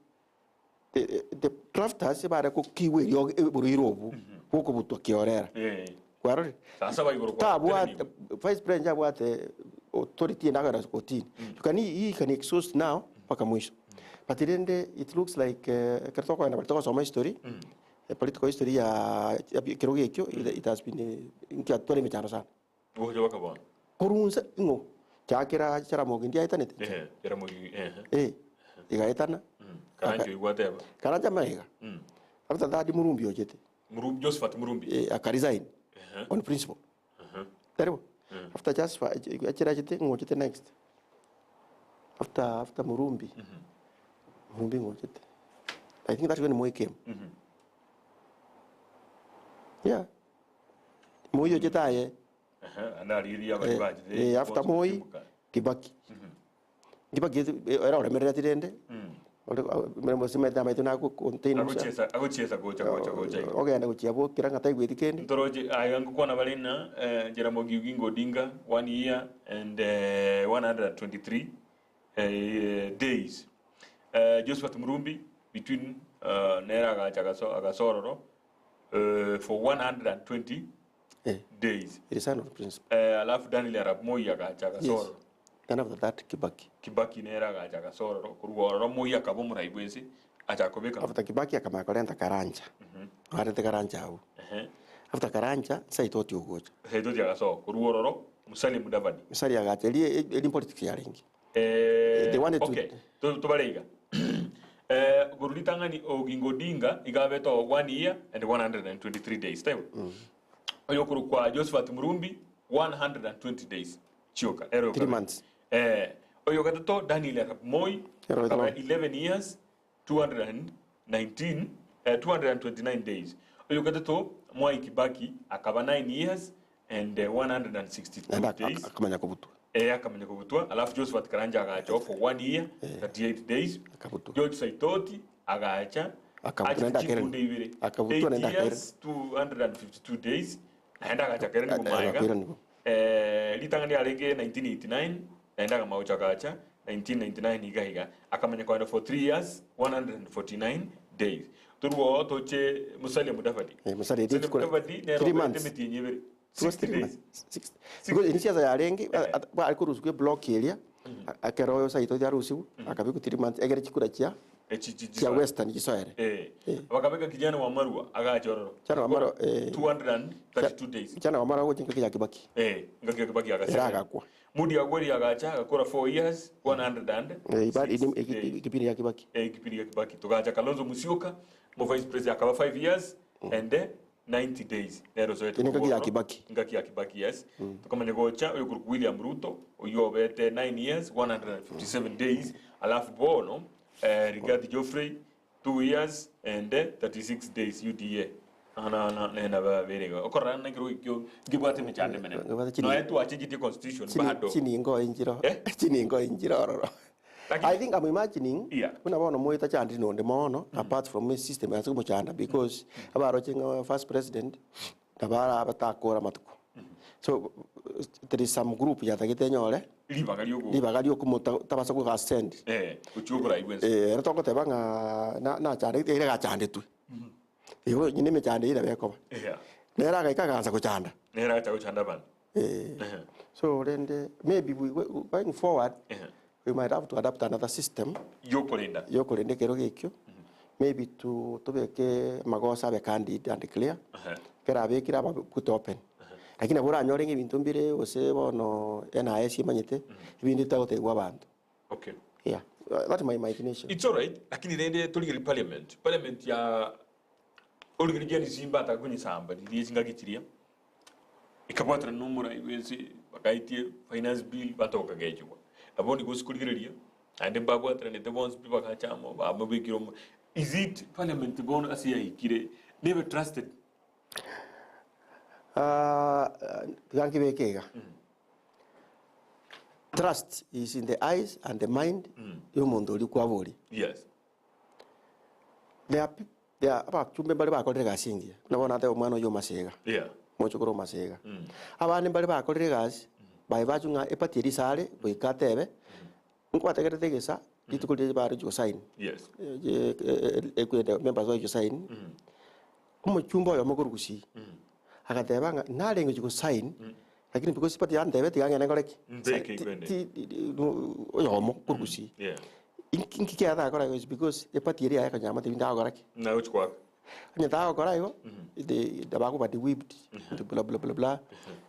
the, the drafters bare kokiwa eriogi oborwaire obwo bwokobutwa kiorera. Eh. Kwarorire? Sasa baigoro kwa Tabwate vice president abwate authority ende akogenda kotini. You can he can exhaust now mpaka mwisho. But rende it looks like eh, ekero tokogenda bari togosoma history eh, political history ya ya ekerogo ekio it has been eh, nkiatwara emechando sana. Gocha baka bono. Korwa nse ing'o chakera Jaramogi ndiaetanete? Ehe, Jaramogi ehe. Eh, igaetana. Karanja oigwa ateba. Karanja magega. After that Murumbi ochete. Murumbi Josephat Murumbi. Eh, akaresign Ehe. on principle. Tari bo? After Josephat achire achete ng'o ochete next. After after Murumbi. Murumbi ng'o ochete. I think that's when Moi came. Yeah. Moi ochete aye. Ehe, ande arigereria abari Eh, bachete. eh, after bonsi Moi, kotimuka. Kibaki. Kibaki era oremerereti rende. Simete amaito nago contain Agochiesa agochiesa gocha gocha gocha igo. ogenda gochia bokera ng'a taigweti kende. Ntoroche aiga ngokwana bare na eh, Jaramogi Oginga Odinga 1 year and eh, 123 eh, days. Eh, Josephat Murumbi between uh, nere agacha agaso agasororo eh, for 120 Eh, days. it is sign of principle. Eh, alafu Daniel Arap Moi agacha Yes. agasororo. Then after that Kibaki. Kibaki nere agacha agasororo korwa ororo Moi akaba omorai bwensi acha kobeka. After Kibaki akamanya korenta Karanja. Arente Karanja abwo. Ehe. After Karanja, Saitoti ogocha. Saitoti agasoa korwa ororo Musalia Mudavadi. Musalia agacha eri eri politics yarenge. Eh, They wanted to- okay, tobare iga. Eh, korwa ritang'ani Oginga Odinga iga abete oo 1 year and 123 days taibo? Oyo okorokwa Josephat Murumbi 120 days chioka ere Three okabe. months. Eh, oyo gatato Daniel Arap Moi Ere akaba ogatano. 11 years 219 eh, 229 days. Oyo gatato Mwai Kibaki akaba 9 years and eh, 162 Naende days. akamanya kobutwa. Eh, akamanya kobutwa alafu Josephat Karanja agacha for 1 year 38 days. Akabutwa. George Saitoti agacha Akabutwa achete naende akereni. chikunde ibere. Akabutwa 8 naende akereni. years 252 days naende agacha kereni komaega. Agakwirani bo. Eh, ritang'ani arenge 1989 naende akamagocha agacha 1999 iga iga akamanya koenda for 3 years 149 days torwo toche Musalia Mudavadi. Eh, Musalia did Musalia Mudavadi nere three oberete months. emetienyi ebere It was 60 three days. months. Six. Because inisiasa yarenge ari korusiwa eblock eria ekero oyo Saitoti arusiwe akabekwa 3 months egere chikura chia Echi- chi- chia western chisoere. Eh, bakabeka kijana wa Marua agacha ororo. Kijana wa Marua, eh, 232 days. Kijana wa Marua gocha ngaki ya Kibaki. Eh, ngaki ya Kibaki Era agasera. agakwa. Mudi Agweri agacha agakora 4 years 100 Eh, ibari kipindi ya Kibaki. eh, kipindi ya Kibaki. Tugacha Kalonzo Musyoka mo vice president akaba 5 years and eh, 90 days. Nero zoete. Ene ngaki ya Kibaki. Ngaki ya Kibaki yes. Tukamanya gocha oyo kuri William Ruto oyo obete 9 years 157 days alafu bono eh, Rigathi Geoffrey 2 years and eh, 36 days UDA. Ana ana nena ba berega. Okorana ngiro kyo ngibwate mechande mene. Ngibwate chini- No etu achenjitie constitution bado. Chiningo injiro. Eh? Chiningo injiro ororo. Lakini- I think I'm imagining Yeah. buna bono moita chandiri nonde mono apart from his system ase komochanda because abaroche ng'a first president nabara abatakora matuko. So there is some group yatagete enyore Ribaga riogo. ribaga riokomotabasa kogasend Eh, kuchukura ibwense. eh ere togoteba ng'a na- nachande ere gachandetwe igo nyine emechando ere bekoba Yeah. nere agaika agansa gochanda Nera acha gochanda bana. eh Eh. so rende maybe we, we, going forward Eh. we might have to adapt another system Yokorinda. yokorenda ekero gekio maybe to tobeke magosa abe candid and clear Eh. kera abekire aba put open lakini nabo oranyore ng'a ebinto mbire gose bono NIS emanyete ebinto bitagotegwa abanto Okay. yeah that's my imagination It's all right, lakini rende torigeri parliament. Parliament ya origeri risimba atakunyisamba ririe chingaki chiria. Ikabwatana nomura ibwense bakaitie finance bill batoka gechwa. Nabo ni gosikurigereria. Ande mbabwatana bonds bi bakachamo bamubikiro. Is it parliament bono asiyaikire never trusted. Ah, tiga nkibeke iga. Trust is in the eyes and the mind ya omonto oria kwaboria. Yes. There are peop- there are abachumbe mbare bakorire egasi engiya, buna bono nateba omwana oyio omasega, Yeah. mochokoro omasega. Abande mbare bakorire egasi, baye bachwe ng'a eparty eria isare goika atebe, nkwategerete egesa, rituko riria bare gosign. Yes. Ekwenda members baye sign. Omochumba oyomo korwa Gusii, agateba ng'a narenge gochia gosign, lakini because party yantebeti tiga ng'ende nkore ki? Mbeke ikwende. Oyomo korwa Gusii. Yeah. Inki inki kiatakora igo is because eparty eria yaye ekonyara amatebi ndagokora ki? Naye gochia koaka. Onye tagokora igo, the bakoba de-whipped, bla bla bla bla.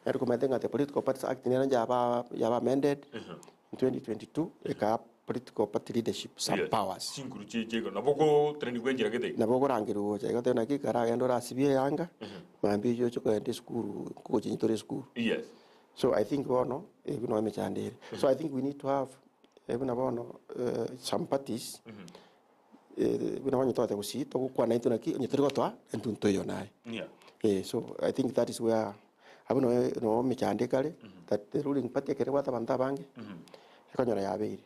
Naende komanyete ng'a the Political Parties Act nero yaba yaba amended in 2022, ekaa political party leadership some Yes. powers. Chinguru chie chiego nabo ogotenenia kwa enchera gete iga. Nabo okorangerigwa gocha iga otebe naki ekero agenda orasibie eyanga, mambia oyio oche kogenda esukuru, nkogochinyia tore esukuru. Yes. So I think bono, ebio noo emechando ere. So I think we need to have buna bono some parties, buna bono onye twagoteba gusii, togokwana intwe naki onye tori gotoa, intwe ntoiyo naye. Yeah. Eh, so I think that is where abwo noo noo emechando ekare, that the ruling party ekero ebwate abanto abange, ekonyora yabeire.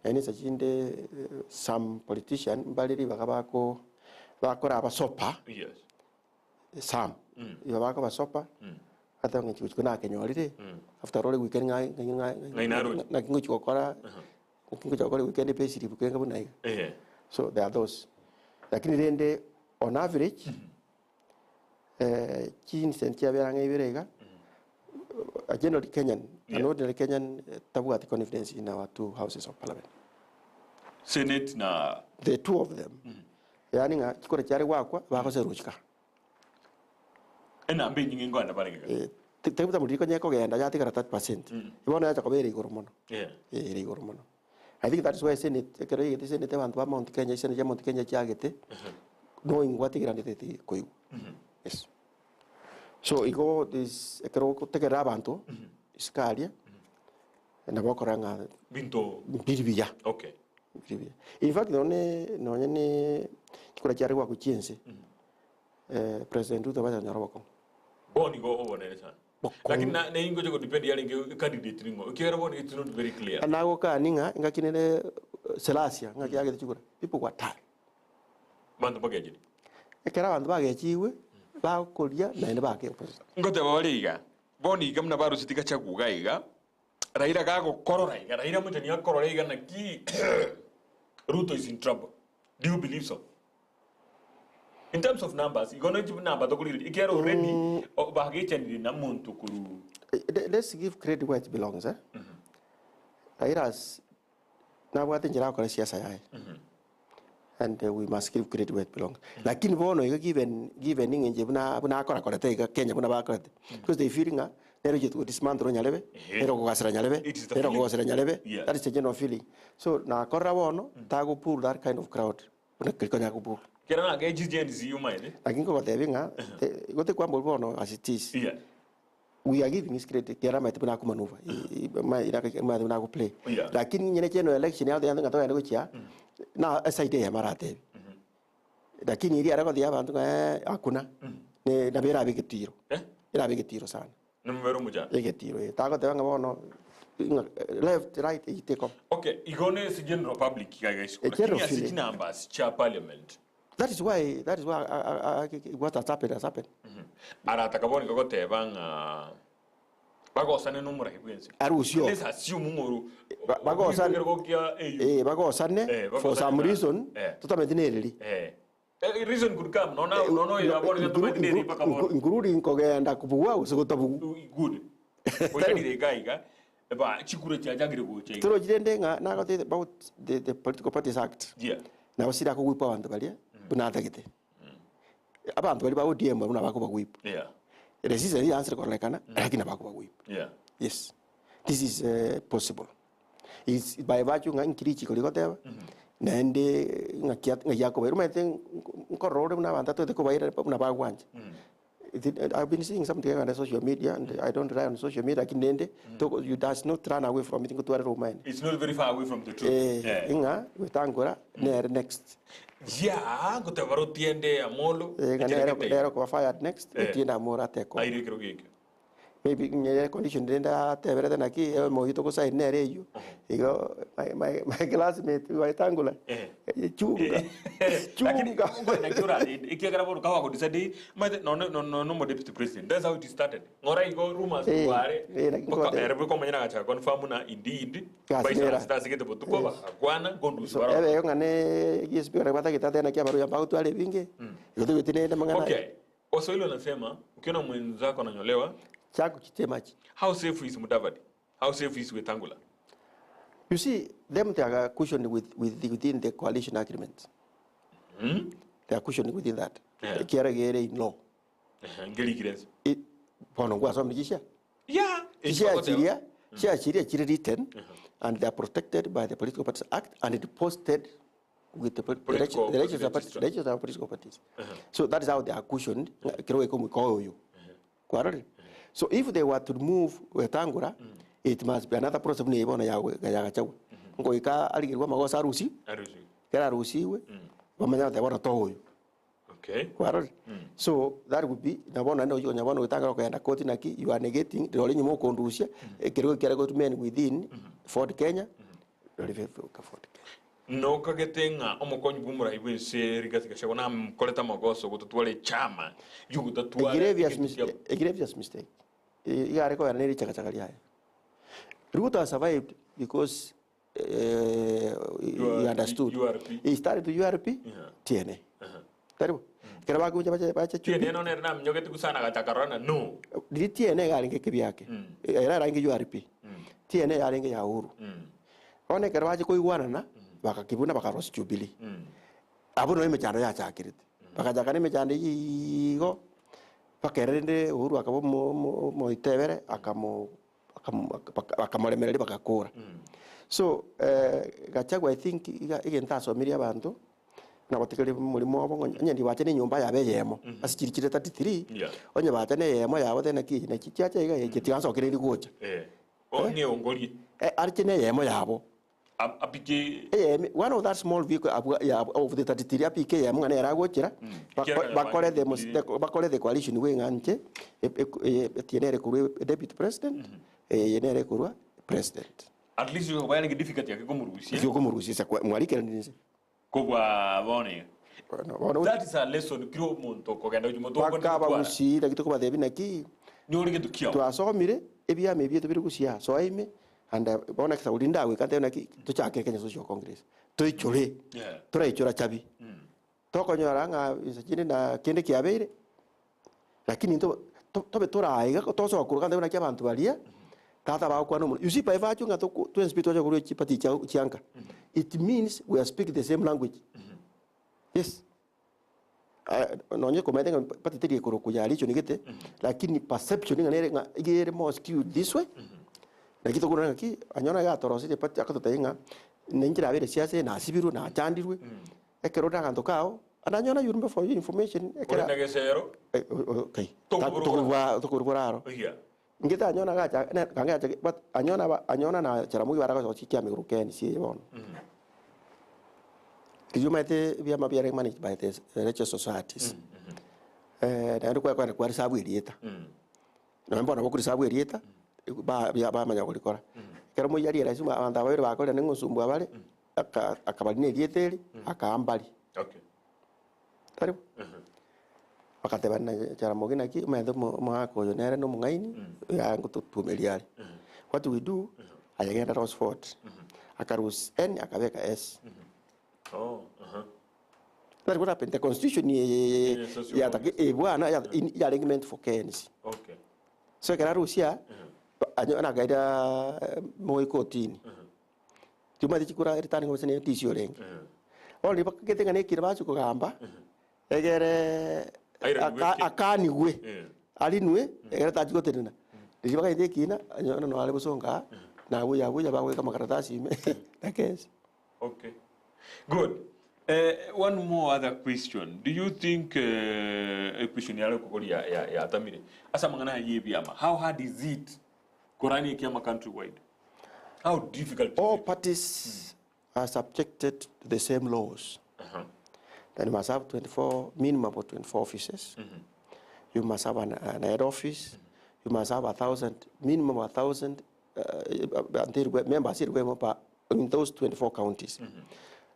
Naende inse chinde some politician mbare ribaga bako bakora abasopa, Yes. some, igo bakobasopa, bateba ng'a inche gochia nakenyorire, after all ewikendi ng'a ng'a ng'a Ng'ai naroche. ng'aki ngochia gokora, ng'aki ngochia gokora ewikendi payslip kenga buna iga. Ehe. So there are those. Lakini rende on average, chinse chiabere ang'e ibere iga, a general Kenyan, an ordinary Kenyan tabwati confidence in our two houses of parliament. Senate na The two of them. Yaani ng'a chikura chiare goakwa, bagoseruchka. Enamba enyinge nkoenda bare iga. Eh, tari buta moriri konya ekogenda yatigara 30%. Bono yacha koba ere igoro mono. Yeah. Eh, ere igoro mono. I think that is why Senate, ekero yaigete Senate abanto ba Mount Kenya, Senate ya Mount Kenya chiagete, knowing gwatigeranete koigwa. Yes. So igo this ekero ogotegerera abanto, isiko aria, nabo okorora ng'a Binto. mbiri buya. Okay. Mbiri buya. In fact nonye nonye ne chikura chiare goakwa chiense, President Ruto bachanyora obokong'u. Bono igo obonene sana. Bokong'u. Lakini na na ingocha godepend yarenge candidate ning'o. Ekiagera bono it's not very clear. Nagokani ng'a engaki nere Selasia ng'aki yagete chikura, people were tired. Banto mbagechire. Ekero abanto bagechigwe, bakoria naende baake opposition. Ngoteba bare iga, bono iga buna baruseti Gachagua iga iga, Raila gagokorora iga, Raila mochani akorora iga naki Ruto is in trouble. Do you believe so? In terms of numbers, igo ne chinamba tokorigereria, ekiagera already o- bagechanire na monto korwa Let's give credit where it belongs. Eh? Raila has nabwate enchera agokora esiasa yaye and we must give credit where it belongs. Lakini bono iga given given ng'enche buna buna akorakorete iga Kenya buna bakorete because they feel ng'a nere ochiete go dismantle nyarebe, Ehe. nere okogasera nyarebe, It is the nere feeling. okogosera nyarebe, Yeah. that is the general feeling. So nakorora bono, tago pull that kind of crowd buna keri konya go pull. Kera nake Gen Z omaene. Lakini nkogotebia ng'a te gote kwambori bono as it is. Yeah. We are giving his credit kera amaete buna akomanuva amaete buna agoplay Yeah. lakini nyene general election yao yande ng'a togende gochia na eside eyemo aratebe lakini eria aregotebi abanto ng'a eh hakuna ne nabo erabe egetiro Eh? erabe egetiro sana Nomobere omochando. egetiro eh tagoteba ng'a bono ng'a left right eywo tekoba. Okay, igo ne ase general public iga iga isiko. A general Lakini ase feeling. chinumbers chia parliament. That is why, that is why what has happened has happened. Arataka bono iga goteba ng'a bagosane nomorai bwense. Arusio. Let's assume ng'a oru Bagosane. Ekerogo kia AU. Eh, bagosane Eh, for bagosane some na- reason Eh. totameti nereri. Eh. Eh, reason could come. Nona nono ya bono iga tomanyeti neri mpaka bono. Including kogenda kobugwa gose gotabugwa. Good. Goikanire iga iga ba chikura chiachakire gocha iga. Torochi rende ng'a nagotebete about the, the Political Parties Act. Yeah. Nabo sira akogwipwa abanto baria buna atagete. Abanto baria ba ODM buna bakobagwipwa. Yeah. Resistance yansire kororekana lakini nabo bakobagwipwa. Yeah. Yes. This is possible. It's by virtue ng'a nkiri richiko rigoteba naende ng'aki ng'aki akobaira. Omanyete nkorora ore buna abanto atagete kobaira buna bagwancha. I've been seeing something on social media and I don't rely on social media lakini rende toko you does not run away from it ngotware romaene. It's not very far away from the truth. Eh, Eh. ng'a gwetangora nere next. Yeah, ngoteba bare otiende Amolo. Eh, ng'a echera nere gete nere iga. okoba fired next, Eh. otiende Amolo ateko. Aire ekero gekio. Maybe ng'e condition rende ateberete naki emoyio togosign nere eyio, igo my my my classmate Wetangula, Eh. chunga Lakini chunga. ngoe naki orarende ekiagera bono kawa decide maete nonye nonye nomo deputy president that's how it started ng'ora igo rumors Eh, kware eh, naki mpaka nkote- ere bweka omonyene agacha confirm na indeed Gasi baisa nera. asigete botuko bagakwana ngondusi So baroo. ebe ng'a ne GSP ore batagete ate naki abaruya mbagotwara ebinge, igo tobeti nende amang'ana Okay. Waswahili wanasema ukiona mwenzako ananyolewa Chako kitemachi. how safe is Mudavadi? How safe is Wetangula? You see, them they are cushioned with, with within the coalition agreement. They are cushioned within that. Yeah. Kiara gere in law. Ngerikire nse. It bono gwasoma chisha. Yeah. Chisha chiria, chisha chiria chiri written and they are protected by the Political Parties Act and it posted with the, the, Political the register, registrar. the register of political parties. So that is how they are cushioned. Kero eko mwikoyo. Kwarore. So if they were to remove Wetangula, it must be another process ni ibona ya ya Gachagua. Ngoika aligirwa magosa arusi, Arusi. kera arusiwe, bamanya bati bona toyo. Okay. Kwarore. So that would be nabona no yo nyabona Wetangula kuyenda koti naki you are negating role nyuma okondusia ekero kera go to men within Ford Kenya. Role Ford Kenya. Nokagete ng'a omokonyi bwa omorai bwa ense Rigathi Gachagua namokorete amagoso gototwara echama A yogotatwara grievous, egento mis kia- a grievous mistake. Igare koyana nere chakachaka riaye. Ruto has survived because he URP, understood. URP. He started to URP, Yeah. TNA. Karibu. Kera bakunja bache bache TNA none ere naminyogete gusana agachakarora no. Riri TNA yarenge kibyake. Era yarenge URP. TNA yarenge ya Uhuru. One kera bache koigwanana bakakibuna bakarosi Jubilee. Abo no emechando yachakirete. Bakachaka na emechando igo bakererende Uhuru akaba moitebere akamo bakamoremereria bagakora. So Gachagua I think iga egento asomirie abanto nagotekeria omorimo obo ng'a onye ndibache na enyomba yabo eyemo ase chiri chire 33 Yeah. onye bacha na eyemo yabo tena ki naki chiacha iga eche tiga nsokereri gocha. Eh. Ong'e ongorie. Ariche na eyemo yabo. Apike Eyemo one of that small vehicle abwa ya of the 33 apike eyemo ng'a nere agochera Kiagera bakore the bakore the coalition we ng'a inche eye nere korwa deputy president eye nere korwa president. At least yokoba yarenge difficult yake komorusia. Ekio komorusia ase mwarikerani inse. Kobua bono iga. Bono That is a lesson kira omonto okogenda gochia omonto okogenda Bakaba gotwara. gusii naki tokobatebia naki Nyore gento kiao. twasomire ebiama ebi bire gusii aa soa ime and bono ekesaku rinde ndagoika ntebe naki tochakere Kenya Social Congress toichore Yeah. toraichora chabi tokonyora ng'a inse chinde na kende kiabeire lakini into tobe toraiga tosoka korwa ntebe naki abanto baria tata bagokwana omonwe you see by virtue ng'a toko twensi pi twacha korwa chipati chia chianka it means we are speaking the same language yes. Nonye komanyete ng'a party teri ekorokwa ya region gete, lakini perception ng'a nere ng'a iga ere more skewed this way, naki tokorora ng'aki, anyora iga atorosirie party agototebia ng'a ninche nabeire siasa eye nasibirwe nachandirwe, ekero ore aganto kao, and anyora you remember for your information ekero Ore na gesero. Okay, Tokoborwa. tokorwa tokorwa aro. Yeah. Ngete anyona gacha ne kange acha but anyona ba anyona na Jaramogi baragocha gochikia amagoro KNCA eye bono. Riria omanyete ebiama biare managed by the religious societies. Naende kware kware kwarisabu erieta. Nonya bono bokorisabu erieta, ba bia bamanya korikora. Ekero moi aria rahisi abanto aba babere bakorire ng'a osumbua bare, aka akabarina erieta eri, akaambari. Okay. Tari bo? Bagateba na Jaramogi naki omanyete omogaka oyo nere nomong'aini, oyo ngototuomeria are. What we do, aye genda Rosford, akarusia N akabeka S. Oh, aha. That what happened. The constitution ye Yeah, social ya bwana ya yarenge meant for KNC. Okay. So ekero arusia anyo nakaira moi kotini. Timanyete chikura returning officer ne DC orenge. Bono riria bakagete ng'a nekire bachia kogamba egere Airaniwe ki? akanigwe Eh. arinwe egere tachia gotenena. Riria bakaete ekina onye naro are bosongo aa nabuya buya bagoika amakaratasi ime na kesi. Okay. Good. One more other question. Do you think uh, question yare kokoria ya ya tamire. Asa mangana ye biama. How hard is it korani kiama countrywide? How difficult is All it? parties are subjected to the same laws. Then you must have 24, minimum of 24 offices. You must have an head office. you must have a thousand, minimum a thousand uh, members pa in those 24 counties.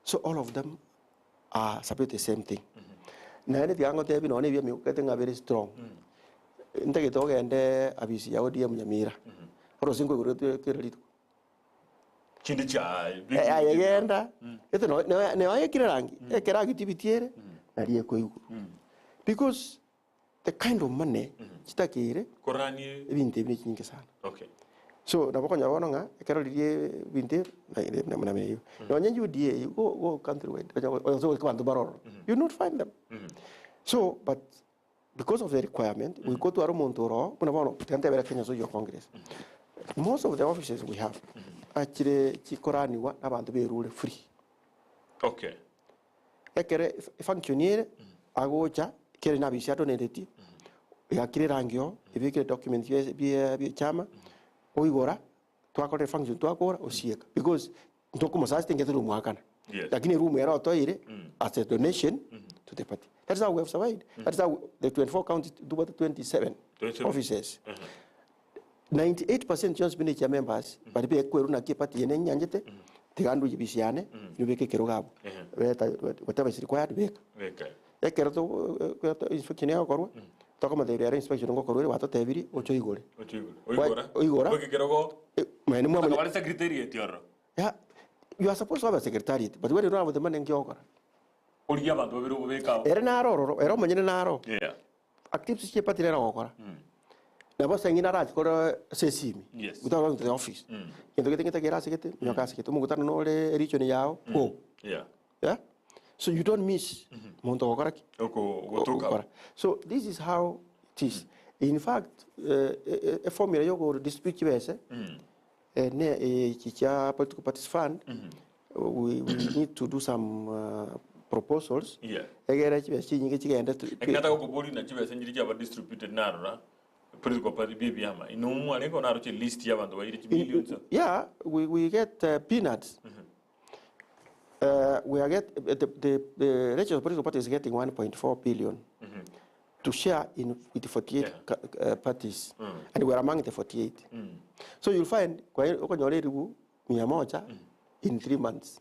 So all of them are subject to the same thing. Naende tiga ngotebi nonya ebiama egokete ng'a very strong. Ntagete ogende abisi ya ODM Nyamira. Orose nkoigorete kera rituko. Chinde chia Eh, aye genda. Ete no no no ekire rangi. Ekera activity ere nari ekoiguru. Because the kind of money chitakire koranie ebinto ebi nechinyinge sana. Okay. So nabo konya bono ng'a ekero ririe ebinto na eyo. Nonye UDA you go go country wide. Oyo bantu baroro. You not find them. So but because of the requirement we go to aro omonto oro buna bono tiga Kenya Social Congress. Most of the offices we have achire chikoraniwa na abanto berure free. Okay. Ekere function ere agocha kere na bisia donate yakire rangio ibikire documents bia bia chama oigora twakore function twakora osieka because ntokumosasi tingetire omwakana. Yes. Lakini room era otoire as a donation to the party. That's how we have survived. That's how the 24 counties do what 27 27 offices. 98% yonsi bine cha members bari be kweru na party yene nyanjete tigandu jibisiane nibeke kero gabo. Beta whatever is required beka. Beka. Ekero to inspection yakorwa tokomoteberia ara inspection ngokorwa watotebiri ocho igore. Ocho igore. Oigora. Oigora. Kerogo. Mwene mwamanya. Akabare secretariat yoro. Yeah, you are supposed to have a secretariat, but when you don't have the money ngiokora. Origia abanto babere obobeka. Ere naro ororo, ere omonyene naro. Yeah. Activities chie party rera gokora. Nabo seng'ina arachikora ase esimi. Yes. Without going to the office. Kento gete ngete kera ase gete, nyoka ase gete, omogutano nore region yao, go. Yeah. Yeah? So you don't miss monto gokora ki? Oko gotoka. Gokora. So this is how it is. In fact, a formula yoko distribute chibese, ne chicha political parties fund, we need to do some proposals. Yeah. Egere chibese chinyinge chigende Ekata gokobori na chibese njiri chiaba distributed narora. Political party bibiama. Ino ariko naro chi list ya bantu bairi chi millions. Yeah, we get peanuts. We are get the regional political party is getting 1.4 billion to share in with the 48 parties, and we are among the 48. So you'll find kwa ukonyora eribu mia moja in 3 months.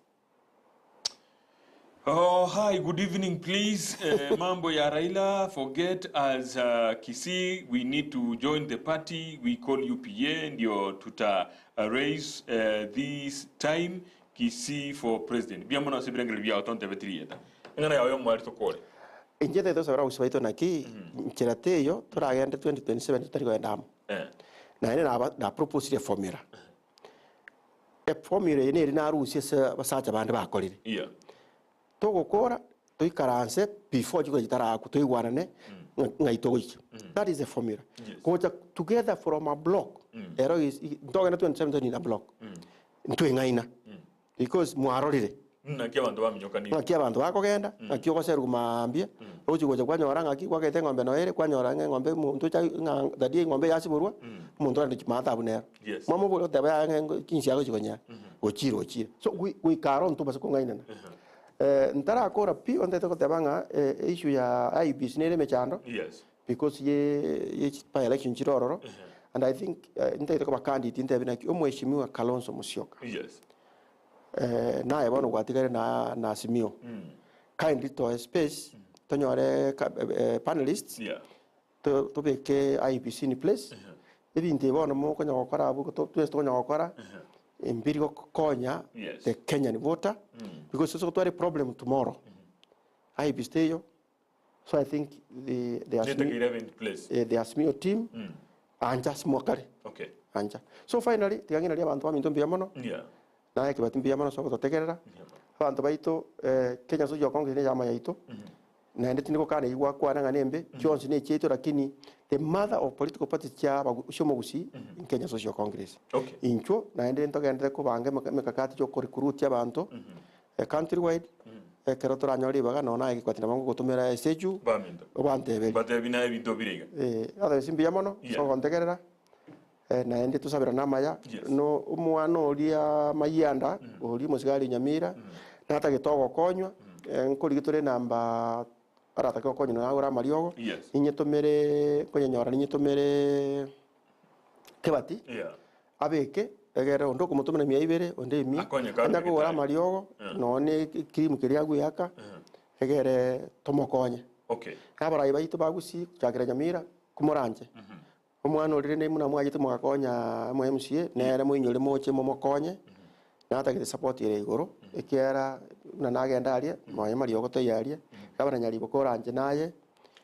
Oh, hi, good evening, please. Mambo ya Raila, forget as Kisii, we need to join the party we call UPA, ndio tuta raise this time Kisii for president. Bia mona sibirengele bia otonte betrieta. Ngana yawe mwari tokore. Inje tete sabara usibaito naki nchera teyo turagenda 2027 tutari kwenda Eh. Na ene na na propose formula. E formula ene eri narusie se basacha bande bakorire. Yeah. Togokora toikaranse before chiko chitaraku toigwanane ng'aito goikia. That is the formula. Yes. Gocha together from a block. Ero is ntogenda 2027 in a block. Ntweng'aina. Because mwarorire. Naki abantu baminyokani. Ng'aki abanto bakogenda, ng'aki ogoserwa mambia, ogochi gocha kwanyora ng'aki kwagete eng'ombe noere, kwanyora ng'a eng'ombe omonto ocha ng'a tari eng'ombe yasiborwa, omonto orande chimatabu nero. Yes. Mwamobori oteba yaya ng'a chinsi yago chikonyara, ochire ochire. So goikara onto base kong'ainana. Ntarakora pi, ontete goteba ng'a issue ya IEBC nere emechando, Yes. because ye ye by election chire ororo, and I think ntaete koba candidate ntebi naki omweshimiwa Kalonzo Musyoka. Yes. Naye bono gwatigare na na Azimio. Kindly to a space tonyore panelists Yeah. to tobeke IEBC in place. Ebinto bono mokonya gokora abwo twese tokonya gokora embiri gokonya Yes. the Kenyan voter because so twari problem tomorrow. IEBC teyo. So I think the Nete Azimio, kirebe in place. the Azimio team anja smokari Okay. anja. So finally tigang'ina ria abanto baminto mbuya mono. Yeah. Naye kibati mbuya mono so gototegerera. Abanto baito Kenya Social Congress ne yama yaito. Naende tindi gokana igwa kwana ng'a nembe chionsi ne chiaito lakini the mother of political parties chia chiomogusi in Kenya Social Congress. Okay. Incho naende ntogendere kobanga emekakati chia okorecruit abanto countrywide ekero toranyore ribaga nonya naye gikwati nabo ngogotumera esechu Baminto. obanteberi. Batebi naye ebinto birega. Otherwise mbuya mono Yeah. so gontegerera. Naende tusabira namaya Yes. no omwana oria mayianda oria omosigari Nyamira natagete ogokonywa nkorigi tore namba aratake gokonywa nagora amariogo Yes. ninyetomere nkonyenyora ninyetomere Kebati, Yeah. abeke egere onde okomotomera mia ibere onde emia, Akonye kare anya kogora daktari. amariogo nonye na ecream keria agoeaka, egere tomokonye. Okay. Abarai baito ba Gusii gochakera Nyamira, komoranche, omwana oria rende buna mwachete mogakonya omo MCA, nere moinyore moche momokonye, natagete support ere igoro, ekiagera buna nagenda aria, nonye mariogo taiyo aria, gavana Nyaribo koranche naye,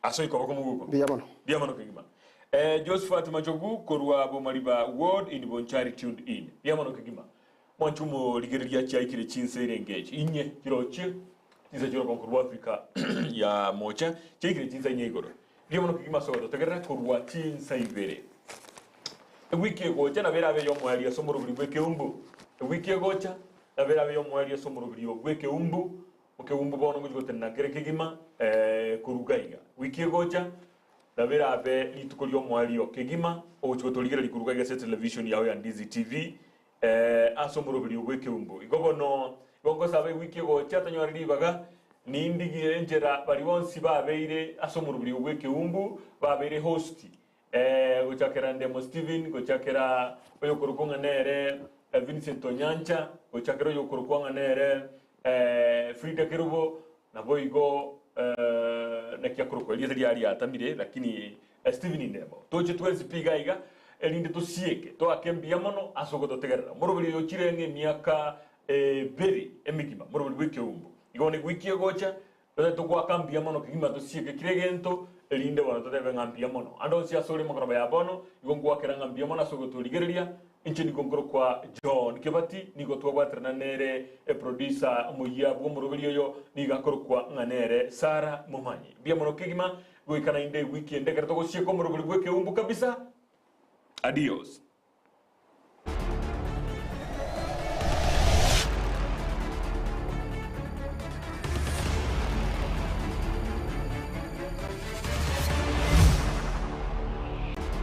Ase oikoba kw'omoguko. mbuya mono. Mbuya mono kegima. Eh, Josephat Machogu korwa Bomariba Ward in Bonchari tuned in. Mbuya mono kegima. Mwanche omorigereria chiaikire chinsa erenge echi inye chirochie chinsa chirokongo korwa Africa ya mocha chiaikire chinsa inye igoro. Mbuya mono kegima ase ogototegerera korwa chinsa ibere. Ewiki egocha nabo erabe ey'omoerio ase omoroberi bw'ekeumbu. Ewiki egocha nabo erabe ey'omoerio ase omoroberi bw'ekeumbu. Okeumbu bono ngochia gotenena kere kegima koruga iga. Wiki egocha nabo erabe rituko ri'omoerio kegima ogochia gotorigereria koruga iga ase etelevision yao ya Ndizi TV ase omoroberio bw'ekeumbu. Igo bono igo ngosaba ewiki egocha tonyore ribaga nindigie enchera baria bonsi babeire ase omoroberio bw'ekeumbu babeire host Gochakera Ndemo Stephen, gochakera oyokorokwa ng'a nere Vincent Onyancha, gochakera oyokorokwa ng'a nere Frida Kerubo, naboigo naki akorokwa erieta riaye riatamire lakini Stephen Ndemo. Toche twensi pi iga iga erinde tosieke toake mbuya mono ase ogototegerera. Moroberi oyo ochire ng'a emiaka ebere emegima, moroberi bw'ekeumbu. Igo bono ewiki egocha Totari togoaka mbuya mono kegima tosieke kera egento, erinde bono totebe ng'a mbuya mono. Ande onsi ase ore mogoroba ya bono, igo ngoakera ng'a mbuya mono ase ogotorigereria. Inche nigo nkorokwa John Kebati, nigo twabwaterana nere eproducer omoyia bw'omoroberi oyo, nigo akorokwa ng'a nere Sarah Momanyi. Mbuya mono kegima, goika naende ewiki ende ekero togosieka omoroberi bw'ekeumbu kabisa. Adios.